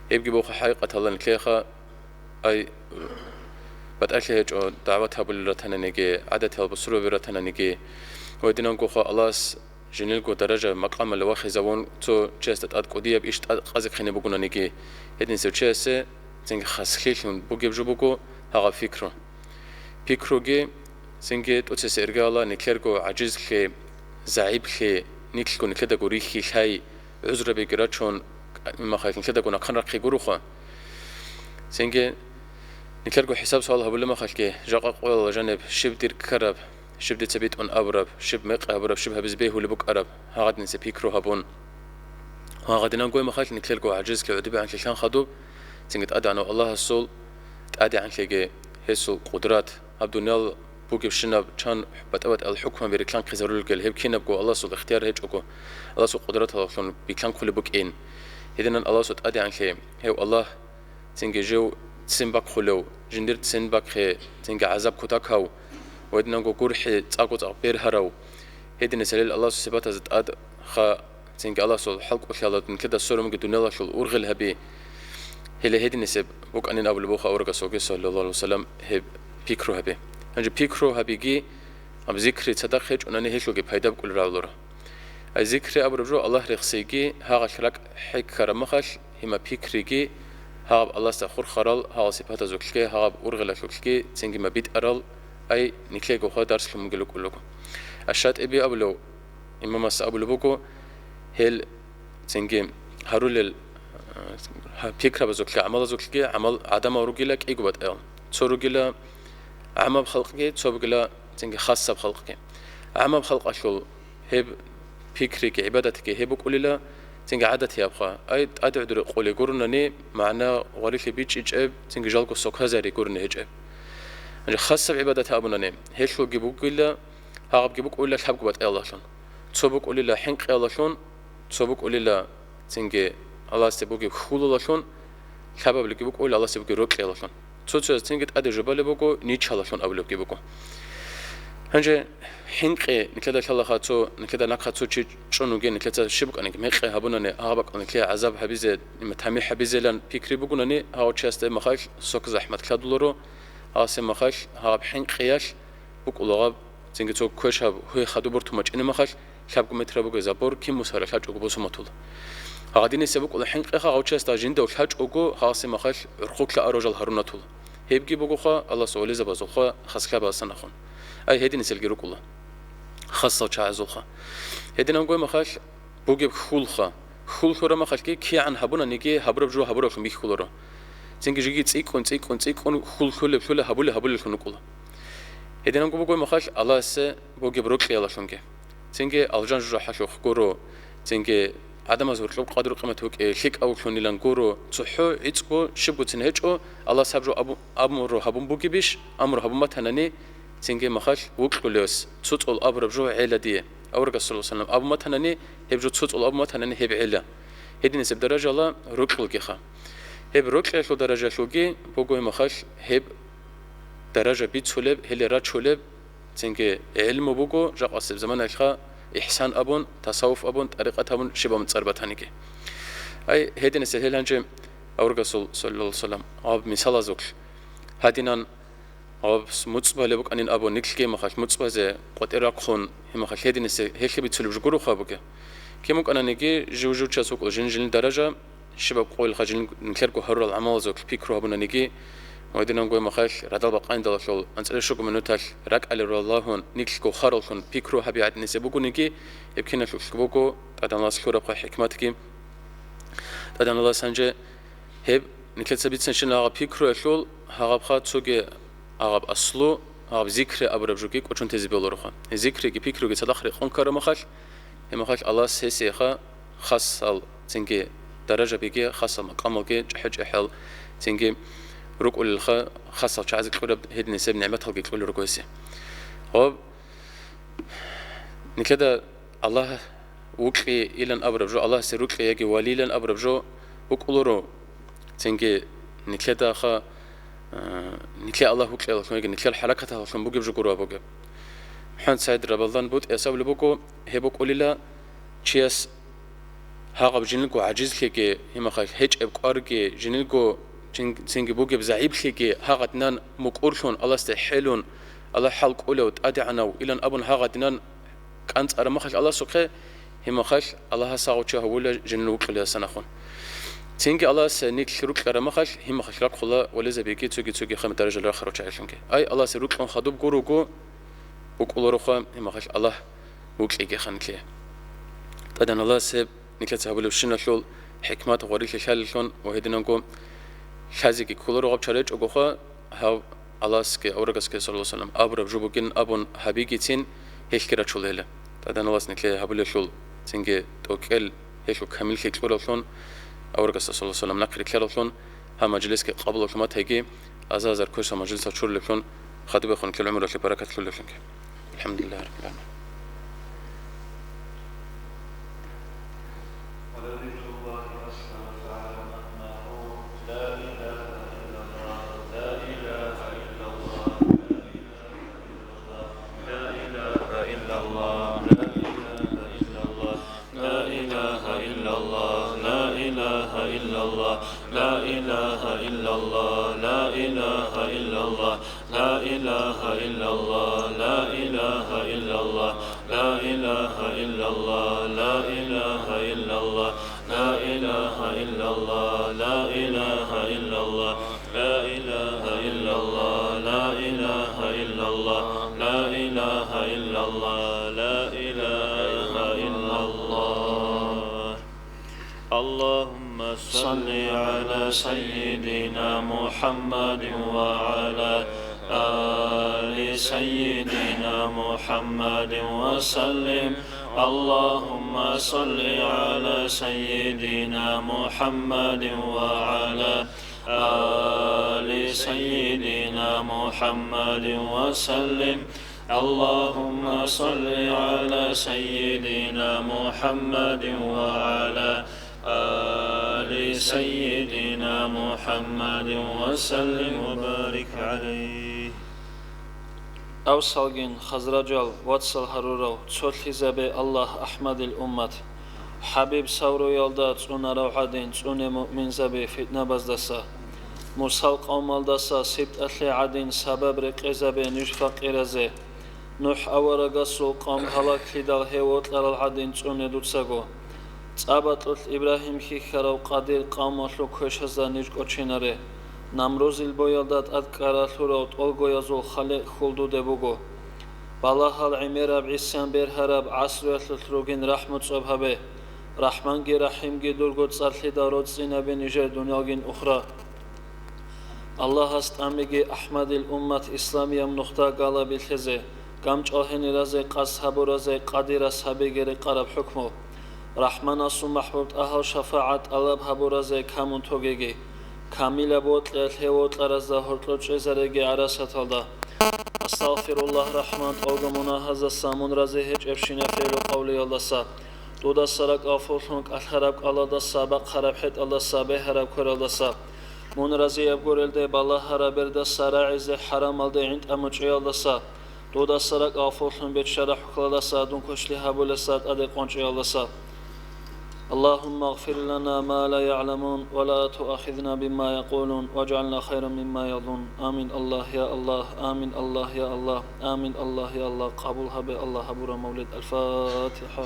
гьебги буго хӀакъикъаталда нилъеха, ай, батӀалъи гьечӀо, дагӀват гьабулел ратананиги, гӀадатиял бусурбаби ратананиги, ва гьединангоха Аллагьас жиндирго даража-макъамалде вахизавун, цо чиясда тӀад кӀудияб иш тӀад къазе хъине бугонаниги, гьединсев чиясе цинги хаслъилъун бугеб жо буго гьагъаб пикру. Пикруги цинги тӀоцесеб иргаялда нилъерго гӀажизлъи, загӀиплъи, нилъго нилъедаго рихьи лъай, гӀузрабиги рачун, имахъалъ нилъедаго нахъан рахъи гуроха. Цинги нилъерго хӀисаб-суал гьабулеб махалъги, жакъа къоялда жаниб щиб дир ккараб, щиб дица битӀун абураб, щиб мекъи гьабураб, щиб гьабизе бегьулеб букӀараб, гьагъадинаб пикру гьабун. Гьагъадинаб гьеб махалъ нилъерго гӀажизлъи гӀодобегӀанлъи лъан хадуб, цинги ТӀадегӀанав Аллагьасул ТӀадегӀанлъиги, гьесул къудрат, гьаб дуниял бугебщинаб чан батӀа-батӀиял хӀукмаби рилълъанхъизарулел, гьеб кинабго Аллагьасул ихтияр гьечӀого, Аллагьасул къудраталдалъун билълъанхъулеб букӀин. Гьединан Аллагьасул ТӀадегӀанлъи, гьев Аллагь, цинги жив ццин бахъулев, жиндир ццин бахъи, цинги гӀазаб кутакав, ва гьединанго гурхӀи цӀакъго-цӀакъ бергьарав, гьединасел Аллагьасул сипатазда тӀадха, цинги Аллагьасул хӀалкӀолъиялда нилъеда сверун бугеб дуниялалъул ургъел гьаби, гьеле гьединасеб букӀанин абулеб буго аварагасулги, саллаллагьу гӀалайгьи вассалам, гьеб пикру гьаби. Гьанже пикру гьабиги, гьаб зикри цадахъ гьечӀонани гьелъулги пайда букӀулеб рагӀуларо. Ай зикри абураб жо Аллагь рехсейги, гьагъалъ ракӀ хӀеккараб махалъ, гьеб пикриги, гьагъаб Аллагьасда хурхарал, гьагъал сипатазулъги, гьагъаб ургъелалъулъги, цинги мабитӀарал, ай, нилъего хва дарс лъун бугел рукӀулего. Аш-ШатӀиби абулев имамас абулеб буго, гьел цинги гьарулел, а, пикрабазулъги, гӀамалазулъги гӀамал гӀадамал ругила кӀиго батӀиял. Цо ругила гӀамаб халкъги, цо бугила цинги хасаб халкъги. ГӀамаб халкъалъул гьеб пикриги гӀибадатги гьеб букӀулила, цинги гӀадатиябха. Ай, тӀаде гӀодоре къулей гуронани, магӀна гъварилъи бичӀчӀичӀеб, цинги жалго сокрузари гурони гьечӀеб. Гьанже хасаб гӀибадат абунани, гьелъулги бугила, гьагъабги букӀулила лъабго батӀаялдалъун. Цо букӀулила хӀинкъиялдалъун, цо букӀулила цинги Аллагьасде бугеб хьулалдалъун, лъабаблъиги букӀулила Аллагьасде бугеб рокьиялдалъун. Цо-цояз цинги тӀаде жубалеб буго, ничалдалъун абулебги буго. Гьанже хӀинкъи нилъеда лъалаха, цо, нилъеда нахъа цо чи чӀун вугин, нилъеца щиб букӀаниги мекъи гьабунани, гьагъаб бакӀалда нилъее гӀазаб гьабизе, тамихӀ гьабизелан пикри бугунани, гьав чиясда махалъ сок-захӀмат лъадуларо, гьасда махалъ гьаб хӀинкъиялъ букӀулагъаб, цинги цо квешаб гьуй хадуб бортун бачӀине махалъ, лъабго метр бугеб забор кин мусара лъачӀого босун батула. Гьагъадиниса букӀула хӀинкъиха гъав чиясда жинда лъачӀого гьасда махалъ гӀурхъулъа арожал гьарун батула. Гьебги бугоха Аллагьасул вализабазулха, хаслъабазасан ахун. Ай гьединисалги рукӀула. Хасал чагӀазулха. Гьединаб гьеб махалъ бугеб хьулха. Хьул лъураб махалъги кигӀан гьабунаниги гьабураб жо гьабураллъун бихьуларо. Цинги жеги цӀикӀкӀун, цӀикӀкӀун, цӀикӀкӀун хьул лъулеб лъула, гьабулеб гьабулеллъун рукӀула. Гьединаб гьеб махалъ Аллагьасе бугеб рокьиялдалъунги. Цинги алжан жужахӀалъухъ гуро, цинги гӀадамаз гьоркьоб къадру-къимат букӀи лъикӀавлъунилан гуро, цохӀо гӀицӀго щибгоцин гьечӀо, Аллагьас гьаб жо абу-, амру гьабун бугебищ, амру гьабун батанани, цинги махалъ вокьулев, цо цӀул абураб жо гӀела дие. Аварагас, саллаллагьу гӀалайгьи вассалам, абун батанани, гьеб жо цо цӀул абун батанани, гьеб гӀела. Гьединисеб даражала рокьулгиха. Гьеб рокьиялъул даражалъулги буго гьеб махалъ гьеб даража бицулеб, гьеле рачулеб, цинги гӀилму буго, жакъасеб заманаялъха ихсан абун, тасаввуф абун, тӀарикъат абун, щиб абун цӀар батаниги. Ай, гьединасел гьел гьанже аварагасул, саллаллагьу гӀалайгьи вассалам, гьаб мисалазулъ гьадинан, гьаб муцӀ балеб букӀанин абун, нилъги махалъ муцӀ базе къватӀир рахъун, гьеб махалъ гьединасе гьелъи бицулеб жо гуроха бугеб. Кин букӀананиги, жив-жив час вукӀула жин-жинил даража, щибаб къойилха жин нилъерго гьарурал гӀамалазул пикру гьабунаниги, ва гьединанго гьеб мехалъ радал бакъаниндалалъул анцӀила щуго минуталъ ракӀалде ругьун, нилъго хвараллъун пикру гьаби гӀадинаб бугониги, гьеб киналъулъ буго ТӀадегӀанас лъурабха хӀикматги. ТӀадегӀанас гьанже гьеб нилъеца бицинщинаб гьаб пикруялъул гьабха цоги гьаб аслу, гьаб зикри абураб жоги кӀочон тезе бегьулароха. Зикриги пикруги цадахъ рекъон ккараб мехалъ, гьеб мехалъ Аллагьас гьесиеха хасал цинги даражабиги, хасал макъамалги, чӀехӀе-чӀехӀел цинги рукӀулелха, хасал чагӀазе кьураб гьединаб нигӀматалги кьолел руго гьесие. Гьаб нилъеда Аллагь вукьейилан абураб жо, Аллагьасе рокьи яги валийилан абураб жо букӀуларо. Цинги нилъедаха, э, нилъее Аллагь вукьиялъун яги нилъер хӀаракаталъун бугеб жо гуро бугеб. МухӀаммад СагӀид Рабадан БутӀияс абулеб буго, гьеб букӀулила чияс гьагъаб жиндирго гӀажизлъиги, гьеб мехалъ гьечӀеб кӀварги, жиндирго цин-, цинги бугеб загӀиплъиги гьагъадинан мукӀурлъун, Аллагьасде хӀелун, Аллагь хӀал кӀолев, тӀадегӀанав илан абун гьагъадинан кӀанцӀараб мехалъ Аллагьасухъе, гьеб мехалъ Аллагьас гьагъав чи гьавула жинал вукьулеясанахун. Цинги Аллагьас нилъ рукьараб мехалъ, гьеб мехалъ рахъула вализабиги цоги-цоги хъаматаражал рахарав чагӀилъунги. Ай, Аллагьасе рукьун хадуб гуруго, букӀулароха, гьеб мехалъ Аллагь вукьиги ханлъи. ТӀадегӀан Аллагьас гьеб нилъеца гьабулебщиналъул хӀикмат гъорилъи лъалелъун ва гьединанго лъазеги кколаро гьаб чара гьечӀогоха, гьав Аллагьасги аварагасги, саллаллагьу гӀалайгьи ва саллам, абураб жо бугин абун гьабигицин гьелъги рачулел. ТӀадегӀан Аллагьас нилъее гьабулелъул цинги тӀокӀел гьелъул камиллъи кьураллъун, аварагасда, саллаллагьу гӀалайгьи ва саллам, нахъ рилълъараллъун, гьаб мажлисги къабулалъун батайги, азар-азар кверсал мажлисал чурулеблъун, хадубехун ккел гӀумралъе баракат лъолеблъунги. АлхӀамдулиллагьи раббил гӀаламин. لا إله إلا الله، لا إله إلا الله، لا إله إلا الله، لا إله إلا الله، لا إله إلا الله، لا إله إلا الله، لا إله إلا الله، لا إله إلا الله، لا إله إلا الله، لا إله إلا الله، لا إله إلا الله، لا إله إلا الله، لا إله إلا الله، لا إله إلا الله. اللهم صل على سيدنا محمد وعلى آل سيدنا محمد وسلم. اللهم صل على سيدنا محمد وعلى آل سيدنا محمد وسلم. اللهم صل على سيدنا محمد وعلى آل سيدنا محمد وسلم وبارك عليه. Авсалгин, хазражал, вацал гьарурав, цолъизабе Аллагь АхӀмадил уммат. ХӀабиб савруялда цӀунарав гӀадин цӀуне муъминзаби фитнабаздаса. Мусал къавмалдаса сибтӀалъе гӀадин сабаб рекъезабе ниж факъиразе. НухӀ аварагасул къавм гьалаклъидал гьев вокьарал гӀадин цӀуне дуцаго. ЦӀа бакьулъ Ибрагьим хьихьарав къадир къавмалъул квешазда ниж кӀочинаре. Намрузил боялда тӀад кӀаралъурав тӀолгоязул халикъ хьул дуде буго. Балагьал гӀемераб, гӀисян бергьараб гӀасруялъулъ ругин рахӀму цӀоб гьабе. РахӀманги РахӀимги дурго цӀарлъидал роцӀцӀинабе нижер дуниялгин ухра. Аллагьас тӀамиги АхӀмадил уммат исламияб нухда галаби лъезе, гамчӀал гьениразе, къасд гьабуразе, къадирас гьабиги рекъараб хӀукму. РахӀманасул махӀбуб тӀагьал шафагӀат тӀалаб гьабуразе камун тогеги, камилаб вокьиялъ гьев вокьаразда гьоркьор чӀезареги гӀарасаталда. Астагъфируллагь, РахӀман, тӀолго мунагьаздаса, мун рази гьечӀебщинаб фигӀлу-къавлиялдаса, дудаса ракӀалъуллъун кӀалъараб кӀалалдаса, бахъараб хӀетӀалдаса, бегьараб квералдаса, мун разияб гурелде балагьараб бердаса, рагӀизе хӀарамалде гӀинтӀа мучӀиялдаса, дудаса ракӀалъуллъун беччараб хӀухьлалдаса дун квешлъи гьабулеса тӀаде къванчӀиялдаса. اللهم اغفر لنا ما لا يعلمون ولا تؤاخذنا بما يقولون واجعلنا خيرا مما يظنون. آمين، الله يا الله، آمين، الله يا الله، آمين، الله يا الله. Къабул гьабе, Аллагь, гьабураб мавлид. الفاتحة.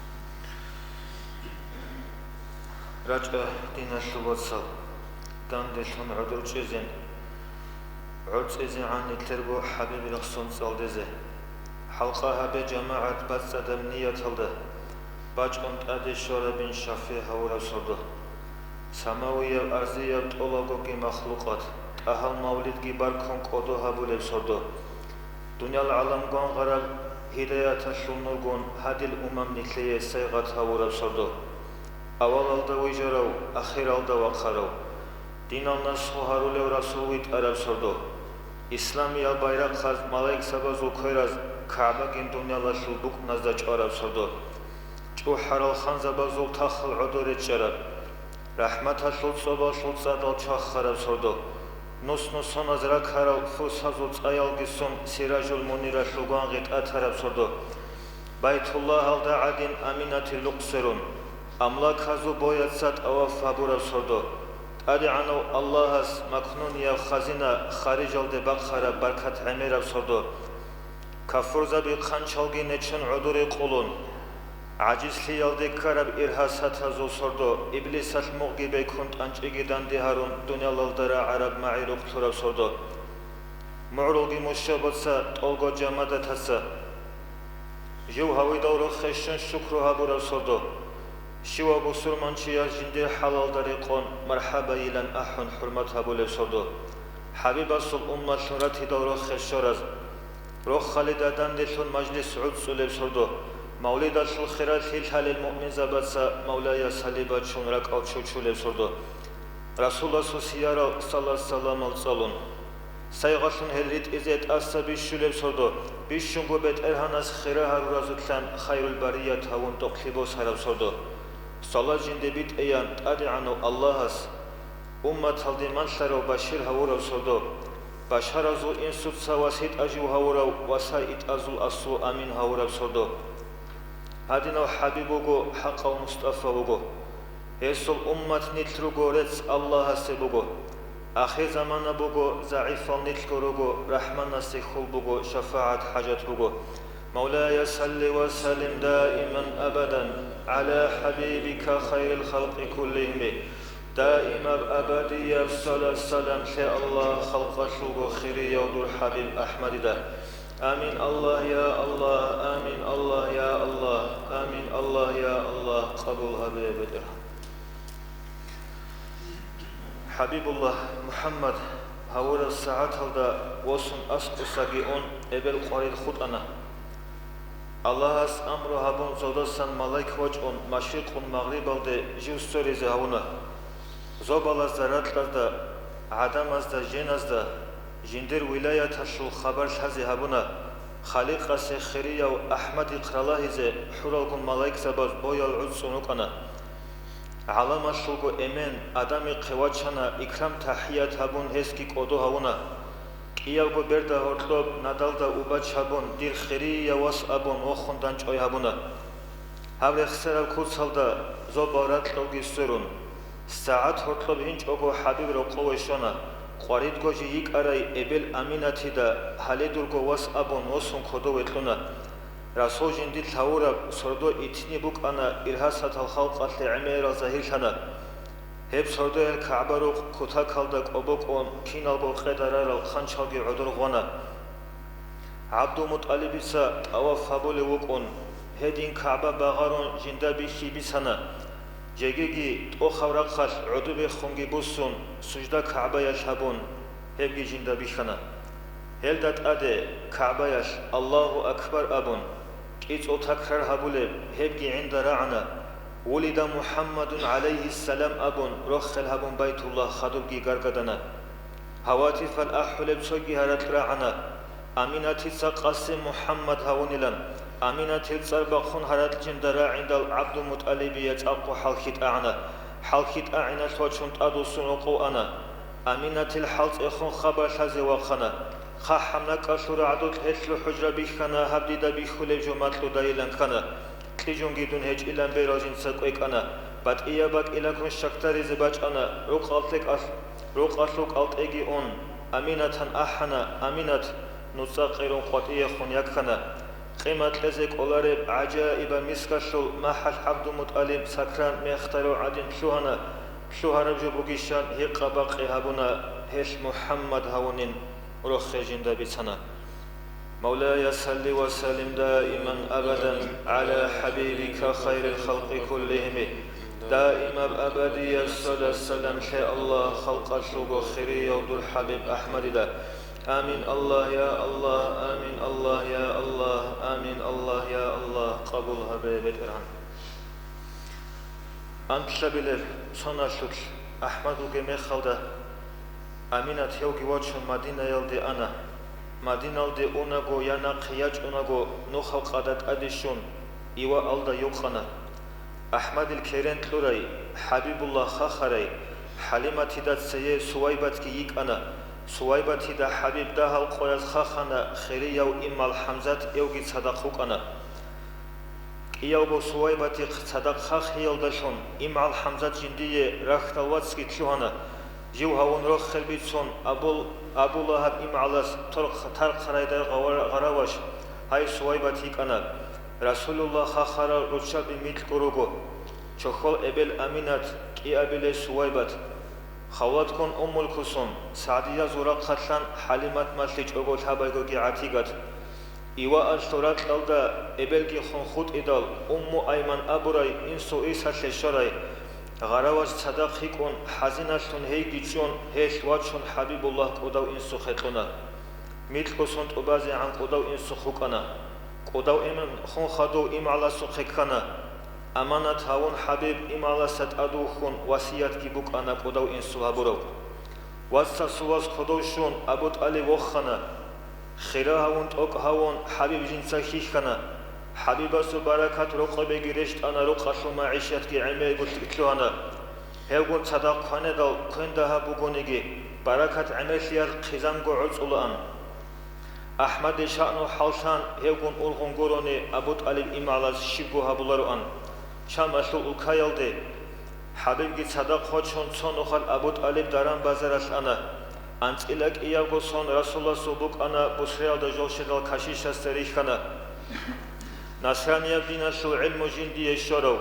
РачӀа, диналъул вацал, данделъун гӀодор чӀезин, гӀорцӀизегӀан нилъерго ХӀабиб рехсон цӀалдезе. ХӀалкъа гьабе, жамагӀат, бацӀцӀадаб нияталда, бачӀун тӀаде щварабин шафигӀ гьавураб сордо. Самавияб, арзияб тӀолабгоги махлукъат, тӀагьал мавлидги баркун кӀодо гьабулеб сордо. Дуниял гӀалам гвангъараб гьидаяталъул нургун гьадил умам нилъее сайгъат гьавураб сордо. Авалалда вижарав, ахиралда вахъарав, динал насгъу гьарулев Расул витӀараб сордо. Исламиял байрахъаз, малаикзабазул квераз, КагӀбагин дуниялалъул букӀназда чӀвараб сордо. ЧӀухӀарал ханзабазул тахал гӀодор речӀчӀараб, рахӀматалъул цӀобалъул цӀадал чвахараб сордо. Нус-нусаназ ракарал фурсазул цӀаялги сон, Сиражул Муниралъул гвангъи тӀатараб сордо. Байтуллагьалда гӀадин Аминатил рукъ сверун, амлаказул бояца тӀаваф гьабураб сордо. ТӀадегӀанав Аллагьас макнунияб хазина харижалде бахъараб баркат гӀемераб сордо. Кафурзаби хъанчалги нечон гӀодоре къулун, гӀажизлъиялде ккараб иргьасатазул сордо, иблисалъ мугъги бекун, тӀанчӀиги данде гьарун, дуниялалда рагӀараб магӀи рухълъураб сордо. МугӀрулги мушабаца, тӀолго жамадатаца жив гьавидал рохе щун шукру гьабураб сордо. Щивав бусурманчияс жиндир хӀалалда рекъон, мархӀабайилан ахӀун хӀурмат гьабулеб сордо. ХӀабибасул умматлъун ратидал рохе щораз, рохалида данделъун мажлис гӀуцӀцӀулеб сордо, мавлидалъул хиралъи лъалел муъминзабаца Мавлая салли бачун ракӀал чучулеб сордо, Расуласул сиярал салат-саламал цӀалун. Сайгъалъун гьел ритӀизе тӀаса бищулеб сордо, бищунго БетӀергьанас хира гьаруразулъан хайрул барият гьавун тӀокӀлъи босараб сордо. Салат жинде битӀеян ТӀадегӀанав Аллагьас, умматалде малъарав башир гьавурав сордо, башаразул инсуца васитӀа жив гьавурав ва саитӀазул аслу амин гьавурав сордо. Гьадинав ХӀабиб вуго, хӀакъав МустӀафа вуго. Гьесул уммат нилъ руго, рецц Аллагьасе буго. Ахирзамана буго, загӀипал нилъго руго, РахӀманасе хьул буго, шафагӀат хӀажат буго. مولاي صل وسلم دائما أبدا على حبيبك خير الخلق كلهم. Даимаб абадияб салат-салам лъе, Аллагь, халкъалъулго хирияв дур ХӀабиб АхӀмадида. Амин, Аллагь, я Аллагь, амин, Аллагь, я Аллагь, амин, Аллагь, я Аллагь, къабул гьабе, БетӀергьан. ХӀабибуллагь МухӀаммад гьавураб сагӀаталда восун аскӀосаги ун, эбел къварид хутӀана. Аллагьас амру гьабун, зодасан малаик вачӀун, машрикъун магърибалде жив сверизе гьавуна. Зобалазда, ракьазда, гӀадамазда, женазда жиндир вилаяталъул хабар лъазе гьабуна, Халикъасе хирияв АхӀмадихъ ралагьизе хӀуралгун малаикзабаз боял гӀуцӀцӀун рукӀана. ГӀаламалъулго эмен, Адамихъе вачана, икрам-тахӀият гьабун, гьесги кӀодо гьавуна. КӀиявго берда гьоркьоб надалда убач гьабун, дир хирияв вас абун, вохун данчӀвай гьабуна. Гьаб рехсараб куцалда зобал ракьалги сверун, сагӀат гьоркьоб гьинчӀого ХӀабиб рокъове щвана, къваридго жий йикӀарай эбел Аминатида гьале дурго вас абун, восун кодове кьуна. Расул жиндилъ гьавураб сордо итни букӀана, иргьасатал халкъалъе гӀемерал загьирлъана. Гьеб сордоял КагӀба-рукъ кутакалда кӀобокӀун, киналго къедарарал хъанчалги гӀодор гъвана. ГӀабдулмутӀалибица тӀаваф гьабулев вукӀун, гьедин КагӀба багъарун жинда бихьи бицана. Жегиги тӀохаб рахъалъ гӀодобехунги буссун, сужда КагӀбаялъ гьабун, гьебги жинда бихьана. Гьелда тӀаде КагӀбаялъ «Аллагьу акбар» абун, кӀицӀул такрар гьабулеб, гьебги гӀинда рагӀана, «Вулида МухӀаммадун гӀалайгьиссалам» абун, рохел гьабун Байтуллагь хадубги гаргадана. Гьаватифал ахӀулеб цоги гьаракь рагӀана, Аминатица Къасим МухӀаммад гьавунилан. Аминатил цӀар бахъун гьаракь жинда рагӀиндал ГӀабдулмутӀалибие цӀакъго хӀалхьи тӀагӀана. ХӀалхьи тӀагӀиналъ вачун тӀадвуссун рокъов ана. Аминатил хӀалцӀехун хабар лъазе вахъана. ХъахӀаб накӀкӀалъул рагӀдулъ гьелъул хӀужра бихьана, гьаб дида бихьулеб жо макьудайилан ккана. Кьижунги дун гьечӀилан берал жинца кӀвекӀана. БатӀияб бакӀилакун щакдаризе бачӀана, рукъал тӀекӀалъ-, рукъалъул кӀалтӀеги ун, Аминатан ахӀана. Аминат нуцӀа къерун къватӀиехун яккана. Къимат кьезе кӀолареб гӀажаибаб мискалъул махӀал ГӀабдулмутӀалиб сакран мехтарав гӀадин лъугьана, лъугьараб жо бугищан гьикъа-бакъи гьабуна, гьелъ МухӀаммад гьавунин рохел жинда бицана. مولاي صل وسلم دائما أبدا على حبيبك خير الخلق كلهم. Даимаб абадияб салат-салам лъе, Аллагь, халкъалъулго хирияв дур ХӀабиб АхӀмадида. Амин, Аллагь, я Аллагь, амин, Аллагь, я Аллагь, амин, Аллагь, я Аллагь, къабул гьабе, БетӀергьан. Анлъабилеб соналъулъ АхӀмад вугеб мехалда, Аминат гьевги вачун Мадинаялде ана. Мадиналде унаго я нахъе ячӀунаго, нухал къада тӀаде щун, Иваалда юкъана. АхӀмадил керен кьурай, ХӀабибуллагь хахарай, ХӀалиматида цее Сувайбатги йикӀана. Сувайбатида ХӀабиб дагьал къояз хахана, хирияв имгӀал ХӀамзат эвги цадахъ вукӀана. КӀиявго Сувайбатихъ цадахъ хахиялдалъун имгӀал ХӀамзат жиндие рахьдал вацги лъугьана. Жив гьавун рохел бицун, Абул-, Абу Лагьаб имгӀалас торхъ-, тархъарайда гъавара-, гъараваш, гьай Сувайбат йикӀана. Расулуллагь хахарал руччаби микьго руго. Чохьол эбел Аминат, кӀиабилей Сувайбат. Хавлатккун Уммулкусум, СагӀдиязул рахъалъан ХӀалимат малъичӀого лъабайгоги ГӀатигат. Иваалъул ракьалда эбелги хун хутӀидал, Умму Айман абурай инсул Исалъе щварай, гъараваш цадахъ йикӀун, хӀазиналъун гьейги чӀун, гьелъ вачун ХӀабибуллагь кӀудав инсухъе кьуна. Микьго сон тӀубазегӀан кӀудав инсухъ вукӀана. КӀудав эмен хун хадув имгӀаласухъе ккана. Аманат гьавун ХӀабиб имгӀаласда тӀадвухьун васиятги букӀана кӀудав инсул гьабурав. Вацасул вас кодов щун Абу ТӀалиб вохана. Хира гьавун, тӀокӀ гьавун, ХӀабиб жинца хьихьана. ХӀабибасул баракат рокъобеги рещтӀана, рукъалъул магӀишатги гӀемерго лъугьана. Гьевгун цадахъ кванедал квен дагьаб бугониги, баракат гӀемерлъиялъ хъизанго гӀуцӀулаан. АхӀмадил шагьнул хӀаллъан гьевгун ургъун гурони Абу ТӀалиб имгӀалас щибго гьабулароан. Шамалъул улкаялде ХӀабибги цадахъ вачун цо нухалъ Абу ТӀалиб даран-базаралъ ана. АнцӀила кӀиявго сон Расуласул букӀана Бусриялда жолщедал кашишасда рихьана. Насранияб диналъул гӀилму жиндие щварав,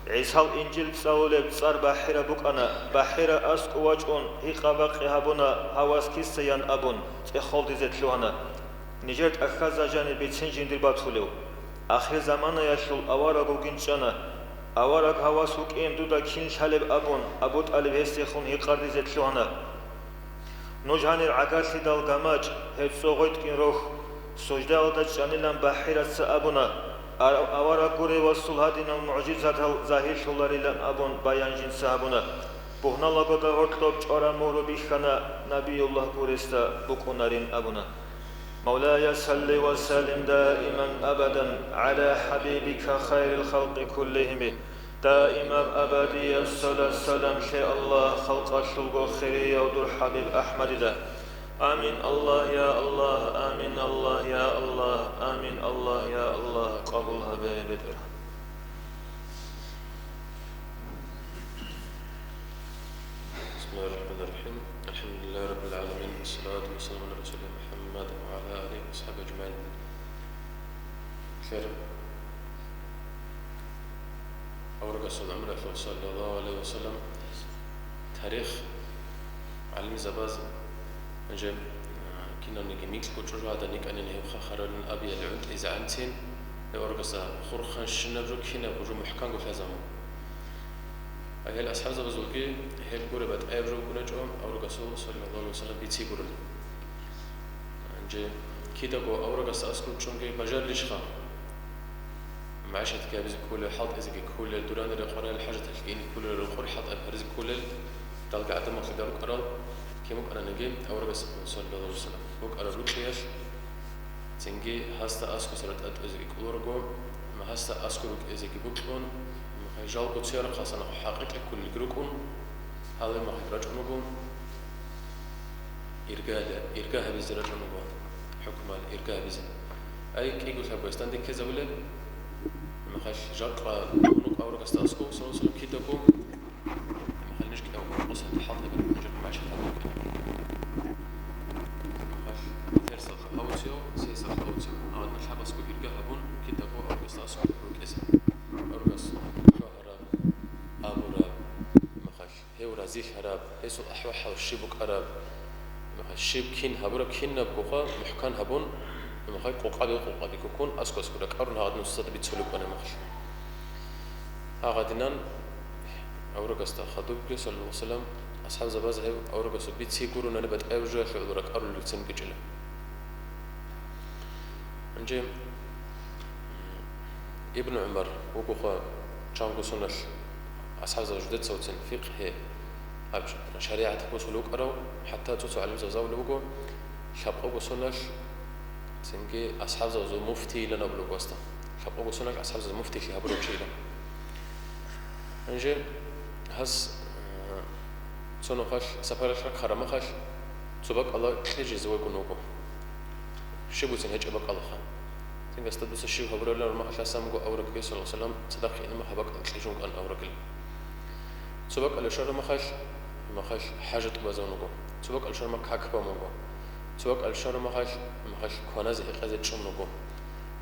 ГӀисал Инжил цӀалулеб цӀар БахӀира букӀана. БахӀира аскӀов вачӀун, гьикъа-бакъи гьабуна, гьавас кисаян абун, цӀехолдизе лъугьана. Нижер тӀахьазда жаниб бицин жиндир батулев. Ахирзаманаялъул авараг вугин чӀана. Авараг гьавас вукӀин дуда кин лъалеб абун, Абу ТӀалиб гьесдехун гьикъардизе лъугьана. Нуж гьанир гӀагарлъидал гамачӀ, гьеб цо гъветӀгин рохь, суждаялда чӀанилан БахӀираца абуна, ав-, авараг гуревасул гьадинал мугӀжизатал загьирлъуларилан абун баян жинца гьабуна. Бугьналагода гьоркьоб чӀвараб мугьру бихьана Набиюллагь гуресда букӀунарин абуна. مولاي صل وسلم دائما أبدا على حبيبك خير الخلق كلهم. Даимаб абадияб салат-салам лъе, Аллагь, халкъалъулго хирияв дур ХӀабиб АхӀмадида. Амин, Аллагь, я Аллагь, амин, Аллагь, я Аллагь, амин, Аллагь, я Аллагь, къабул гьабе, БетӀергьан. بسم الله الرحمن الرحيم. الحمد لله رب العالمين. والصلاة والسلام على رسول الله محمد وعلى آله وأصحابه أجمعين. Хир аварагасул гӀумралъул, саллаллагьу гӀалайгьи ва саллам, тарих гӀалимзабаз, гьанже, а, кинавниги микьго чӀужугӀадан йикӀанин гьев хахаралин абиялъ гӀунтӀизегӀанцин, гьев аварагасда хурханщинаб жо, кинабго жо мухӀканго лъазабун. Гьел асхӀабзабазулги гьел гуреб батӀаяб жо букӀунечӀо аварагасул, саллаллагьу гӀалайгьи ва саллам, бицине гурел. Гьанже кидаго аварагасда аскӀов чӀунги бажарилищха? МагӀишатги гьабизе кколел, хӀалтӀизеги кколел, дуранил рекъарал хӀажаталъе ине кколел, рокъор хӀалтӀи гьаризе кколел, далги гӀадамал кида рукӀарал, кин букӀаниги аварагасда, саллаллагьу гӀалайгьи ва саллам, букӀараб рукьиялъ, цинги гьасда аскӀосда ратӀа тӀоизеги кӀоларого, гьасда аскӀор рукӀизеги бокьун, жалго цояб рахъалъан хӀакъикъи кколелги рукӀун, гьале махъ рачӀун руго, ирга, ирга гьабизе рачӀун руго, хӀукмал ирга гьабизе. Ай, кӀиго лъабго гьесда дандеккезабулеб, махъалъ жакъа гьунукъ аварагасда аскӀов, саллаллагьу гӀалайгьи ва саллам, кидаго, махъалъ ниж кӀиявго къосине хӀалтӀи гьабун, нижер мачӀ гьабун. Махъалъ терсалъ гьавцев, сесалъ гьавцев. Амма лъабасго ирга гьабун, зилъараб, гьесул ахӀвал-хӀал щиб букӀараб, щиб кин гьабураб, кинабгоха мухӀкан гьабун, мухӀай къокъаби-къокъаби ккун, аскӀо-аскӀо ракӀарун гьагъадин цоцазда бицулеб кӀвана махалъ. Гьагъадинан аварагасда хадубги, саллаллагьу гӀалайгьи ва саллам, асхӀабзабаз гьев аварагасул бициги гурони батӀияб жоялъул ракӀарулел цин букӀила. Гьанже Ибн ГӀумар вугоха чанго соналъ асхӀабзабаз жидецавцин фикъгьи, гьаб шаригӀат босулев вукӀарав, хӀатта цо-цо гӀалимзабаз абулеб буго, лъабкъого соналъ цинги асхӀабзабазул муфтийилан абулеб буго гьасда. Лъабкъого соналъ асхӀабзабазул муфтийлъи гьабурав чи илан. Гьанже гьас, э, цо нухалъ сапаралъ рахъараб махалъ, цо бакӀалда кьижизе вегун вуго. Щиб буцин гьечӀеб бакӀалдаха. Цинги гьасда дуца щиб гьабурабилан абураб махалъ гьас абун буго аварагги, саллаллагьу гӀалайгьи ва саллам, цадахъ гьениб гьаб бакӀалда кьижун вукӀана аварагги. Цо бакӀалде щвараб махалъ, махалъ хӀажат тӀубазабун вуго. Цо бакӀалде щвараб махалъ как бан буго. Цо бакӀалде щвараб махалъ, махалъ кваназе-гьекъезе чӀун вуго.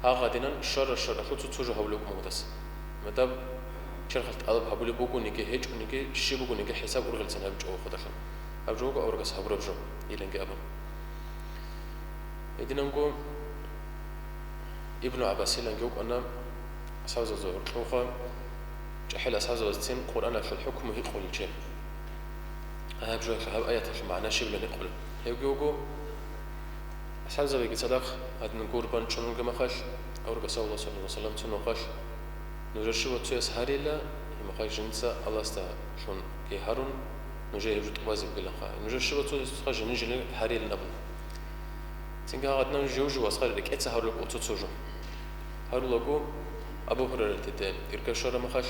Гьагъадинан щвара-щваралъув цо-цо жо гьабулеб букӀун буго гьас. Гьадаб черхалъ тӀалаб гьабулеб бугониги, гьечӀониги, щиб бугониги хӀисаб ургъелцин гьабичӀо вуго гьадалъун. Гьаб жо буго аварагас гьабураб жо, иланги абун. Гьединанго Ибну ГӀаббасиланги вукӀана асхӀабзабазул гьоркьовха, чӀахӀиял асхӀабзабазцин Къуръаналъул хӀукму гьикъулев чи. Гьаб жоялъул гьаб аяталъул магӀна щибилан гьикъулев. Гьевги вуго, асхӀабзабиги цадахъ гьадин гурбан чӀун ругеб махалъ, аварагас абула, саллаллагьу гӀалайгьи ва саллам, цо нухалъ, нужер щивав цояс гьарила, гьеб махалъ жинца Аллагьасдалъунги гьарун, нужее гьеб жо тӀубазе бугиланха. Нужер щивав цоясха жини-жини гьарилан абула. Цинги гьагъадинан жив-жив асхъа рекӀеца гьарулеб буго цо-цо жо. Гьарулаго Абу Гьурайратиде ирга щвараб махалъ,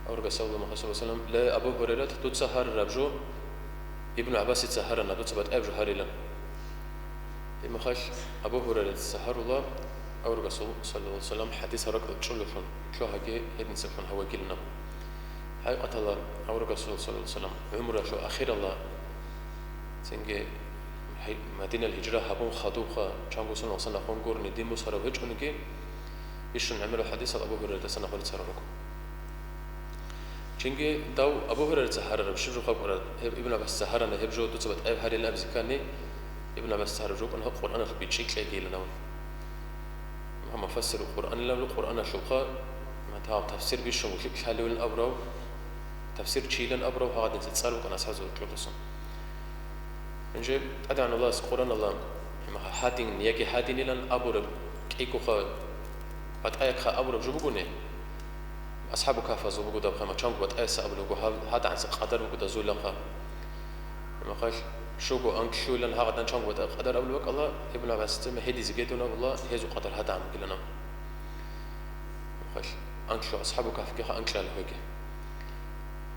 аварагас абула махалъ, саллаллагьу гӀалайгьи ва саллам, «Ле, Абу Гьурайрат, дуца гьарараб жо Ибну ГӀаббасица гьарана, дуца батӀияб жо гьарилан». Гьеб махалъ Абу Гьурайратица гьарула, аварагасул, саллаллагьу гӀалайгьи ва саллам, хӀадис гьаб ракӀалда чӀолевлъун, лъугьаги гьединцевлъун гьавегилан абун. ХӀакъикъаталда, аварагасул, саллаллагьу гӀалайгьи ва саллам, гӀумруялъул ахиралда, цинги гьай-, Мадиналъ гьижра гьабун хадубха, чанго соналъ гьасан ахун гурони дин босарав гьечӀониги, бищун гӀемерал хӀадисал Абу Гьурайратица нахъвилел царал руго. Цинги дав Абу Гьурайратица гьарараб щиб жо хаб-, гьеб Ибн ГӀаббасица гьарана гьеб жо дуца батӀияб гьарилан абизе ккани, Ибн ГӀаббасица гьараб жо букӀана гьаб Къуръаналъул бичӀчӀи кьегийилан абун. Амма муфассирул Къуръанилан Къуръаналъулха, ма, тагьаб тафсир бищун вугилан лъалевилан абурав, тафсирчийилан абурав гьагъадинца цӀар букӀана асхӀабзабазул гьоркьосан. Гьанже ТӀадегӀан Аллагьас Къуръаналда гьадин яги гьадинилан абураб кӀигоха, батӀаякха абураб жо бугони, АсхӀабу Кагьфазул буго даб хъама, чанго батӀаяса абулеб буго, гьаб-, гьадагӀанса къадар буго дазулаха. Махалъ щуго анкьлъуйлан гьагъадан чанго батӀа къадар абулеб бакӀалда, Ибн ГӀаббасица гьедизе гьедун абула, гьезул къадар гьадагӀан бугилан абун. Махалъ анкьлъу АсхӀабу Кагьфгиха анкьлъала гьоги.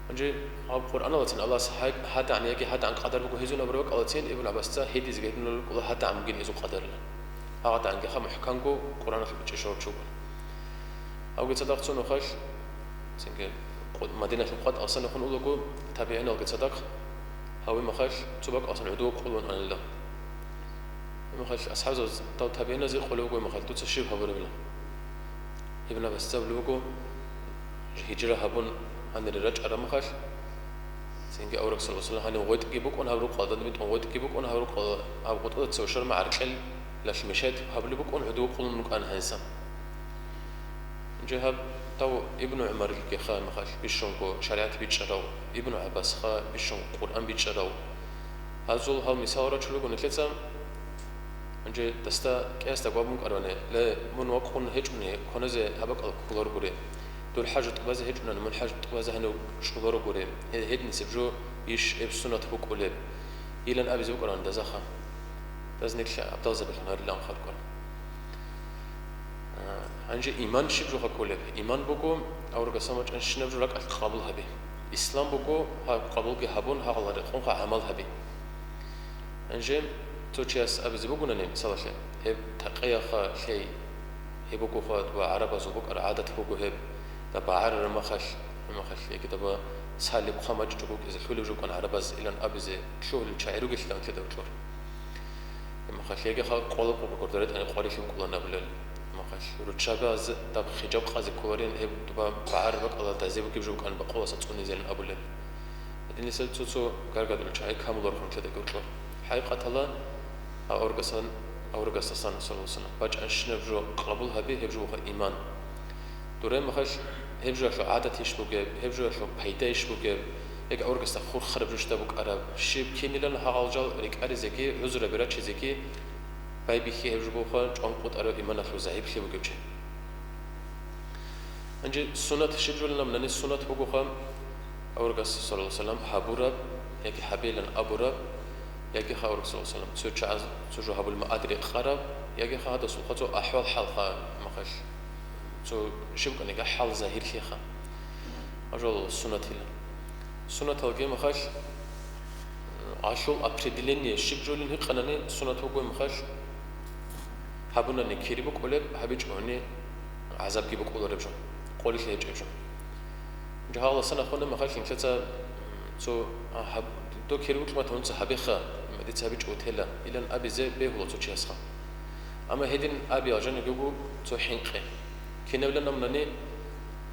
Гьанже гьаб Къуръаналдацин Аллагьас гьай-, гьадагӀан яги гьадагӀан къадар буго гьезул абураб бакӀалдацин Ибн ГӀаббасица гьедизе гьедун абулеб бакӀалда гьадагӀан бугин гьезул къадарилан. ГьагъадагӀангиха мухӀканго Къуръаналъул бичӀчӀи щварав чи вукӀана. Гьавги цадахъ цо нухалъ, цинги къо-, Мадиналъул къватӀалъ санихъун улаго, табигӀиналги цадахъ, гьавимахалъ цо бакӀалъан гӀодов къулун анила. Имахалъ асхӀабзабаз дал табигӀиназе къулев вуго имахалъ, дуца щиб гьабурабилан? Ибн ГӀаббасица абулеб буго, гьижра гьабун гьанире рачӀараб махалъ, цинги авараг саллаллагьу гӀалайгьи ва саллам гьанив гъветӀги букӀун гьаб рукъалда, данде битӀун гъветӀги букӀун гьаб рукъалда, гьаб гъутӀуда цеве щварма гӀаркьел лъалъ мешайт гьабулеб букӀун, гӀодов къулун рукӀана гьайсан. Гьанже гьаб дав Ибну ГӀумарилгиха махалъ бищунго шаригӀат бичӀчӀарав, Ибну ГӀаббасха бищунго Къуръан бичӀчӀарав. Гьазул гьал мисал рачулего нилъеца. Гьанже дасда кӀиясда гьабун кӀарване, ле, мун вакъун гьечӀони, кваназе гьаб бакӀал кколаргури. Дур хӀажат тӀубазе гьечӀунани, мун хӀажат тӀубазе гьанив чӀоларгури. Гье-, гьединцеб жо иш, гьеб суннат букӀулеб, илан абизе букӀаран дазаха. Даз нилъ абдалзабилан гьарилан халкъан. А, гьанже иман щиб жоха кколеб? Иман буго, аварагасан вачӀанщинаб жо ракӀалъ къабул гьаби. Ислам буго, гьаб къабулги гьабун, гьагъал рекъонха гӀамал гьаби. Гьанже цо чияс абизе бугонани, мисалалъе, гьеб такъияха лъей, гьеб бугоха ва гӀарабазул букӀар гӀадат буго гьеб, даба гӀарараб махалъ, гьеб махалъ, яги даба салиб хъа мачӀчӀого кӀизе лъулеб жукъан гӀарабаз илан абизе лъугьулел чагӀи ругелъул анлъидал кьур. Махалъ яги хал къвала къугъ гурда ретӀани къварилъи букӀулан абулел. Махалъ руччабаз даб хижаб къазе кколарин, гьеб дуба багӀар бакӀалда дазе бугеб жо букӀан бакъуласа цӀунизелин абулел. Гьениса цо-цо гаргадулел чагӀи камулархун кьедаги уркьо. ХӀакъикъаталда, а аварагасан, аварагасдасан, саллаллагьу гӀалайгьи ва саллам, бачӀанщинаб жо къабул гьаби, гьеб жо буго иман. Дуре махалъ гьеб жоялъул гӀадатищ бугеб, гьеб жоялъул пайдайищ бугеб, яги аварагасда хурхараб жо щиб букӀараб, щиб кинилан гьагъал жал рикӀкӀаризеги, гӀузраби рачизеги байбихьи, гьеб жо буго чӀванкъотӀараб иманалъул загӀиплъи бугев чи. Гьанже сунат щиб жолин абунани, сунат бугоха аварагас, саллаллагьу гӀалайгьи ва саллам, гьабураб, яги гьабейилан абураб, ягиха аварагас, саллаллагьу гӀалайгьи ва саллам, цо чагӀаз цо жо гьабулеб мехалъ рекъараб, ягиха гьадасулха цо ахӀвал-хӀалха махалъ, цо щиб букӀаниги хӀал загьирлъиха. Гьаб жо сунатила. Сунаталги махалъ, гьалъул определение щиб жолин гьикъанани, сунат буго махалъ, гьабунани кири букӀулеб, гьабичӀони гӀазабги букӀулареб жо, къолилъи гьечӀеб жо. Жагьаласан ахуна махалъ нилъеца цо, а, гьаб-, дов кири букӀматанунца гьабеха, дица гьабичӀо тела, илан абизе бегьула цо чиясха. Амма гьедин абиялъ жаниб буго цо хӀинкъи. Кинабилан абунани,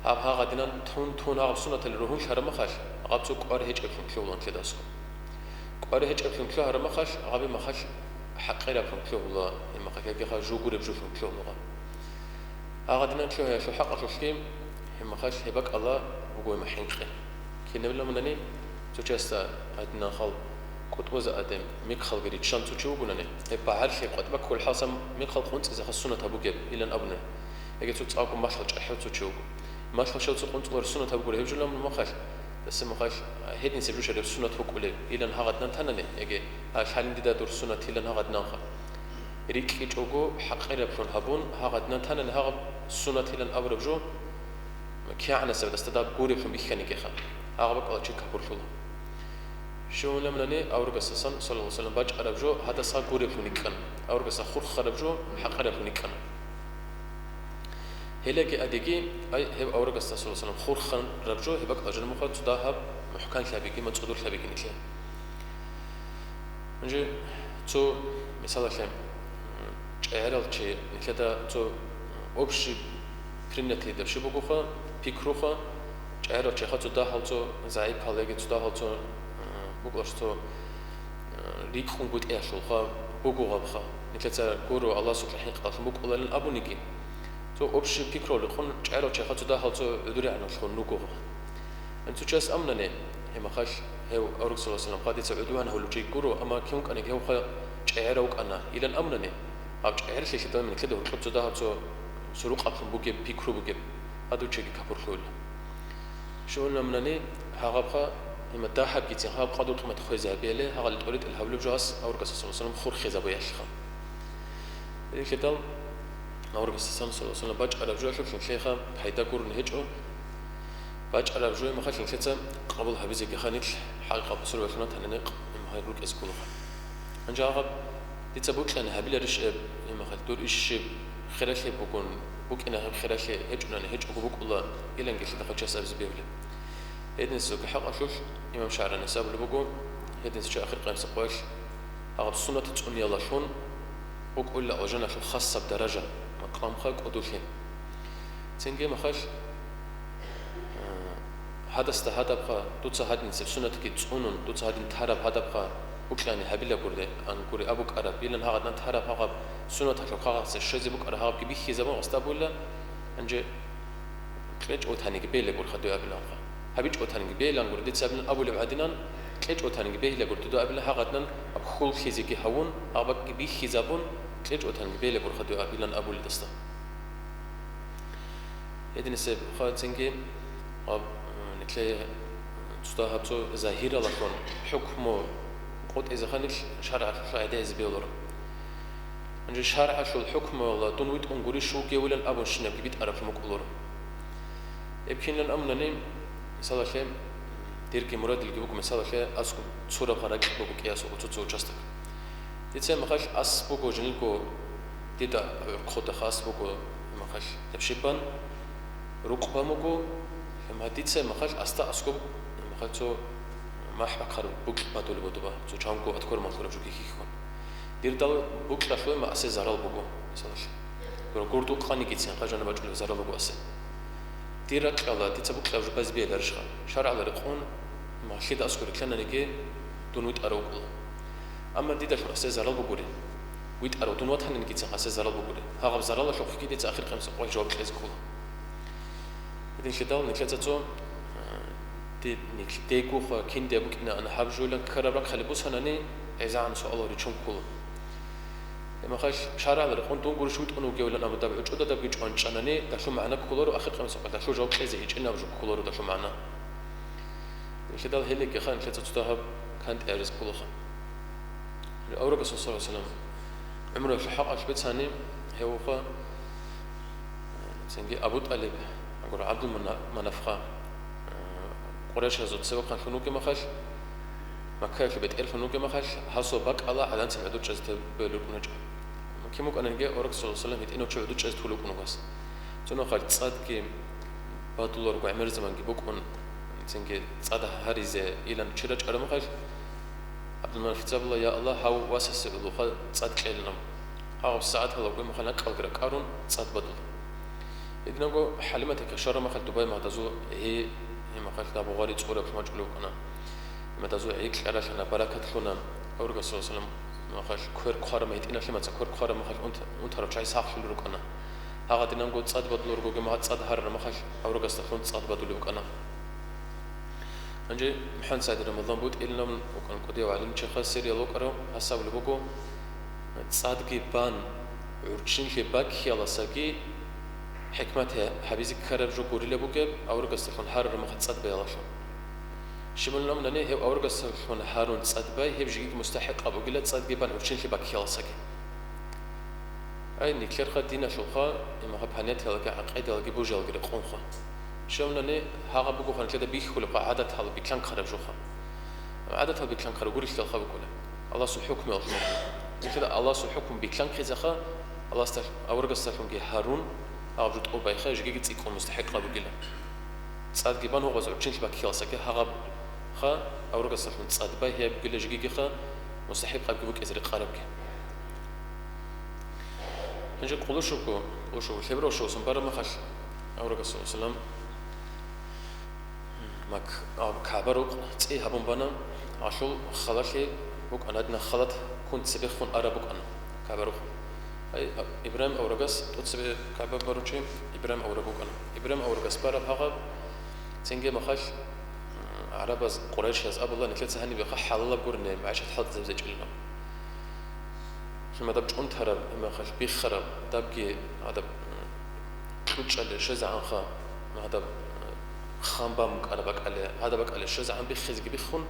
гьаб гьагъадинан тун-тун гьагъаб сунаталъе ругьунлъараб махалъ, гьаб цо кӀвар гьечӀеблъун лъугьула нилъеда аскӀоб. КӀвар гьечӀеблъун лъугьараб махалъ, гьаб махалъ хӀакъираблъун лъугьула, гьеб махалъ ягиха жугуреб жолъун лъугьула гьаб. Гьагъадинан лъугьиялъул хӀакъалъулъги, гьеб махалъ гьеб бакӀалда буго гьеб хӀинкъи. Кинабилан абунани, цо чиясда гьадинан хал кӀутӀбазе адем михъалги риччан цо чи вугунани, гьеб багьарлъи къватӀба кколел хӀалалъ михъал къунцӀизеха сунат гьабугеб, илан абуна. Яги цо цӀакъго малъал чӀахӀияв цо чи вуго. Малъал щай цо къунцӀулареб сунат гьабугура гьеб жолан махалъ, даса махалъ, гьединсеб жо щай гьеб сунат букӀулеб, илан гьагъадинан танани, яги, а, лъалин дида дур сунат, илан гьагъадинан ха. РикӀкӀичӀого хӀакъираблъун гьабун, гьагъадинан танани гьагъаб сунатилан абураб жо, кигӀанасеб дасда даб гуреблъун бихьанигеха, гьагъаб бакӀалда чи капурлъула. Щиван ламнани аварагасдасан, саллаллагьу гӀалайгьи ва саллам, бачӀараб жо гьадаса гуреблъун йикӀкӀана, аварагасда хурхараб жо хӀакъираблъун йикӀкӀана. Гьелаги адиги, ай, гьеб аварагасда, саллаллагьу гӀалайгьи ва саллам, хурхараб жо гьеб бакӀалда жаниб мухъа цо дагьаб мухӀканлъи гьабиги ма цӀодорлъи гьабиги нилъее. Гьанже цо мисалалъе, м, чӀегӀерал чи нилъеда цо общий принятый деб щиб бугоха, пикруха, чӀегӀерал чеха цо дагьал цо загӀипал яги цо дагьал цо, м, букӀараб цо, м, рикӀкӀунгутӀиялъулха бугогабха, нилъеца гуро Аллагьасукьа хӀинкъалъун букӀуларин абуниги, цо общий пикру рекъон чӀегӀерал чеха цо дагьал цо гӀудурегӀанлъун ругогъа. Гьанцо чияс амнани, гьеб махалъ, гьев авараг саллаллагьу гӀалайгьи ва саллам хъвадица гӀудван гьавулев чи гуро, амма кин вукӀана гьев хъа чӀегӀерав вукӀана, илан амнани, гьаб чӀегӀерлъи лъидал минетлъида гьоркьоб цо дагьаб цо сурукъаблъун бугеб, пикру бугеб, гьадув чиги капурлъула. Щиван амнани, гьагъабха, гьима дагьабгицин гьаб къадру-къимат хвезе гьабияле, гьагъали тӀоритӀел гьавулеб жо гьас аварагас саллаллагьу гӀалайгьи ва саллам хурхезабуялъха. Гьелъидал аварагасдасан, саллаллагьу гӀалайгьи ва саллам, бачӀараб жоялъулъ нилъеха пайда гурони гьечӀо. БачӀараб жо махалъ нилъеца къабул гьабизеги ха нилъ, хӀакъикъат бусурбабилъун танани гьеб махалъ рукӀине кколаха. Гьанже гьагъаб дица бокьани гьабиларищ гьеб, гьеб махалъ дур иш щиб хиралъи бугун, букӀина гьеб хиралъи, гьечӀунани гьечӀого букӀула, иланги лъидахъав чияс абизе бегьулеб. Гьединасулги хӀакъалъулъ имам ШагӀраница абулеб буго, гьединас чи ахир къиямасеб къоялъ гьаб сунат цӀуниялалъун букӀула алжаналъул хасаб даража, макъамха кӀодолъи. Цинги махалъ, э, гьадасда гьадабха, дуца гьадинцеб сунатги цӀунун, дуца гьадин тараб гьадабха бокьани гьабила гури, ан гури абукӀараб, илан гьагъадинан тараб гьагъаб сунаталъул кагъасе щвезе букӀараб гьагъабги бихьизабун къасд абула, гьанже кьечӀого таниги бейла гурха дуе абиланха. ГьабичӀого таниги бейилан гури, дица абилан абулеб гӀадинан, кьечӀого таниги бейла гури дуе абилан гьагъадинан аб хьул хизеги гьавун, абакги бихьизабун, кьечӀого таниги бейла гурха дуе абилан абулидасда. Гьединасеб хъацинги, гьаб, м, нилъее цо дагьаб цо загьиралалъун хӀукму къотӀизе ха нилъ шаргӀалъулъ гӀедезе бегьуларо. Гьанже шаргӀалъул хӀукмуялда дун витӀун гурищ вугевилан абунщинабги битӀараблъун букӀуларо. Эб кинилан амунани, мисалалъе, дирги мурадилги буго, мисалалъе, аскӀоб цураб гъа ракь буго кӀиясул цо-цо участок. Дица махалъ ас буго, жиндирго дида гӀурхъуда хас буго махалъ тапщибан, рукъ бан буго, гьеб дица махалъ аста аскӀоб махалъ цо махӀ бахъараб букь бадулеб буго дуба, цо чанго аткор малъураб жуги хьихьун. Дир дал букьалъуй ма асе зарал буго, мисалалъ. Гур-, гурдукъанигицин хъажана бачӀулеб зарал буго асе. Дир ракьалда дица букьараб жо базе бегьиларищха? ШаргӀалда рекъон, Лъида аскӀор рилълъананиги, дун витӀарав вукӀула. Амма дидалъун гьасда зарал бугури. ВитӀарав дун ватаниги, дица гьасда зарал бугури. Гьагъаб заралалъухъги дица ахир къиямасеб къоялъ жаваб кьезе ккола. Гьединлъидал нилъеца цо, а, ди-, нилъ-, дегоха, кинде букӀинаан гьаб жойилан ккараб рахъалде босанани, гӀезегӀан суалал ричун ккола. Гьеб мехалъ шаргӀалда рекъон дун гурищ витӀун вугевилан абун даб гӀучӀудадабги чӀванчӀанани, далъун магӀна кколаро, ахир къиямасеб къоялъ далъул жаваб кьезе гьечӀин абу жо кколаро далъун магӀна. Нилъидал гьелегиха, нилъеца цо дагьаб кантӀи гьаризе кколаха. Аварагас саллаллагьу гӀалайгьи вассалам гӀумруялъул хӀакъалъ бицани, гьев вуха, цинги Абу ТӀалиб, гьагур ГӀабдул Мана-, Манафха, э, Къурайшазул цевехъанлъун вугеб мехалъ, Маккаялъул бетӀерлъун вугеб мехалъ, гьасул бакӀала гӀадан-цин гӀодор чӀезе тевбел рукӀуначӀо. Кин букӀаниги, авараг саллаллагьу гӀалайгьи вассалам гьитӀинав чи гӀодор чӀезе тул вукӀун вугас. Цо нухалъ цӀадги бадуларго гӀемер заманги букӀун, цинги цӀад гьаризе илан чи рачӀараб мехалъ, ГӀабдулманафица абула: «Я Аллагь, гьав васасе гӀолохъа цӀад кьелин». Гьав сагӀат гьалаго мехалъ накӀкӀалги ракӀарун цӀад бадула. Гьединабго ХӀалиматихъе щвараб мехалъ Дубай мадазул гьи, гьи мехалъ даб гъвари цӀураблъун вачӀулев вукӀана. Гьи мадазул гӀи кьаралъана, баракат лъуна. Аварагас саллаллагьу гӀалайгьи вассалам мехалъ квер хъвараб, гьитӀиналъе мацӀа квер хъвараб мехалъ унт-, унтарав чагӀи сахлъулел рукӀана. Гьагъадинанго цӀад бадуларгоги мехалъ цӀад гьарараб мехалъ аварагасдалъун цӀад бадулев вукӀана. Гьанже МухӀаммад СагӀид Рамазан бутӀилин абун вукӀан кӀудияв гӀалимчихъа Сириялда вукӀарав, гьас абулеб буго: «ЦӀадги бан гӀурччинлъи баккиялдасаги хӀикмат гьабизе ккараб жо гурилеб бугеб аварагасдалъун гьарараб мехалъ цӀад баялдалъун. Щиб гьунилан абунани, гьев аварагасдалъун гьарун цӀад бай, гьеб жеги мустахӀикъаб бугила цӀадги бан гӀурччинлъи баккиялдасаги». Ай, нилъерха диналъулха, имаха понятиялги, гӀакъидалги, божиялги рекъонха. Щиб гьунилан, гьагъаб бугоха нилъеда бихьулебха гӀадатал битлъанхъараб жоха. ГӀадатал битлъанхъараб гурелъидалха букӀуна. Аллагьасул хӀукмуялъ. Нилъеда Аллагьасул хӀукму битлъанхъизеха, Аллагьасдал-, аварагасдалъунги гьарун, гьаб жо тӀубайха, жегиги цӀикӀкӀун мустахӀикъаб бугила. ЦӀадги бан гьугъаз гӀурччинлъи баккиялдасаги гьагъабха, аварагасдалъун цӀад бай, гьеб бугила жегигиха мустахӀикъабги букӀизе рекъарабги. Гьанже къулушго, къулушго, лъебералъувасан бараб мехалъ, аварагас саллаллагьу гӀалайгьи вассалам, Мак-, а, КагӀба рукъ цӀи гьабун бана, гьалъул халалъи букӀана, гьадинаб халат ккун цебехун араб букӀана КагӀба рукъ. Ай, а, Ибрагьим аварагас, тӀоцебе КагӀба барав чи Ибрагьим авараг вукӀана. Ибрагьим аварагас бараб гьагъаб, цинги мехалъ, м, гӀарабаз, къурайшияз абула, нилъеца гьанибеха хӀалалаб гурине, магӀишат хӀалтӀизабизе чӀилин абун. Гьимадаб чӀунтараб, гьимахалъ биххараб, дабги гьадаб, м, кьучӀалде щвезегӀанха, гьадаб, м, хъан бан букӀараб бакӀалде, гьадаб бакӀалде щвезегӀан биххизеги биххун,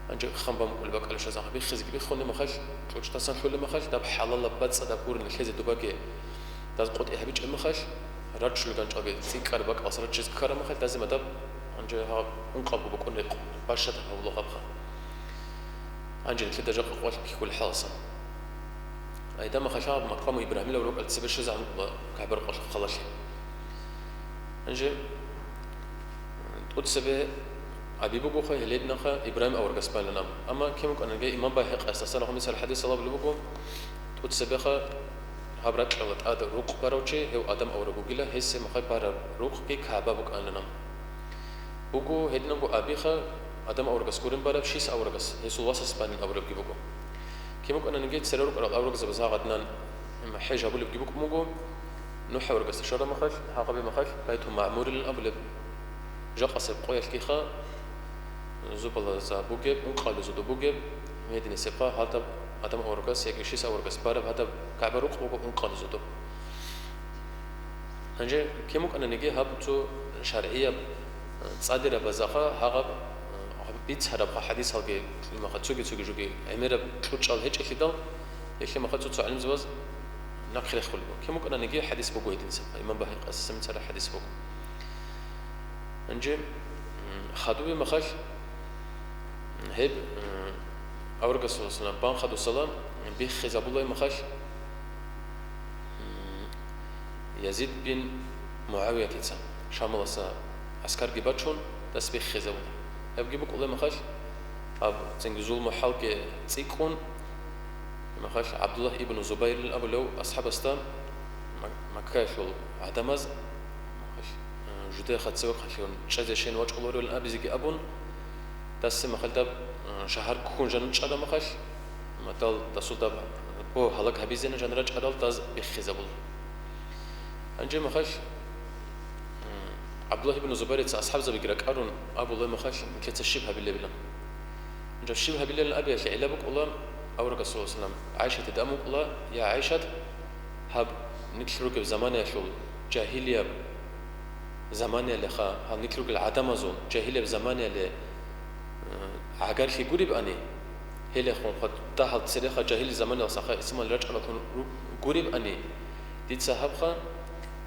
гьанже хъан бан букӀулеб бакӀалде щвезегӀан биххизеги биххун, гьимахалъ кьучӀдасан лъолеб мехалъ, даб хӀалалаб бацӀцӀадаб гурине лъезе дубаги даз къотӀи гьабичӀеб мехалъ, рачулел ганчӀалги цӀикӀкӀараб бакӀалас рачизе ккараб мехалъ, даз гьимадаб гьанже гьаб ункъабго букӀун рекъ бащадаб гьабулеб гьабха. Гьанже нилъеда жакъа къвалъ бихьулеб хӀаласан. Гьадинаб мехалъ гьаб Макъаму Ибрагьимилаб рукӀалде цебе щвезегӀан букӀуна КагӀба рукъалъул халалъи. Гьанже тӀоцебе аби бугоха гьеледнаха Ибрагьим аварагас балин абун. Амма кин букӀаниги имам Байгьакъияс, асана гьумисал хӀадисалда абулеб буго, тӀоцебеха гьаб ракьалда тӀад рукъ барав чи гьев Адам авараг вугила, гьесие мехалъ бараб рукъги КагӀба букӀанилан абун. Буго гьединабго абиха, Адам аварагас гурин бараб, Шис аварагас, гьесул васас балин абурабги буго. Кин букӀаниги церер рукӀарал аварагзабаз гьагъадинан хӀеж гьабулебги букӀун буго, НухӀ аварагасда щвараб мехалъ, гьагъаб мехалъ Байтул МагӀмурилан абулеб жакъасеб къоялъгиха, зобалазда бугеб, ункъабилезда бугеб, гьединасебха гьадаб Адам аварагас яги Шис аварагас бараб гьадаб КагӀба рукъ буго ункъабилезда. Гьанже кин букӀаниги гьаб цо шаргӀияб, цӀадирабазаха гьагъаб, гьаб бицарабха хӀадисалги, имаха цоги-цоги жоги гӀемераб кьучӀал гьечӀелъидал, гьелъимаха цо-цо гӀалимзабаз нахъе рехулеб. Кин букӀаниги хӀадис буго гьединсабха, имам Байгьакъиясдасан бицараб хӀадис буго. Гьанже, м, хадубе мехалъ, гьеб, м, аварагас саллаллагьу гӀалайгьи вассалам бан хадусала биххизабулеб мехалъ, м, Язид бин МугӀавиятица Шамаласа гӀаскарги бачун, дас биххизабуна. Гьебги букӀулеб мехалъ, гьаб цинги зулму хӀалги цӀикӀкӀун, мехалъ ГӀабдуллагь ибну Зубайрилан абулев асхӀабасда Мак-, Маккаялъул гӀадамаз, мехалъ, э, Жудеяхъа цевехъанлъун чӀезе щвезе вачӀуларевилан абизеги абун, Дассе махалда, а, шагьар ккун жану чӀараб махалъ, ма дал дасулда бо гьалаг гьабизена жанра чӀарал даз биххизабула. Гьанже махалъ, м, ГӀабдуллагь ибн Зубайрица асхӀабзабиги ракӀарун абула махалъ, нилъеца щиб гьабилебилан. Гьанже щиб гьабилелан абиялъе гӀилла букӀула, аварагас саллаллагьу гӀалайгьи вассалам, ГӀайшатида амукӀула: «Я ГӀайшат, гьаб нилъ ругеб заманаялъул жагьилияб заманаялеха, гьал нилъ ругел гӀадамазул жагьилияб заманаяле, э, гӀагарлъи гуребани, гьелехун хъват дагьал цереха жагьил заманаялсаха исламалъ рачӀаралъун ру-, гуребани, дица гьабха,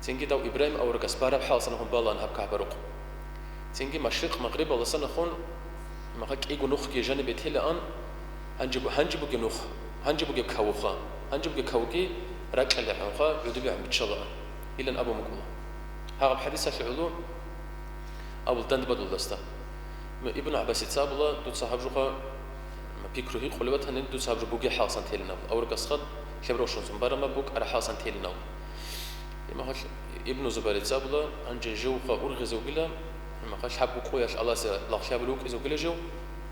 цинги дав Ибрагьим аварагас бараб хӀалсанахун балаан гьаб КагӀба-рукъ. Цинги машрикъ-магърибаласанахун, маха кӀиго нухги жанибе телаан, гьанже бу-, гьанже бугеб нух, гьанже бугеб кавуха, гьанже бугеб кавуги ракьалдехӀанха гӀодобегӀан биччалаан», — илан абун букӀула. Гьагъаб хӀадисалъе гӀоло абул дандбадулдасда. Ибн ГӀаббасица абула: «Дуца гьаб жуха пикру гьикъулеб батани, дуца гьаб жо бугеб хӀалсан телинаб. Аварагасха лъеб рошунцун барама букӀара хӀалсан телинаб». Имахал Ибн Зубайрица абула: «Гьанже живха ургъизе вугила, имахал лъабго къоялъ Аллагьасе лагълъи абулев вукӀизе вугила жив,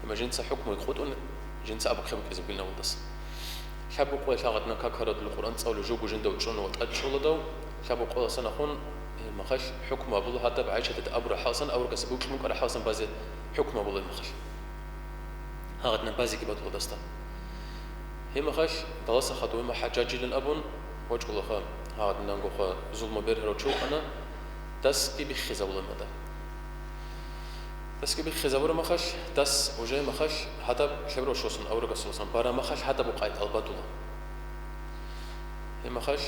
има жинца хӀукму къотӀун, жинца абухъе букӀизе вугилан авалдаса». Лъабго къоялъ гьагъадна какарадул Къуръан цӀалулев живго жинда вачӀуна ва тӀад чӀола дав, лъабго къоялъ санахун, э, махалъ хӀукму абула гьадаб ГӀайшатида абураб хӀалсан, аварагасда букьун букӀараб хӀалсан базе хӀукму абула махалъ. Гьагъадна базеги батула дасда. Гьеб махалъ даласа хадув ма ХӀажжажилан абун вачӀулаха, гьагъадинангоха зулму бергьарав чи вукӀана, дасги биххизабула мада. Дасги биххизабура махалъ, дас уже махалъ гьадаб лъеб рошосун аварагасуласан бара махалъ гьадаб къайтӀал батула. Гьеб махалъ,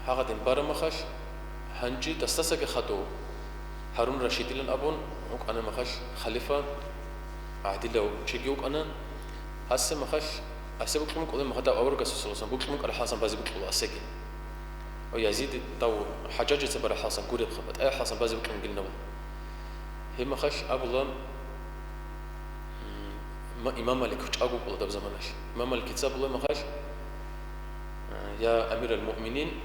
гьагъадин бара махалъ, гьанжи дасдасаги хадув Гьарун Рашидилан абун вукӀана махалъ халифа гӀадилав чиги вукӀана. Асе махалъ, асе букьун букӀула махалъ дав аварагасуласан букьун букӀараб хӀалсан базе букьула асеги. Ва Язид дав ХӀажжаджица бараб хӀалсан гуребха, батӀаяб хӀалсан базе букьун бугилан абула. Гьеб махалъ абула, м, ма-, имам Малик чӀаго вукӀула даб заманалъ. Имам Маликица абула махалъ: «Я амирал муъминин,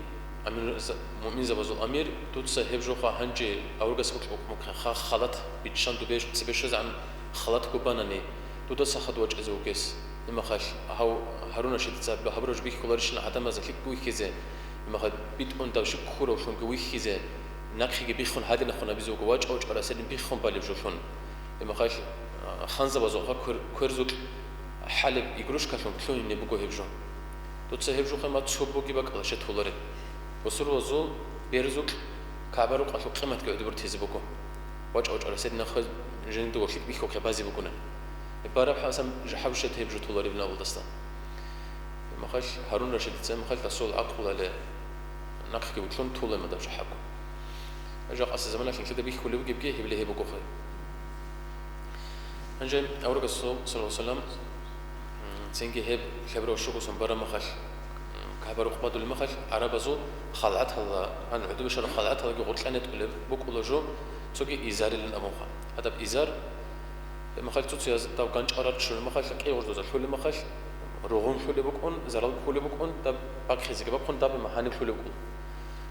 амир-, за-, муъминзабазул амир, дуца гьеб жоха гьанже аварагас букьун букӀун ха-, халат биччан дубе цебе щвезегӀан халатго банани, дуда сахад вачӀизе вугес». Имахалъ гьав Гьарун Рашидица абула: «Гьабураб жо бихьуларищин гӀадамазда лъикӀго вихьизе, имахалъ битӀун дав щиб ккуравлъунги вихьизе, нахъеги биххун гьадинахъун гьабизе вуго, вачӀа-вачӀа расилин биххун балеб жолъун. Имахалъ, а, ханзабазухъа квер-, кверзукь хӀалеб игрушкалъун лъугьине буго гьеб жо. Дуца гьеб жохъе ма цо боги бакӀала щет гьоларе. Бусурбабазул берзукь КагӀба-рукъалъул къиматги гӀодобуртизе буго. ВачӀа-вачӀа расилин нахъе жиндего лъикӀ бихьухъе базе бугуна. Бараб хӀасан жахӀаб щет гьеб жо толареб навулдасда». Махалъ Гьарун Рашидица махалъ дасул гӀакълуялъе нахъги вутлъун толема дав жахӀабго. Жакъасеб заманалъ нилъеда бихьулеб бугебги гьебли гьеб бугохъе. Гьанже аварагасул, саллаллагьу гӀалайгьи вассалам, м, цинги гьеб лъебрав щугусун бараб махалъ, м, КагӀба-рукъ бадулеб махалъ, гӀарабазул халгӀаталда, гьан гӀодобе щвараб халгӀаталдаги гъоркьа нетӀулеб букӀула жо, цоги изарилан абунха. Гьадаб изар, гьеб махалъ цуцияз дав ганчӀал раччулеб махалъ, кӀигӀуждуза лъулеб махалъ, ругъун лъулеб букӀун, зарал кколеб букӀун, даб бакӀ хизеги бахъун, даб гьаниб лъулеб букӀун.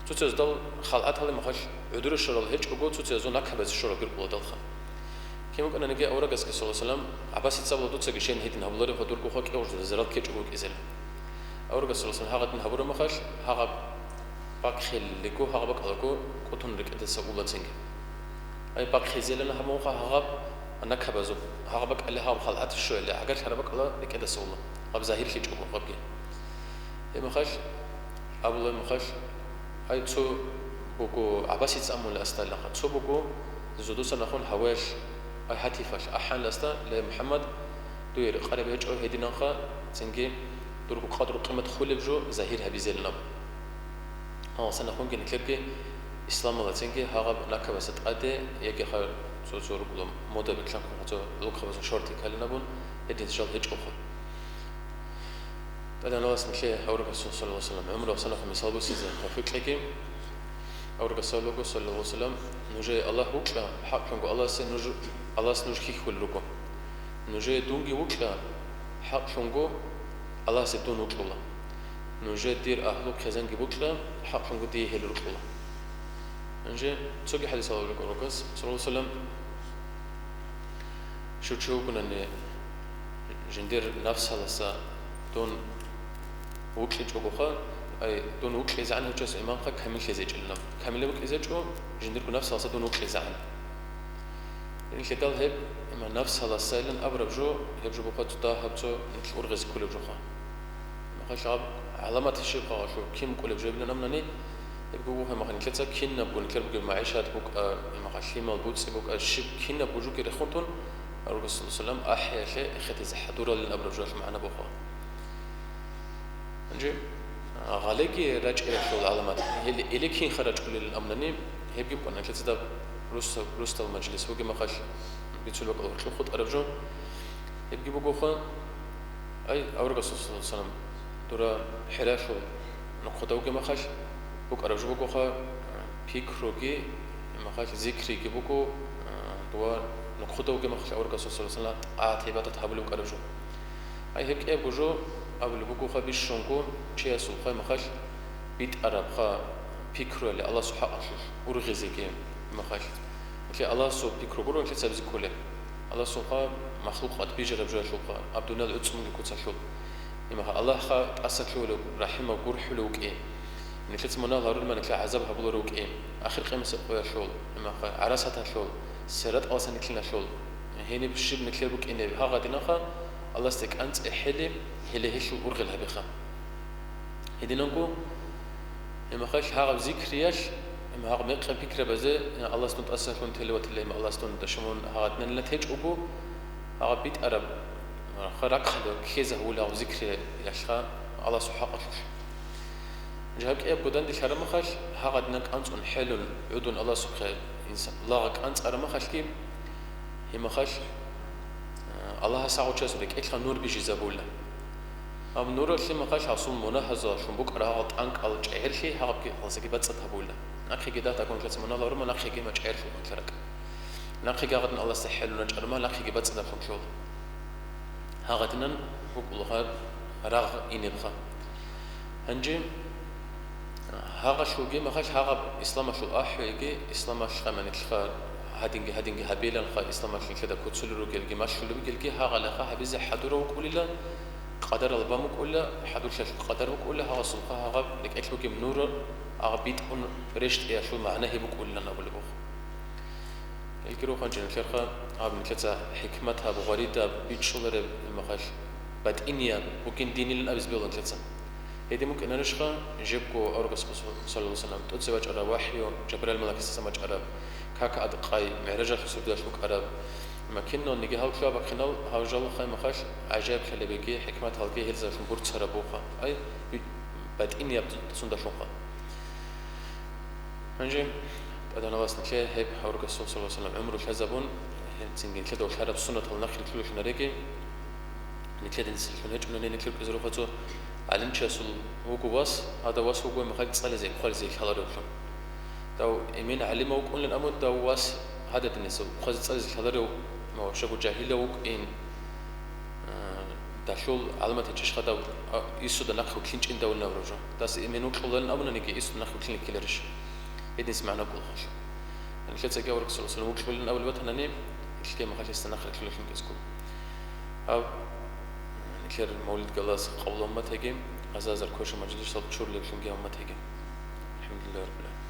Цуцияз дал халгӀаталде махалъ гӀодобе щварал гьечӀого, цуцияз зун накабазе щварал биркъула далха. Кин вукӀананиги аварагасги, саллаллагьу гӀалайгьи вассалам, ГӀаббасица абула дуцаги щен гьедин гьабулареб гьадургоха кӀигӀуждуза зарал ккечӀого вукӀизел. Аварагас, саллаллагьу гӀалайгьи вассалам, гьагъадин гьабураб махалъ, гьагъаб бакӀ хилелего, гьагъаб бакӀалаго кӀутун рекӀедаса ула цинги. Ай бакӀ хизелана гьабунха гьагъаб накабазул, гьагъаб бакӀалде гьагъаб халгӀат щвеле гӀагарлъараб бакӀала рекӀедаса ула, гьаб загьирлъичӀого гьабги. Гьеб махалъ, абула махалъ, ай цо буго ГӀаббасица амула асдалаха, цо буго зодуса нахун гьаваялъ, ай гьатифалъ ахӀанлъасда: «Ле, МухӀаммад, дуе рекъараб гьечӀо гьединанха, цинги дурго къадру-къимат хулеб жо загьир гьабизелин аб». Гьалсанахунги нилъерги исламалда цинги гьагъаб накабаса тӀаде, яги ха цо-цо рукӀула мода битлъанхъун ха цо лукабазул шорти ккалин абун, гьедин жал гьечӀоха. ТӀадегӀанас нилъее аварагасул, саллаллагьу гӀалайгьи вассалам, гӀумру гьалсанахъ мисал бусизе тавфикъ кьеги. Аварагас абулаго, саллаллагьу гӀалайгьи вассалам: «Нужее Аллагь вукьа, хӀакълъунго Аллагьасе нуж, Аллагьас нуж хьихьулел руго. Нужее дунги вукьа, хӀакълъунго Аллагьасе дун вукьула. Нужее дир агьлу-хъизанги букьа, хӀакълъунго дие гьел рукьула». Гьанже цоги хӀадис абулеб букӀун рукӀас, саллаллагьу гӀалайгьи вассалам, Щив чи вугони, жиндир нафсаласа дун вукьичӀогоха, ай, дун вукьизегӀан гьечӀос иманха камиллъизечӀилан. Камилаб букӀизечӀо, жиндирго нафсаласа дун вукьизегӀан. Нилъедал гьеб, има, нафсаласайилан абураб жо, гьеб жо буха цо дагьаб цо нилъ ургъизе кколеб жоха. Махалъ гьаб гӀаламат щиб хъагӀалъур, кин букӀулеб жо гьебилан абунани, гьеб буго гьеб махалъ нилъеца кинабго нилъер бугеб магӀишат букӀа, гьеб махалъ лъимал буцӀи букӀа, щиб кинабго жуги рехун тун, Расул саллаллагьу гӀалайгьи ва саллам ахӀиялъе эхетизе хӀадуралин абураб жоялъ магӀна бухъа. Гьанже, а, гъалеги рачӀиялъул гӀаламат, гьел-, гьеле кинха рачӀулелин абунани, гьебги букӀана нилъеца даб рус-, русдал мажлис бугеб махалъ бицул бакӀал гьоркьоб хутӀараб жо. Гьебги бугоха, ай, аварагас, саллаллагьу гӀалайгьи ва саллам, дура хӀералъул нухъодавги махалъ букӀараб жо бугоха, пикруги, махалъ зикриги буго, дова нухъодавги махалъ аварагас, саллаллагьу гӀалайгьи ва саллам, тӀагӀат-гӀибадат гьабулеб букӀараб жо. Ай, гьеб кӀиябго жо абулеб бугоха бищунго чиясулха махалъ битӀарабха пикруяли Аллагьасул хӀакъалъулъ ургъизеги махалъ. Нилъе Аллагьасул пикру гуро нилъеца абизе кколеб. Аллагьасулха махлукъат бижараб жоялъулха, гьаб дуниял гӀуцӀунги куцалъул. Имаха Аллагьха тӀасалъугьулев, рахӀимав гурхӀулев вукӀи. Нилъеца мунагьал гьарулман нилъе гӀазаб гьабуларев вукӀи. Ахир къиямасеб къоялъул, имаха гӀарасаталъул, сираталъул нилъиналъул, гьениб щиб нилъер букӀинеб гьагъадинанха Аллагьасде кӀанцӀи хӀели, гьеле гьелъул ургъел гьабиха. Гьединанго, имахалъ гьагъаб зикриялъ, има гьагъаб мекъи пикрабазе, Аллагьас дун тӀасалъун телеватила, има Аллагьас дун дашамун гьагъадинанила течӀого, гьагъаб битӀараб, ха, рахъалда ккезе гьавула гьагъаб зикриялъха Аллагьасул хӀакъалъулъ. Жаб кӀиябго данде лъарамахалъ, гьагъадинан кӀанцӀун хӀелун гӀодун Аллагьасухъе инсан лагъ кӀанцӀарамахалъги, гьимахалъ, Аллагьас гьагъав чиясул рекӀелъа нур бижизабула. Гьаб нуралъе махалъ гьасул мунагьазулъун букӀараб гьагъал тӀанкӀал чӀегӀерлъи гьагъабги гьалсаги бацӀцӀад гьабула. Нахъеги дагь дагун лъаца мунагьал гьарума, нахъеги ма чӀегӀерлъун лъаракӀ. Нахъеги гьагъадин Аллагьасда хӀелуна чӀарума, нахъеги бацӀцӀадаб хъунлъула. Гьагъадинан букӀулаха рагъ инебха. Гьанже Гьагъалъулги махалъ гьагъаб исламалъул ахӀиги, исламалъ къаманилъха гьадинги-гьадинги гьабиланха, исламалъ нилъеда куцулел ругелги, малъулеб бугелги, гьагъалаха гьабизе хӀадурав вукӀулила, къадарал бан букӀула, хӀадурлъалъул къадар букӀула, гьагъасулха гьагъаб рекӀелъ бугеб нур, гьагъаб битӀун рещтӀиялъул магӀна гьеб букӀулилан абулеб буго. Гьелги рухӀанчи нилъерха гьаб нилъеца хӀикматаб, гъваридаб, бичӀчӀулареб, махалъ батӀинияб бугин динилан абизе бегьула нилъеца. Гьедин букӀинарищха жебго аварагас, саллаллагьу гӀалайгьи ва саллам, тӀоцебе бачӀараб вахӀю, Жабраил малаикасдасан бачӀараб, как-, адкъай, МигӀражалъул сордоялъ букӀараб? Ма киналниги гьав лъугьа-бахъинал гьав жалухъай махалъ гӀажаиблъалебеги, хӀикматалги гьелзалъун бурцараб буха. Ай, би-, батӀинияб цундалъунха. Гьанже, тӀадегӀанав вас, нилъее гьеб аварагасул, саллаллагьу гӀалайгьи ва саллам, гӀумру лъазабун, гьеб цинги нилъеда лъараб суннатал нахъе рилълъулелъун гьареги, нилъеда нилъелъун гьечӀони, нилъер кӀизе рухъацо гӀалимчиясул вуго вас, гьадав вас вуго мехалъ цӀализе, хъвализе лъаларевлъун. Дав эмен гӀалимав вукӀунилан абун, дав вас гьададинаса хъвазе цӀализе лъаларев, ва щабго жагьилав вукӀин, Э, далъул гӀаламат гьечӀищ хадав, а, Исуда нахъе вуклъинчӀин давулин абураб жо. Дас эмен вукьуларин абунаниги, Исуда нахъе вуклъин ккеларищ? Гьединс магӀна кколхалъ. Нилъецаги авараг саллаллагьу гӀалайгьи ва саллам вуклъулин абулеб батанани, нилъеги махалъ гьесда нахъе рилълъулелъун кӀезккун. Гьаб, нилъер мавлид галас къабул гьабун батаги, азазар квешаб мажлисал чурулеблъунги гьабун батаги. АлхӀамдулиллагьи раббил гӀаламин.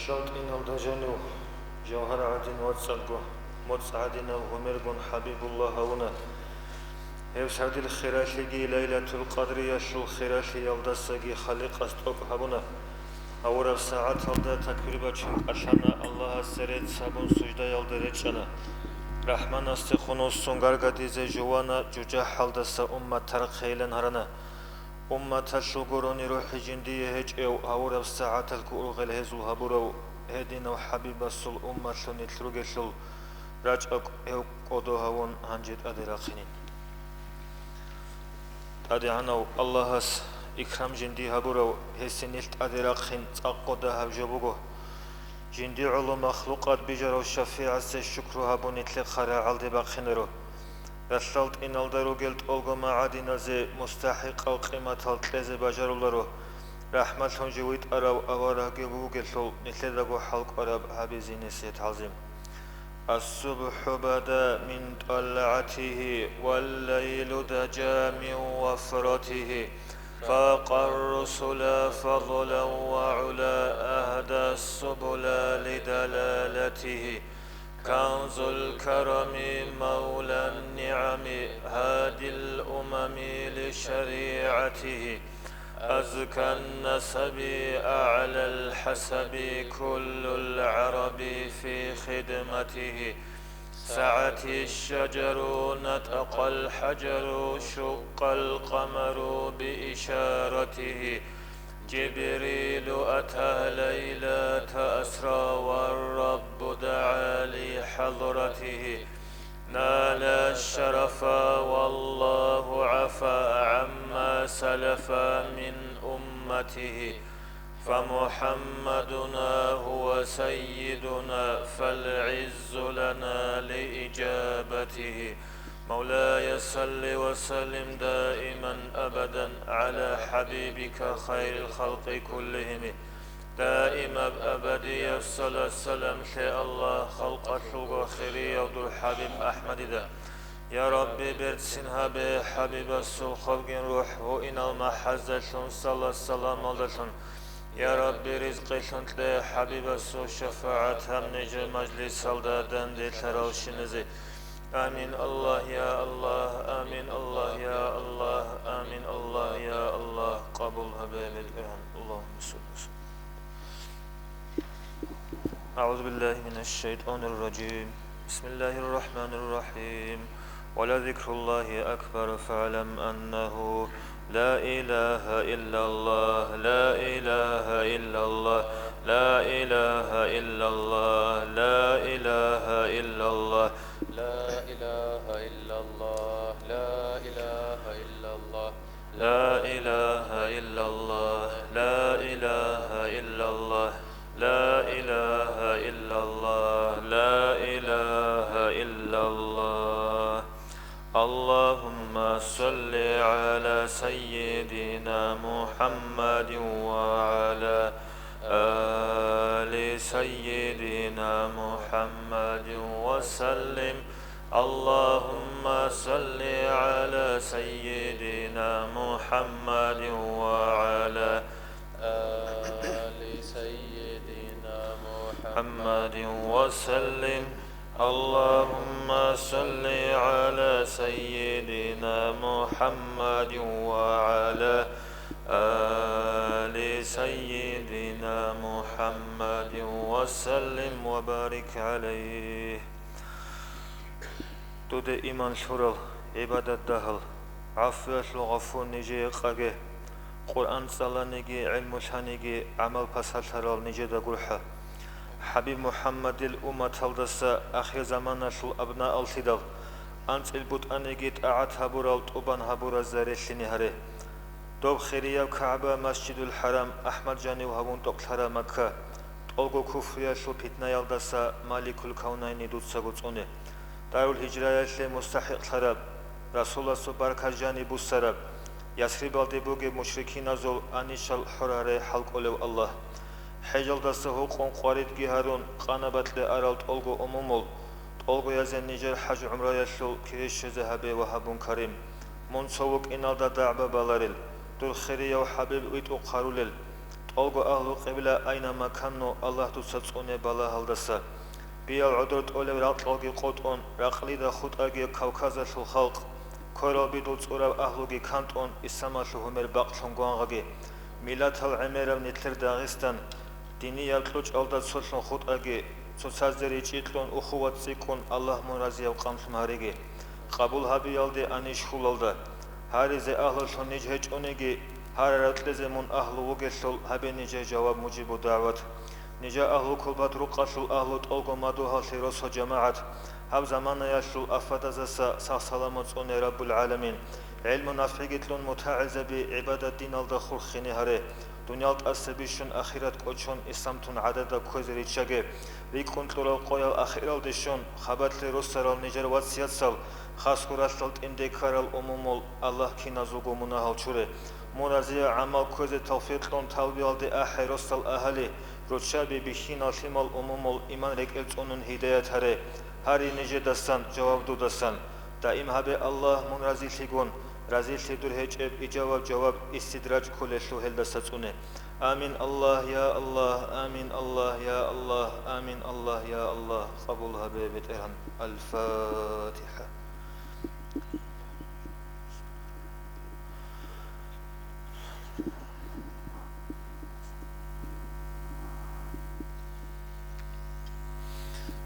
Щал тӀиналда жанив, жавгьар гӀадин вацӀцӀадго, моцӀ гӀадинав гьумергун ХӀабибуллагь гьавуна. Гьев сардил хиралъиги Лайлатул Къадриялъул хиралъиялдасаги Халикъас тӀокӀ гьабуна. Авараб сагӀаталда такбир бачин кӀалъана, Аллагьасе рецц гьабун суждаялде речӀчӀана. РахӀманасде хунусун гаргадизе жувана, жужахӀалдаса уммат тархъейилан гьарана. Умматалъул гурони рухӀи жиндие гьечӀев, авараб сагӀаталъго ургъел гьезул гьабурав, гьединав ХӀабибасул умматлъун нилъ ругелъул, рачӀа гьев кӀодо гьавун гьанже тӀаде рахъинин. ТӀадегӀанав Аллагьас икрам жиндие гьабурав, гьесие нилъ тӀаде рахъин цӀакъго дагьаб жо буго. Жиндие гӀоло махлукъат бижарав ШафигӀасе шукру гьабун нилъехъа рагӀалде бахъинаро. Ралъдал тӀиналда ругел тӀолго магӀадиназе мустахӀикъал къиматал кьезе бажаруларо, рахӀматлъун жив витӀарав аварагги вугелъул, нилъедаго хӀалкӀвараб гьабизе несият гӀазим. الصبح بدا من طلعته والليل دجا من وفرته، فاق الرسل فضلا وعلا، أهدى السبل لدلالته، كنز الكرم مولى النعم، هادي الأمم لشريعته، أزكى النسب أعلى الحسب، كل العرب في خدمته، سعت الشجر نطق الحجر شق القمر بإشارته، جبريل أتى ليلة أسرى والرب دعا لحضرته، نال الشرف والله عفا عما سلف من أمته، فمحمدنا هو سيدنا فالعز لنا لإجابته. مولاي صل وسلم دائما أبدا على حبيبك خير الخلق كلهم. Даимаб абадияб салат-салам лъе Аллагь халкъалъулго хирияв дур ХӀабиб АхӀмадида. Я Рабби, берцин гьабе ХӀабибасул хвалгин рухӀ гьуинал махӀаздалъун, салат-саламалдалъун. Я Рабби, ризкъилъун кье ХӀабибасул шафагӀат гьаб нижер мажлисалда данделъаралщиназе. Амин, Аллагь, я Аллагь, амин, Аллагь, я Аллагь, амин, Аллагь, я Аллагь, къабул гьабе, БетӀергьан. Аллагьумма салли ва саллим. أعوذ بالله من الشيطان الرجيم. بسم الله الرحمن الرحيم. ولذكر الله أكبر فاعلم أنه لا إله إلا الله، لا إله إلا الله، لا إله إلا الله، لا إله إلا الله، لا إله إلا الله، لا إله إلا الله. لا إله إلا الله، لا إله إلا الله، لا إله إلا الله، لا إله إلا الله. اللهم صل على سيدنا محمد وعلى آل سيدنا محمد وسلم. اللهم صل على سيدنا محمد وعلى آل سيدنا محمد وسلم. اللهم صل على سيدنا محمد وعلى آل سيدنا محمد وسلم وبارك عليه. Дуда иман лъурал, гӀибадат дагьал, гӀафуялъул гъафур нижее къаге, Къуръан цӀаланиги, гӀилму лъаниги, гӀамал пасалъарал нижеда гурхӀа. ХӀабиб МухӀаммадил умматалдаса ахирзаманалъул абнааллъидал, анцӀил бутӀаниги тӀагӀат гьабурал тӀубан гьабуразда релълъине гьаре. Доб хирияб КагӀба, Масжидул ХӀарам, АхӀмад жанив гьавун тӀокӀлъараб Макка, тӀолго куфруялъул питнаялдаса Маликул Кавнайни дуцаго цӀуне. Дарул гьижраялъе мустахӀикълъараб, Расуласул баркат жаниб буссараб, Ясрибалде бугеб мушрикиназул анищал хӀураре хӀалкӀолев Аллагь. ХӀежалдаса гьукъун къваридги гьарун, къанабакье арал тӀолго умумул, тӀолгоязе нижер хӀаж-гӀумраялъул кире-щезе гьабе ва гьабун, Карим, мун цо вукӀиналда дагӀба баларел, дур хирияв ХӀабиб витӀухъ гьарулел, тӀолго агьлу-къибла айна маканну Аллагь дуца цӀуне балагьалдаса. Биял гӀодор тӀолеб ракьалги къотӀун, ракълида хутӀаги Кавказалъул халкъ, кверал бидул цӀураб агьлуги кантӀун, исламалъул гьумер бакълъун гвангъаги, миллатал гӀемераб нилъер Дагъистан, диниял кьучӀалда цолъун хутӀаги, цоцазде ричӀи кьун, ухуват цӀикӀкӀун, Аллагь мун разияб къамлъун гьариги. Къабул гьабиялде анищ хьулалда. Гьаризе агьлулъун ниж гьечӀониги, гьарарав кьезе мун агьлу вугелъул, гьабе нижее жаваб мужибу дагӀват. Нижер агьлу кулбат рукъалъул агьлу тӀолго мадугьаллъи росо жамагӀат, гьаб заманаялъул афатазаса сах-саламат цӀуне Раббул ГӀаламин. ГӀилму нафгӀиги кьун мутагӀилзаби гӀибадат диналда хурхине гьаре. Дуниял тӀаса бищун, ахират кӀочон, ислам тун гӀадада кквезе риччаге. РикӀкӀун кьурал къоял ахиралде щун, хабалъе росарал нижер вацияцал, хасго ралъдал тӀинде ккарал умумул, Аллагь, киназулго мунагьал чуре. Мун разиял гӀамал кквезе тавфикъ кьун, талбиялде ахӀе росал агьали, руччаби бихьинал лъимал умумул иман рекӀел цӀунун гьидаят гьаре. Гьари нижедасан, жаваб дудасан. Даим гьабе, Аллагь, мун разилъигун, разилъи дур гьечӀеб ижаваб жаваб, истидраж кколелъул гьелдаса цӀуне. Амин, Аллагь, я Аллагь, амин, Аллагь, я Аллагь, амин, Аллагь, я Аллагь, къабул гьабе, БетӀергьан. Аль-Фатиха.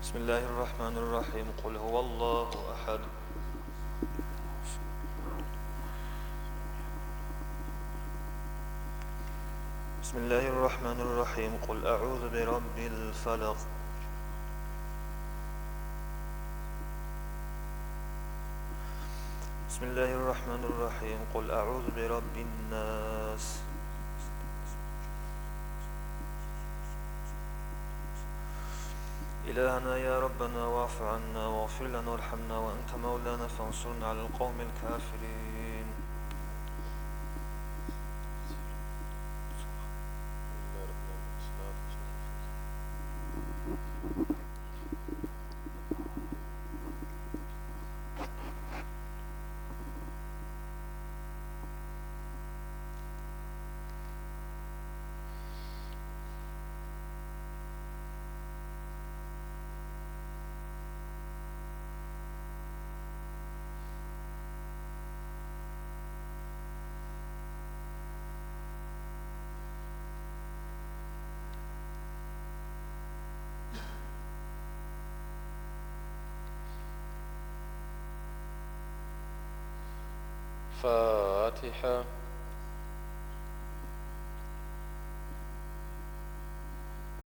بسم الله الرحمن الرحيم. قل هو الله أحد. بسم الله الرحمن الرحيم. قل أعوذ برب الفلق. بسم الله الرحمن الرحيم. قل أعوذ برب الناس. إلهنا يا ربنا واعف عنا واغفر لنا وارحمنا وأنت مولانا فانصرنا على القوم الكافرين. الفاتحة.